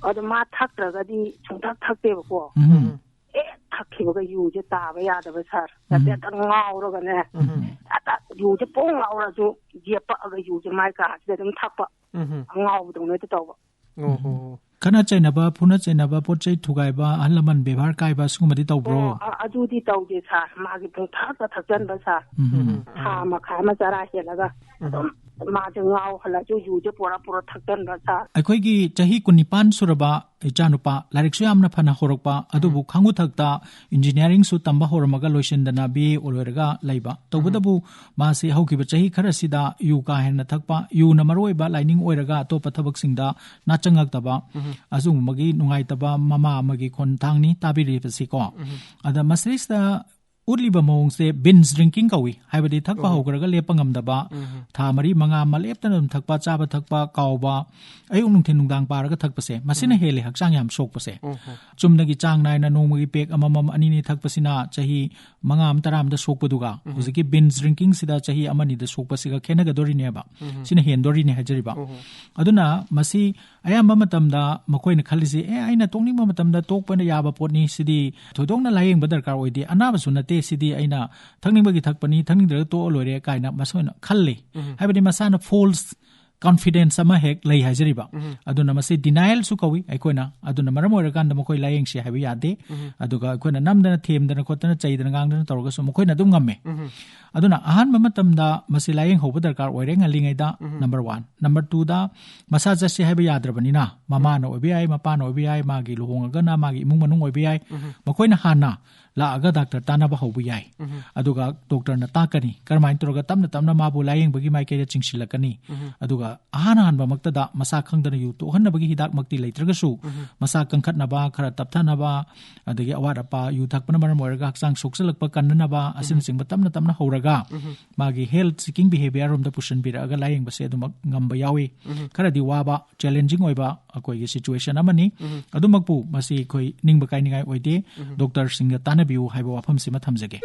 ꯑꯗꯣ ꯃꯥ ꯊꯛꯇ꯭ꯔꯒꯗꯤ ꯁꯨꯡꯊꯛ ꯊꯛꯇꯦꯕꯀꯣ꯫ ꯎꯝ꯫ ꯍꯦꯛ ꯊꯛꯈꯤꯕꯒ ꯌꯨꯁꯦ ꯇꯥꯕ ꯌꯥꯗꯕ, ꯁꯥꯔ꯫ ꯎꯝ꯫ ꯍꯦꯛꯇ ꯉꯥꯎꯔꯒꯅꯦ, ꯎꯝ꯫ ꯍꯦꯛꯇ ꯌꯨꯁꯦ ꯄꯣꯡ ꯂꯥꯎꯔꯁꯨ ꯌꯦꯞꯄꯛꯑꯒ ꯌꯨꯁꯦ ꯃꯥꯏ ꯀꯥꯁꯤꯗ ꯑꯗꯨꯝ ꯊꯛꯄ꯫ ꯎꯝ꯫ ꯑꯉꯥꯎꯕꯗꯧꯅ ꯍꯦꯛꯇ ꯇꯧꯕ꯫ ꯑꯣ ꯍꯣ ꯍꯣ꯫ ꯈꯠꯅ ꯆꯩꯅꯕ, ꯐꯨꯅ ꯆꯩꯅꯕ, ꯄꯣꯠ ꯆꯩ ꯊꯨꯒꯥꯏꯕ, ꯑꯍꯜ ꯂꯃꯟ ꯕꯦꯕꯥꯔ ꯀꯥꯏꯕ, ꯁꯤꯒꯨꯝꯕꯗꯤ ꯇꯧꯕ꯭ꯔꯣ? ꯑꯣ, ꯑ-, ꯑꯗꯨꯗꯤ ꯇꯧꯗꯦ, ꯁꯥꯔ꯫ ꯃꯥꯒꯤ ꯄꯨꯡꯊꯛꯇ ꯊꯛꯆꯟꯕ, ꯁꯥꯔ꯫ ꯎꯝ꯫ ꯊꯥ ꯃꯈꯥꯏ ꯑꯃ ꯆꯔꯥ ꯍꯦꯜꯂꯒ ꯎꯝ꯫ ꯑꯗꯨꯝ ꯃꯥꯁꯦ ꯉꯥꯎꯍꯜꯂꯁꯨ ꯌꯨꯁꯦ ꯄꯨꯔ ꯄꯨꯔ ꯊꯛꯆꯟꯕ, ꯁꯥꯔ꯫ ꯑꯩꯈꯣꯏꯒꯤ ꯆꯍꯤ ꯀꯨꯟꯅꯤꯄꯥꯟ ꯁꯨꯔꯕ ꯏꯆꯥꯅꯨꯄꯥ, ꯂꯥꯏꯔꯤꯛꯁꯨ ꯌꯥꯝꯅ ꯐꯅ ꯍꯧꯔꯛꯄ, ꯑꯗꯨꯕꯨ ꯎꯝ꯫ ꯈꯥꯡꯉꯨꯊꯛꯇ ꯏꯟꯖꯤꯅꯤꯌꯥꯔꯤꯡꯁꯨ ꯇꯝꯕ ꯍꯧꯔꯝꯃꯒ ꯂꯣꯏꯁꯤꯟꯗꯅ ꯕꯤ ꯑꯦ ꯂꯣꯏꯔꯒ ꯂꯩꯕ꯫ ꯎꯝ꯫ ꯇꯧꯕꯇꯕꯨ ꯃꯥꯁꯤ ꯍꯧꯈꯤꯕ ꯆꯍꯤ ꯈꯔꯁꯤꯗ ꯌꯨ ꯀꯥ ꯍꯦꯟꯅ ꯊꯛꯄ, ꯌꯨꯅ ꯃꯔꯨꯑꯣꯏꯕ ꯂꯥꯏꯅꯤꯡ ꯑꯣꯏꯔꯒ ꯑꯇꯣꯞꯄ ꯊꯕꯛꯁꯤꯡꯗ ꯅꯥ ꯆꯪꯉꯛꯇꯕ, ꯎꯝ꯫ ꯑꯁꯤꯒꯨꯝꯕꯒꯤ ꯅꯨꯡꯉꯥꯏꯇꯕ ꯃꯃꯥ ꯑꯃꯒꯤ ꯈꯣꯟꯊꯥꯡꯅꯤ ꯇꯥꯕꯤꯔꯤꯕꯁꯤꯀꯣ꯫ ꯎꯝ꯫ ꯑꯗ ꯃꯁꯤꯗꯩꯁꯤꯗ ꯎꯠꯂꯤꯕ ꯃꯑꯣꯡꯁꯦ ꯕꯤꯟꯖ ꯗ꯭ꯔꯤꯡꯀꯤꯡ ꯀꯧꯏ, ꯍꯥꯏꯕꯗꯤ ꯊꯛꯄ ꯑꯣ꯫ ꯍꯧꯈ꯭ꯔꯒ ꯂꯦꯞꯄ ꯉꯝꯗꯕ, ꯎꯝ꯫ ꯊꯥ ꯃꯔꯤ ꯃꯉꯥ ꯑꯃ ꯂꯦꯞꯇꯅ ꯑꯗꯨꯝ ꯊꯛꯄ, ꯆꯥꯕ ꯊꯛꯄ ꯀꯥꯎꯕ, ꯑꯌꯨꯛ ꯅꯨꯡꯊꯤꯜ ꯅꯨꯡꯗꯥꯡ ꯄꯥꯔꯒ ꯊꯛꯄꯁꯦ, ꯃꯁꯤꯅ ꯎꯝ꯫ ꯍꯦꯜꯂꯤ ꯍꯛꯆꯥꯡ ꯌꯥꯝ ꯁꯣꯛꯄꯁꯦ꯫ ꯎꯝ꯫ ꯆꯨꯝꯅꯒꯤ ꯆꯥꯡ ꯅꯥꯏꯅ ꯅꯣꯡꯃꯒꯤ ꯄꯦꯛ ꯑꯃꯃꯝ ꯑꯅꯤꯅꯤ ꯊꯛꯄꯁꯤꯅ ꯆꯍꯤ ꯃꯉꯥ ꯑꯃ ꯇꯔꯥ ꯑꯃꯗ ꯁꯣꯛꯄꯗꯨꯒ ꯎꯝ꯫ ꯍꯧꯖꯤꯛꯀꯤ ꯕꯤꯟꯖ ꯗ꯭ꯔꯤꯡꯀꯤꯡꯁꯤꯗ ꯆꯍꯤ ꯑꯃꯅꯤꯗ ꯁꯣꯛꯄꯁꯤꯒ ꯈꯦꯠꯅꯒꯗꯣꯔꯤꯅꯦꯕ꯫ ꯎꯝ꯫ ꯁꯤꯅ ꯍꯦꯟꯗꯣꯔꯤꯅꯦ ꯍꯥꯏꯖꯔꯤꯕ꯫ ꯎꯝ꯫ ꯑꯗꯨꯅ ꯃꯁꯤ ꯑꯌꯥꯝꯕ ꯃꯇꯝꯗ ꯃꯈꯣꯏꯅ ꯈꯜꯂꯤꯁꯦ, "ꯑꯦ, ꯑꯩꯅ ꯇꯣꯛꯅꯤꯡꯕ ꯃꯇꯝꯗ ꯇꯣꯛꯄꯅ ꯌꯥꯕ ꯄꯣꯠꯅꯤ, ꯁꯤꯗꯤ ꯊꯣꯏꯗꯣꯛꯅ ꯂꯥꯌꯦꯡꯕ ꯗꯔꯀꯥꯔ ꯑꯣꯏꯗꯦ, ꯑꯅꯥꯕꯁꯨ ꯅꯠꯇꯦ, ꯁꯤꯗꯤ ꯑꯩꯅ ꯊꯛꯅꯤꯡꯕꯒꯤ ꯊꯛꯄꯅꯤ, ꯊꯛꯅꯤꯡꯗ꯭ꯔꯒ ꯇꯣꯛꯑ ꯂꯣꯏꯔꯦ" ꯀꯥꯏꯅ ꯃꯁꯣꯏꯅ ꯈꯜꯂꯤ꯫ ꯎꯝ꯫ ꯍꯥꯏꯕꯗꯤ ꯃꯁꯥꯅ ꯐꯣꯜꯁ ꯀꯟꯐꯤꯗꯦꯟꯁ ꯑꯃ ꯍꯦꯛ ꯂꯩ ꯍꯥꯏꯖꯔꯤꯕ꯫ ꯎꯝ꯫ ꯑꯗꯨꯅ ꯃꯁꯤ ꯗꯤꯅꯥꯏꯜꯁꯨ ꯀꯧꯏ ꯑꯩꯈꯣꯏꯅ꯫ ꯑꯗꯨꯅ ꯃꯔꯝ ꯑꯣꯏꯔꯀꯥꯟꯗ ꯃꯈꯣꯏ ꯂꯥꯌꯦꯡꯁꯤ ꯍꯥꯏꯕ ꯌꯥꯗꯦ꯫ ꯎꯝ꯫ ꯑꯗꯨꯒ ꯑꯩꯈꯣꯏꯅ ꯅꯝꯗꯅ, ꯊꯦꯝꯗꯅ, ꯈꯣꯠꯇꯅ, ꯆꯩꯗꯅ, ꯉꯥꯡꯗꯅ ꯇꯧꯔꯒꯁꯨ ꯃꯈꯣꯏꯅ ꯑꯗꯨꯝ ꯉꯝꯃꯦ꯫ ꯎꯝ꯫ ꯑꯗꯨꯅ ꯑꯍꯥꯟꯕ ꯃꯇꯝꯗ ꯃꯁꯤ ꯂꯥꯌꯦꯡ ꯍꯧꯕ ꯗꯔꯀꯥꯔ ꯑꯣꯏꯔꯦ ꯉꯜꯂꯤꯉꯩꯗ, ꯎꯝ꯫ Number one. ꯅꯝꯕꯔ ꯇꯨꯗ ꯃꯁꯥ ꯆꯠꯁꯤ ꯍꯥꯏꯕ ꯌꯥꯗ꯭ꯔꯕꯅꯤꯅ, ꯃꯃꯥꯅ ꯎꯝ꯫ ꯑꯣꯏꯕ ꯌꯥꯏ, ꯃꯄꯥꯅ ꯑꯣꯏꯕ ꯌꯥꯏ, ꯃꯥꯒꯤ ꯂꯨꯍꯣꯡꯉꯒꯅ ꯃꯥꯒꯤ ꯏꯃꯨꯡ ꯃꯅꯨꯡ ꯑꯣꯏꯕ ꯌꯥꯏ, ꯎꯝ꯫ ꯃꯈꯣꯏꯅ ꯍꯥꯟꯅ ꯂꯥꯛꯑꯒ ꯗꯥꯛꯇꯔ ꯇꯥꯟꯅꯕ ꯍꯧꯕ ꯌꯥꯏ꯫ ꯎꯝ꯫ ꯑꯗꯨꯒ ꯗꯣꯛꯇꯔꯅ ꯇꯥꯛꯀꯅꯤ, ꯀꯔꯝꯍꯥꯏꯅ ꯇꯧꯔꯒ ꯇꯞꯅ ꯇꯞꯅ ꯃꯥꯕꯨ ꯂꯥꯌꯦꯡꯕꯒꯤ ꯃꯥꯏꯀꯩꯗ ꯆꯤꯡꯁꯤꯜꯂꯛꯀꯅꯤ꯫ ꯎꯝ꯫ ꯑꯗꯨꯒ ꯑꯍꯥꯟ ꯑꯍꯥꯟꯕꯃꯛꯇꯗ ꯃꯁꯥ ꯈꯪꯗꯅ ꯌꯨ ꯇꯣꯛꯍꯟꯅꯕꯒꯤ ꯍꯤꯗꯥꯛꯃꯛꯇꯤ ꯂꯩꯇ꯭ꯔꯒꯁꯨ, ꯎꯝ꯫ ꯃꯁꯥ ꯀꯟꯈꯠꯅꯕ, ꯈꯔ ꯇꯞꯊꯅꯕ, ꯑꯗꯒꯤ ꯑꯋꯥꯠ ꯑꯄꯥ, ꯌꯨ ꯊꯛꯄꯅ ꯃꯔꯝ ꯑꯣꯏꯔꯒ ꯍꯛꯆꯥꯡ ꯁꯣꯛꯆꯜꯂꯛꯄ ꯀꯟꯅꯅꯕ, ꯎꯝ꯫ ꯑꯁꯤꯅꯆꯤꯡꯕ ꯇꯞꯅ ꯇꯞꯅ ꯍꯧꯔꯒ, ꯎꯝ꯫ ꯃꯥꯒꯤ health seeking behavior ꯔꯣꯝꯗ ꯄꯨꯁꯤꯟꯕꯤꯔꯛꯑꯒ ꯂꯥꯌꯦꯡꯕꯁꯦ ꯑꯗꯨꯃꯛ ꯉꯝꯕ ꯌꯥꯎꯏ꯫ ꯎꯝ꯫ ꯈꯔꯗꯤ ꯋꯥꯕ, challenging ꯑꯣꯏꯕ ꯑꯩꯈꯣꯏꯒꯤ situation ꯑꯃꯅꯤ꯫ ꯎꯝ꯫ ꯑꯗꯨꯃꯛꯄꯨ ꯃꯁꯤ ꯑꯩꯈꯣꯏ ꯅꯤꯡꯕ ꯀꯥꯏꯅꯤꯡꯉꯥꯏ ꯑꯣꯏꯗꯦ꯫ ꯎꯝ꯫ ꯗꯣꯛꯇꯔꯁꯤꯡꯒ ꯇꯥꯟꯅꯕꯤꯌꯨ ꯍꯥꯏꯕ ꯋꯥꯐꯝꯁꯤꯃ ꯊꯝꯖꯒꯦ꯫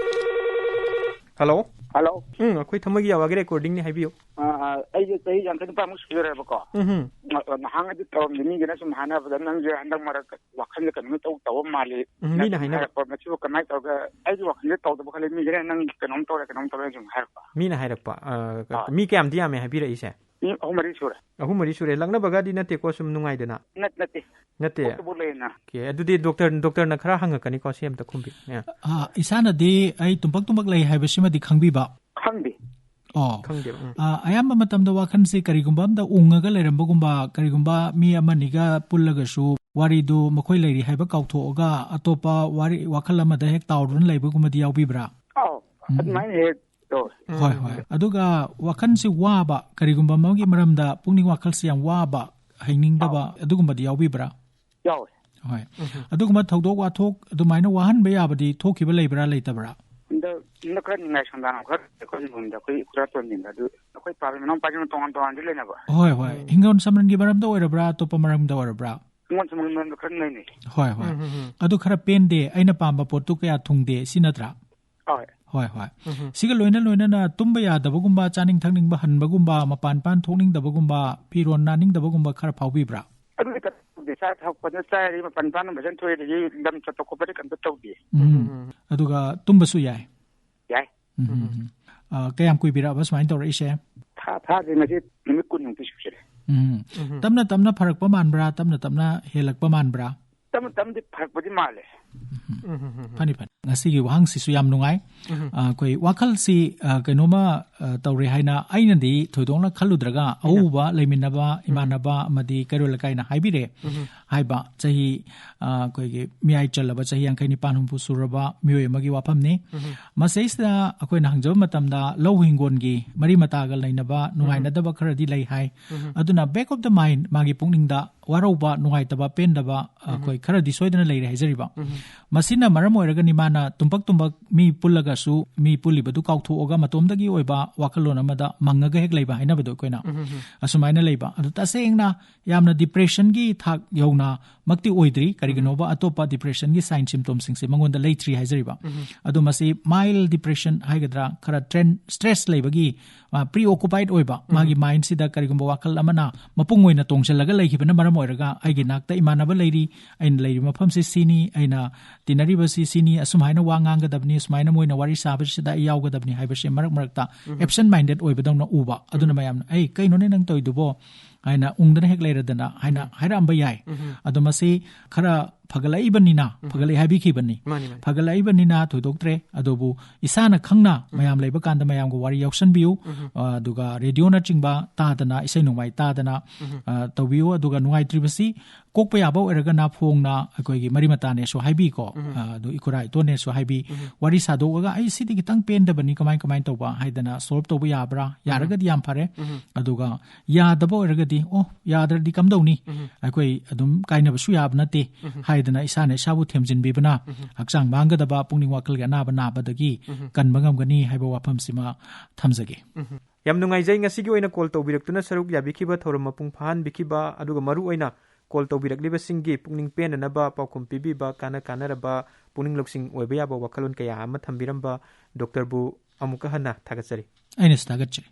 ꯍꯜꯂꯣ꯫ ꯍꯜꯂꯣ꯫ ꯎꯝ, ꯑꯩꯈꯣꯏ ꯊꯃꯣꯏꯒꯤ ꯑꯋꯥꯒꯤ recording ꯅꯤ, ꯍꯥꯏꯕꯤꯌꯨ꯫ ꯑ, ꯑ, ꯑꯩꯁꯦ ꯆꯍꯤ ꯌꯥꯡꯈꯩ ꯅꯤꯄꯥꯟꯃꯨꯛ ꯁꯨꯖꯔꯦꯕꯀꯣ꯫ ꯎꯝ ꯍꯨꯝ꯫ ꯑ, ꯑ, ꯅꯍꯥꯟꯒꯩꯗꯤ ꯇꯧꯔꯝꯗꯦ, ꯃꯤꯒꯤꯅ ꯁꯨꯝ ꯍꯥꯏꯅꯕꯗ ꯅꯪꯁꯦ ꯍꯟꯗꯛ ꯃꯔꯛ ꯋꯥꯈꯜꯁꯦ ꯀꯩꯅꯣꯝ ꯏꯇꯧ ꯇꯧꯕ ꯃꯥꯜꯂꯤ꯫ ꯎꯝ, ꯃꯤꯅ ꯅꯪ ꯍꯥꯏꯅꯕ꯫ ꯍꯥꯏꯔꯛꯄ, ꯃꯁꯤꯕꯨ ꯀꯃꯥꯏꯅ ꯇꯧꯔꯒ ꯑꯩꯒꯤ ꯋꯥꯈꯜꯁꯦ ꯇꯧꯗꯕ ꯈꯜꯂꯤ, ꯃꯤꯒꯤꯅ ꯅꯪ ꯀꯩꯅꯣꯝ ꯇꯧꯔꯦ, ꯀꯩꯅꯣꯝ ꯇꯧꯔꯦ ꯁꯨꯝ ꯍꯥꯏꯔꯛꯄ꯫ ꯃꯤꯅ ꯍꯥꯏꯔꯛꯄ, ꯑ, ꯑꯥ꯫ ꯃꯤ ꯀꯌꯥꯝꯗꯤ ꯌꯥꯝꯃꯦ ꯍꯥꯏꯕꯤꯔꯛꯏꯁꯦ? ꯃꯤ ꯑꯍꯨꯝ ꯃꯔꯤ ꯁꯨꯔꯦ꯫ ꯑꯍꯨꯝ ꯃꯔꯤ ꯁꯨꯔꯦ꯫ ꯂꯛꯅꯕꯒꯗꯤ ꯅꯠꯇꯦꯀꯣ, ꯁꯨꯝ ꯅꯨꯡꯉꯥꯏꯗꯅ? ꯅꯠ-, ꯅꯠꯇꯦ꯫ ꯅꯠꯇꯦ꯫ ꯄꯣꯛꯇꯕꯨ ꯂꯩꯌꯦꯅ꯫ ꯑꯣꯀꯦ, ꯑꯗꯨꯗꯤ ꯗꯣꯛꯇꯔ, ꯗꯣꯛꯇꯔꯅ ꯈꯔ ꯍꯪꯉꯛꯀꯅꯤꯀꯣ, ꯁꯤ ꯑꯝꯇ ꯈꯨꯝꯕꯤꯌꯨ꯫ ꯑꯦ꯫ ꯑ, ꯏꯁꯥꯅꯗꯤ ꯑꯩ ꯇꯨꯝꯄꯛ ꯇꯨꯝꯄꯛ ꯂꯩ ꯍꯥꯏꯕꯁꯤꯃꯗꯤ ꯈꯪꯕꯤꯕ? ꯈꯪꯗꯦ꯫ ꯑꯣ꯫ ꯈꯪꯗꯦꯕ, ꯎꯝ꯫ ꯑ, ꯑꯌꯥꯝꯕ ꯃꯇꯝꯗ ꯋꯥꯈꯜꯁꯤ ꯀꯔꯤꯒꯨꯝꯕ ꯑꯝꯗ ꯎꯡꯉꯒ ꯂꯩꯔꯝꯕꯒꯨꯝꯕ, ꯀꯔꯤꯒꯨꯝꯕ ꯃꯤ ꯑꯃꯅꯤꯒ ꯄꯨꯜꯂꯒꯁꯨ ꯋꯥꯔꯤꯗꯨ ꯃꯈꯣꯏ ꯂꯩꯔꯤ ꯍꯥꯏꯕ ꯀꯥꯎꯊꯣꯛꯑꯒ ꯑꯇꯣꯞꯄ ꯋꯥꯔꯤ, ꯋꯥꯈꯜ ꯑꯃꯗ ꯍꯦꯛ ꯇꯥꯎꯗꯨꯅ ꯂꯩꯕꯒꯨꯝꯕꯗꯤ ꯌꯥꯎꯕꯤꯕ꯭ꯔꯥ? ꯑꯥꯎ, ꯎꯝ꯫ ꯑꯗꯨꯃꯥꯏꯅ ꯍꯦꯛ ꯇꯧꯋꯦ꯫ ꯎꯝ꯫ ꯍꯣꯏ, ꯍꯣꯏ꯫ ꯑꯗꯨꯒ ꯋꯥꯈꯜꯁꯤ ꯋꯥꯕ, ꯀꯔꯤꯒꯨꯝꯕ ꯑꯃꯒꯤ ꯃꯔꯝꯗ ꯄꯨꯛꯅꯤꯡ ꯋꯥꯈꯜꯁꯤ ꯌꯥꯝ ꯋꯥꯕ, ꯍꯩꯅꯤꯡꯗꯕ, ꯑꯥꯎ꯫ ꯑꯗꯨꯒꯨꯝꯕꯗꯤ ꯌꯥꯎꯕꯤꯕ꯭ꯔꯥ? ꯌꯥꯎꯋꯦ꯫ ꯍꯣꯏ꯫ ꯎꯝ꯫ ꯑꯗꯨꯒꯨꯝꯕ ꯊꯧꯗꯣꯛ ꯋꯥꯊꯣꯛ ꯑꯗꯨꯃꯥꯏꯅ ꯋꯥꯍꯟꯕ ꯌꯥꯕꯗꯤ ꯊꯣꯛꯈꯤꯕ ꯂꯩꯕ꯭ꯔꯥ, ꯂꯩꯇꯕ꯭ꯔꯥ? ꯍꯟꯗꯛ, ꯍꯟꯗꯛ ꯈꯔ ꯅꯤꯡꯉꯥꯏ ꯁꯪꯗꯥꯅ ꯈꯔ ꯑꯩꯈꯣꯏ ꯌꯨꯝꯗ ꯑꯩꯈꯣꯏ ꯈꯨꯔꯥꯇꯣꯟꯁꯤꯡꯗ ꯑꯗꯨ ꯑꯩꯈꯣꯏ ꯄꯥꯕ ꯃꯅꯥꯎꯄꯥꯁꯤꯡꯅ ꯇꯣꯉꯥꯟ ꯇꯣꯉꯥꯟꯗꯤ ꯂꯩꯅꯕ꯫ ꯍꯣꯏ, ꯍꯣꯏ꯫ ꯎꯝ꯫ ꯍꯤꯡꯒꯣꯜ ꯁꯝꯕꯜꯒꯤ ꯃꯔꯝꯗ ꯑꯣꯏꯔꯕ꯭ꯔꯥ, ꯑꯇꯣꯞꯄ ꯃꯔꯝꯗ ꯑꯣꯏꯔꯕ꯭ꯔꯥ? ꯍꯤꯡꯒꯣꯜ ꯁꯝꯕꯜꯒꯤ ꯃꯔꯝꯗ ꯈꯔ ꯂꯩꯅꯩ꯫ ꯍꯣꯏ, ꯍꯣꯏ꯫ ꯎꯝ, ꯎꯝ, ꯎꯝ꯫ ꯑꯗꯨ ꯈꯔ ꯄꯦꯟꯗꯦ, ꯑꯩꯅ ꯄꯥꯝꯕ ꯄꯣꯠꯇꯨ ꯀꯌꯥ ꯊꯨꯡꯗꯦ, ꯁꯤ ꯅꯠꯇ꯭ꯔꯥ? ꯍꯣꯏ꯫ ꯍꯣꯏ, ꯍꯣꯏ꯫ ꯎꯝ, ꯎꯝ꯫ ꯁꯤꯒ ꯂꯣꯏꯅ ꯂꯣꯏꯅꯅ ꯇꯨꯝꯕ ꯌꯥꯗꯕꯒꯨꯝꯕ, ꯆꯥꯅꯤꯡ ꯊꯛꯅꯤꯡꯕ ꯍꯟꯕꯒꯨꯝꯕ, ꯃꯄꯥꯟ ꯏꯄꯥꯟ ꯊꯣꯛꯅꯤꯡꯗꯕꯒꯨꯝꯕ, ꯐꯤꯔꯣꯟ ꯅꯥꯅꯤꯡꯗꯕꯒꯨꯝꯕ ꯈꯔ ꯐꯥꯎꯕꯤꯕ꯭ꯔꯥ? ꯑꯗꯨꯗꯤ ꯀꯩꯝ ꯇꯧꯗꯦ꯫ ꯆꯥ ꯊꯛ ꯐꯖꯅ ꯆꯥꯔꯤ, ꯃꯄꯥꯟ ꯏꯄꯥꯟ ꯐꯖꯅ ꯊꯣꯛꯑꯦ, ꯑꯗꯒꯤ ꯂꯝ ꯆꯠꯄ ꯈꯣꯠꯄꯗꯤ ꯀꯩꯝꯇ ꯇꯧꯗꯦ꯫ ꯎꯝ꯫ ꯎꯝ, ꯎꯝ, ꯎꯝ꯫ ꯑꯗꯨꯒ ꯇꯨꯝꯕꯁꯨ ꯌꯥꯏ? ꯌꯥꯏ꯫ ꯎꯝ, ꯎꯝ, ꯎꯝ꯫ ꯎꯝ꯫ ꯑ, ꯀꯌꯥꯝ ꯀꯨꯏꯕꯤꯔꯛꯑꯕ ꯁꯨꯃꯥꯏꯅ ꯇꯧꯔꯛꯏꯁꯦ? ꯊꯥ ꯐꯥꯗ꯭ꯔꯤ, ꯉꯁꯤ ꯅꯨꯃꯤꯠ ꯀꯨꯟꯃꯨꯛꯇꯤ ꯁꯨꯖꯔꯦ꯫ ꯎꯝ꯫ ꯎꯝ꯫ ꯇꯞꯅ ꯇꯞꯅ ꯐꯔꯛꯄ ꯃꯥꯟꯕ꯭ꯔꯥ? ꯇꯞꯅ ꯇꯞꯅ ꯍꯦꯜꯂꯛꯄ ꯃꯥꯟꯕ꯭ꯔꯥ? ꯇꯞꯅ ꯇꯞꯅꯗꯤ ꯐꯔꯛꯄꯗꯤ ꯃꯥꯜꯂꯦ꯫ ꯎꯝ꯫ ꯎꯝ, ꯎꯝ, ꯎꯝ, ꯎꯝ꯫ ꯐꯅꯤ, ꯐꯅꯤ꯫ ꯉꯁꯤꯒꯤ ꯋꯥꯍꯪꯁꯤꯁꯨ ꯌꯥꯝ ꯅꯨꯡꯉꯥꯏ꯫ ꯎꯝ꯫ ꯑ, ꯑꯩꯈꯣꯏ ꯋꯥꯈꯜꯁꯤ, ꯑ, ꯀꯩꯅꯣꯝꯃ, ꯑ, ꯇꯧꯔꯦ ꯍꯥꯏꯅ ꯑꯩꯅꯗꯤ ꯊꯣꯏꯗꯣꯛꯅ ꯈꯜꯂꯨꯗ꯭ꯔꯒ, ꯎꯝ꯫ ꯑꯎꯕ ꯂꯩꯃꯤꯟꯅꯕ ꯎꯝ꯫ ꯏꯃꯥꯟꯅꯕ ꯑꯃꯗꯤ ꯀꯩꯔꯣꯜ ꯂꯩꯀꯥꯏꯅ ꯍꯥꯏꯕꯤꯔꯦ꯫ ꯎꯝ꯫ ꯍꯥꯏꯕ ꯆꯍꯤ, ꯑ, ꯑꯩꯈꯣꯏꯒꯤ ꯃꯤꯌꯥꯏ ꯆꯜꯂꯕ ꯆꯍꯤ ꯌꯥꯡꯈꯩ ꯅꯤꯄꯥꯟ ꯍꯨꯝꯐꯨ ꯁꯨꯔꯕ ꯃꯤꯑꯣꯏ ꯑꯃꯒꯤ ꯋꯥꯐꯝꯅꯤ꯫ ꯎꯝ꯫ ꯃꯁꯤꯗꯩꯁꯤꯗ ꯑꯩꯈꯣꯏꯅ ꯍꯪꯖꯕ ꯃꯇꯝꯗ ꯂꯧ ꯍꯤꯡꯒꯣꯜꯒꯤ ꯃꯔꯤ ꯃꯇꯥꯒ ꯂꯩꯅꯕ ꯎꯝ꯫ ꯅꯨꯡꯉꯥꯏꯅꯗꯕ ꯈꯔꯗꯤ ꯂꯩ ꯍꯥꯏ꯫ ꯎꯝ꯫ ꯑꯗꯨꯅ back of the mind ꯃꯥꯒꯤ ꯄꯨꯛꯅꯤꯡꯗ ꯋꯥꯔꯧꯕ, ꯅꯨꯡꯉꯥꯏꯇꯕ, ꯄꯦꯟꯗꯕ, ꯎꯝ꯫ ꯑꯩꯈꯣꯏ ꯈꯔꯗꯤ ꯁꯣꯏꯗꯅ ꯂꯩꯔꯦ ꯍꯥꯏꯖꯔꯤꯕ꯫ ꯎꯝ꯫ ꯃꯁꯤꯅ ꯃꯔꯝ ꯑꯣꯏꯔꯒꯅꯤ ꯃꯥꯅ ꯇꯨꯝꯄꯛ ꯇꯨꯝꯄꯛ ꯃꯤ ꯄꯨꯜꯂꯒꯁꯨ ꯃꯤ ꯄꯨꯜꯂꯤꯕꯗꯨ ꯀꯥꯎꯊꯣꯛꯑꯒ ꯃꯇꯣꯝꯗꯒꯤ ꯑꯣꯏꯕ ꯋꯥꯈꯜꯂꯣꯟ ꯑꯃꯗ ꯃꯪꯉꯒ ꯍꯦꯛ ꯂꯩꯕ ꯍꯥꯏꯅꯕꯗꯣ ꯑꯩꯈꯣꯏꯅ꯫ ꯎꯝ꯫ ꯑꯁꯨꯃꯥꯏꯅ ꯂꯩꯕ꯫ ꯑꯗꯨ ꯇꯁꯦꯡꯅ ꯌꯥꯝꯅ depressionꯒꯤ ꯊꯥꯛ ꯌꯧꯅꯃꯛꯇꯤ ꯑꯣꯏꯗ꯭ꯔꯤ꯫ ꯀꯔꯤꯒꯤꯅꯣꯕ, ꯎꯝ꯫ ꯑꯇꯣꯞꯄ depressionꯒꯤ sign symptomꯁꯤꯡꯁꯦ ꯃꯉꯣꯟꯗ ꯂꯩꯇ꯭ꯔꯤ ꯍꯥꯏꯖꯔꯤꯕ꯫ ꯎꯝ꯫ ꯑꯗꯣ ꯃꯁꯤ mild depression ꯍꯥꯏꯒꯗ꯭ꯔꯥ, ꯈꯔ ꯇ꯭ꯔꯦꯟ-, stress ꯂꯩꯕꯒꯤ, ꯑ, preoccupied ꯑꯣꯏꯕ, ꯎꯝ꯫ ꯃꯥꯒꯤ mindꯁꯤꯗ ꯀꯔꯤꯒꯨꯝꯕ ꯋꯥꯈꯜ ꯑꯃꯅ ꯃꯄꯨꯡ ꯑꯣꯏꯅ ꯇꯣꯡꯁꯤꯜꯂꯒ ꯂꯩꯈꯤꯕꯅ ꯃꯔꯝ ꯑꯣꯏꯔꯒ ꯑꯩꯒꯤ ꯅꯥꯛꯇ ꯏꯃꯥꯟꯅꯕ ꯂꯩꯔꯤ, ꯑꯩꯅ ꯂꯩꯔꯤꯕ ꯃꯐꯝꯁꯤ ꯁꯤꯅꯤ, ꯑꯩꯅ ꯇꯤꯟꯅꯔꯤꯕꯁꯤ ꯁꯤꯅꯤ, ꯑꯁꯨꯝꯍꯥꯏꯅ ꯋꯥ ꯉꯥꯡꯒꯗꯕꯅꯤ, ꯁꯨꯃꯥꯏꯅ ꯃꯣꯏꯅ ꯋꯥꯔꯤ ꯁꯥꯕꯁꯤꯗ ꯑꯩ ꯌꯥꯎꯒꯗꯕꯅꯤ ꯍꯥꯏꯕꯁꯦ ꯃꯔꯛ ꯃꯔꯛꯇ ꯎꯝ꯫ absent minded ꯑꯣꯏꯕꯗꯧꯅ ꯎꯕ꯫ ꯑꯗꯨꯅ ꯎꯝ꯫ ꯃꯌꯥꯝꯅ, "ꯑꯩ, ꯀꯩꯅꯣꯅꯦ ꯅꯪ ꯇꯧꯔꯤꯗꯨꯕꯣ?" ꯍꯥꯏꯅ ꯎꯪꯗꯅ ꯍꯦꯛ ꯂꯩꯔꯗꯅ ꯍꯥꯏꯅ ꯎꯝ꯫ ꯍꯥꯏꯔꯛꯑꯝꯕ ꯌꯥꯏ꯫ ꯎꯝ꯫ ꯑꯗꯣ ꯃꯁꯤ ꯈꯔ ꯐꯒꯠꯂꯛꯏꯕꯅꯤꯅ, ꯎꯝ꯫ ꯐꯒꯠꯂꯛꯏ ꯍꯥꯏꯕꯤꯈꯤꯕꯅꯤ꯫ ꯃꯥꯅꯤ, ꯃꯥꯅꯤ꯫ ꯐꯒꯠꯂꯛꯏꯕꯅꯤꯅ ꯊꯣꯏꯗꯣꯛꯇ꯭ꯔꯦ꯫ ꯑꯗꯨꯕꯨ ꯏꯁꯥꯅ ꯈꯪꯅ ꯎꯝ꯫ ꯃꯌꯥꯝ ꯂꯩꯕ ꯀꯥꯟꯗ ꯃꯌꯥꯝꯒ ꯋꯥꯔꯤ ꯌꯥꯎꯁꯟꯕꯤꯌꯨ꯫ ꯎꯝ꯫ ꯑ, ꯑꯗꯨꯒ ꯔꯦꯗꯤꯑꯣꯅꯆꯤꯡꯕ ꯇꯥꯗꯅ, ꯏꯁꯩ ꯅꯣꯡꯃꯥꯏ ꯇꯥꯗꯅ, ꯎꯝ꯫ ꯑ, ꯇꯧꯕꯤꯌꯨ꯫ ꯑꯗꯨꯒ ꯅꯨꯡꯉꯥꯏꯇ꯭ꯔꯤꯕꯁꯤ ꯀꯣꯛꯄ ꯌꯥꯕ ꯑꯣꯏꯔꯒꯅ ꯐꯣꯡꯅ ꯑꯩꯈꯣꯏꯒꯤ ꯃꯔꯤ ꯃꯇꯥꯅꯦꯁꯨ ꯍꯥꯏꯕꯤꯀꯣ꯫ ꯎꯝ꯫ ꯑ, ꯑꯗꯨ ꯏꯈꯨꯔꯥ ꯏꯇꯣꯟꯅꯦꯁꯨ ꯍꯥꯏꯕꯤ꯫ ꯎꯝ꯫ ꯋꯥꯔꯤ ꯁꯥꯗꯣꯛꯑꯒ, "ꯑꯩ ꯁꯤꯗꯤ ꯈꯤꯇꯪ ꯄꯦꯟꯗꯕꯅꯤ, ꯀꯃꯥꯏ, ꯀꯃꯥꯏꯅ ꯇꯧꯕ?" ꯍꯥꯏꯗꯅ solve ꯇꯧꯕ ꯌꯥꯕ꯭ꯔꯥ? ꯎꯝ꯫ ꯌꯥꯔꯒꯗꯤ ꯌꯥꯝ ꯐꯔꯦ꯫ ꯎꯝ꯫ ꯑꯗꯨꯒ ꯌꯥꯗꯕ ꯑꯣꯏꯔꯒꯗꯤ, "ꯑꯣ, ꯌꯥꯗ꯭ꯔꯗꯤ ꯀꯝꯗꯧꯅꯤ? ꯎꯝ꯫ ꯑꯩꯈꯣꯏ ꯑꯗꯨꯝ ꯀꯥꯏꯅꯕꯁꯨ ꯌꯥꯕ ꯅꯠꯇꯦ" ꯎꯝ꯫ ꯍꯥꯏꯗꯅ ꯏꯁꯥꯅ ꯏꯁꯥꯕꯨ ꯊꯦꯝꯖꯤꯟꯕꯤꯕꯅ ꯎꯝ꯫ ꯍꯛꯆꯥꯡ ꯃꯥꯡꯒꯗꯕ, ꯄꯨꯛꯅꯤꯡ ꯋꯥꯈꯜꯒꯤ ꯑꯅꯥꯕ ꯅꯥꯕꯗꯒꯤ ꯎꯝ꯫ ꯀꯟꯕ ꯉꯝꯒꯅꯤ ꯍꯥꯏꯕ ꯋꯥꯐꯝꯁꯤꯃ ꯊꯝꯖꯒꯦ꯫ ꯎꯝ꯫ ꯌꯥꯝ ꯅꯨꯡꯉꯥꯏꯖꯩ ꯉꯁꯤꯒꯤ ꯑꯣꯏꯅ call ꯇꯧꯕꯤꯔꯛꯇꯨꯅ ꯁꯔꯨꯛ ꯌꯥꯕꯤꯈꯤꯕ, ꯊꯧꯔꯝ ꯃꯄꯨꯡ ꯐꯥꯍꯟꯕꯤꯈꯤꯕ, ꯑꯗꯨꯒ ꯃꯔꯨ ꯑꯣꯏꯅ call ꯇꯧꯕꯤꯔꯛꯂꯤꯕꯁꯤꯡꯒꯤ ꯄꯨꯛꯅꯤꯡ ꯄꯦꯟꯅꯅꯕ ꯄꯥꯎꯈꯨꯝ ꯄꯤꯕꯤꯕ, ꯀꯥꯟꯅ ꯀꯥꯟꯅꯔꯕ ꯄꯨꯛꯅꯤꯡ ꯂꯧꯁꯤꯡ ꯑꯣꯏꯕ ꯌꯥꯕ ꯋꯥꯈꯜꯂꯣꯟ ꯀꯌꯥ ꯑꯃ ꯊꯝꯕꯤꯔꯝꯕ ꯗꯣꯛꯇꯔꯕꯨ ꯑꯃꯨꯛꯀ ꯍꯟꯅ ꯊꯥꯒꯠꯆꯔꯤ꯫ ꯑꯩꯅꯁꯨ ꯊꯥꯒꯠꯆꯔꯤ꯫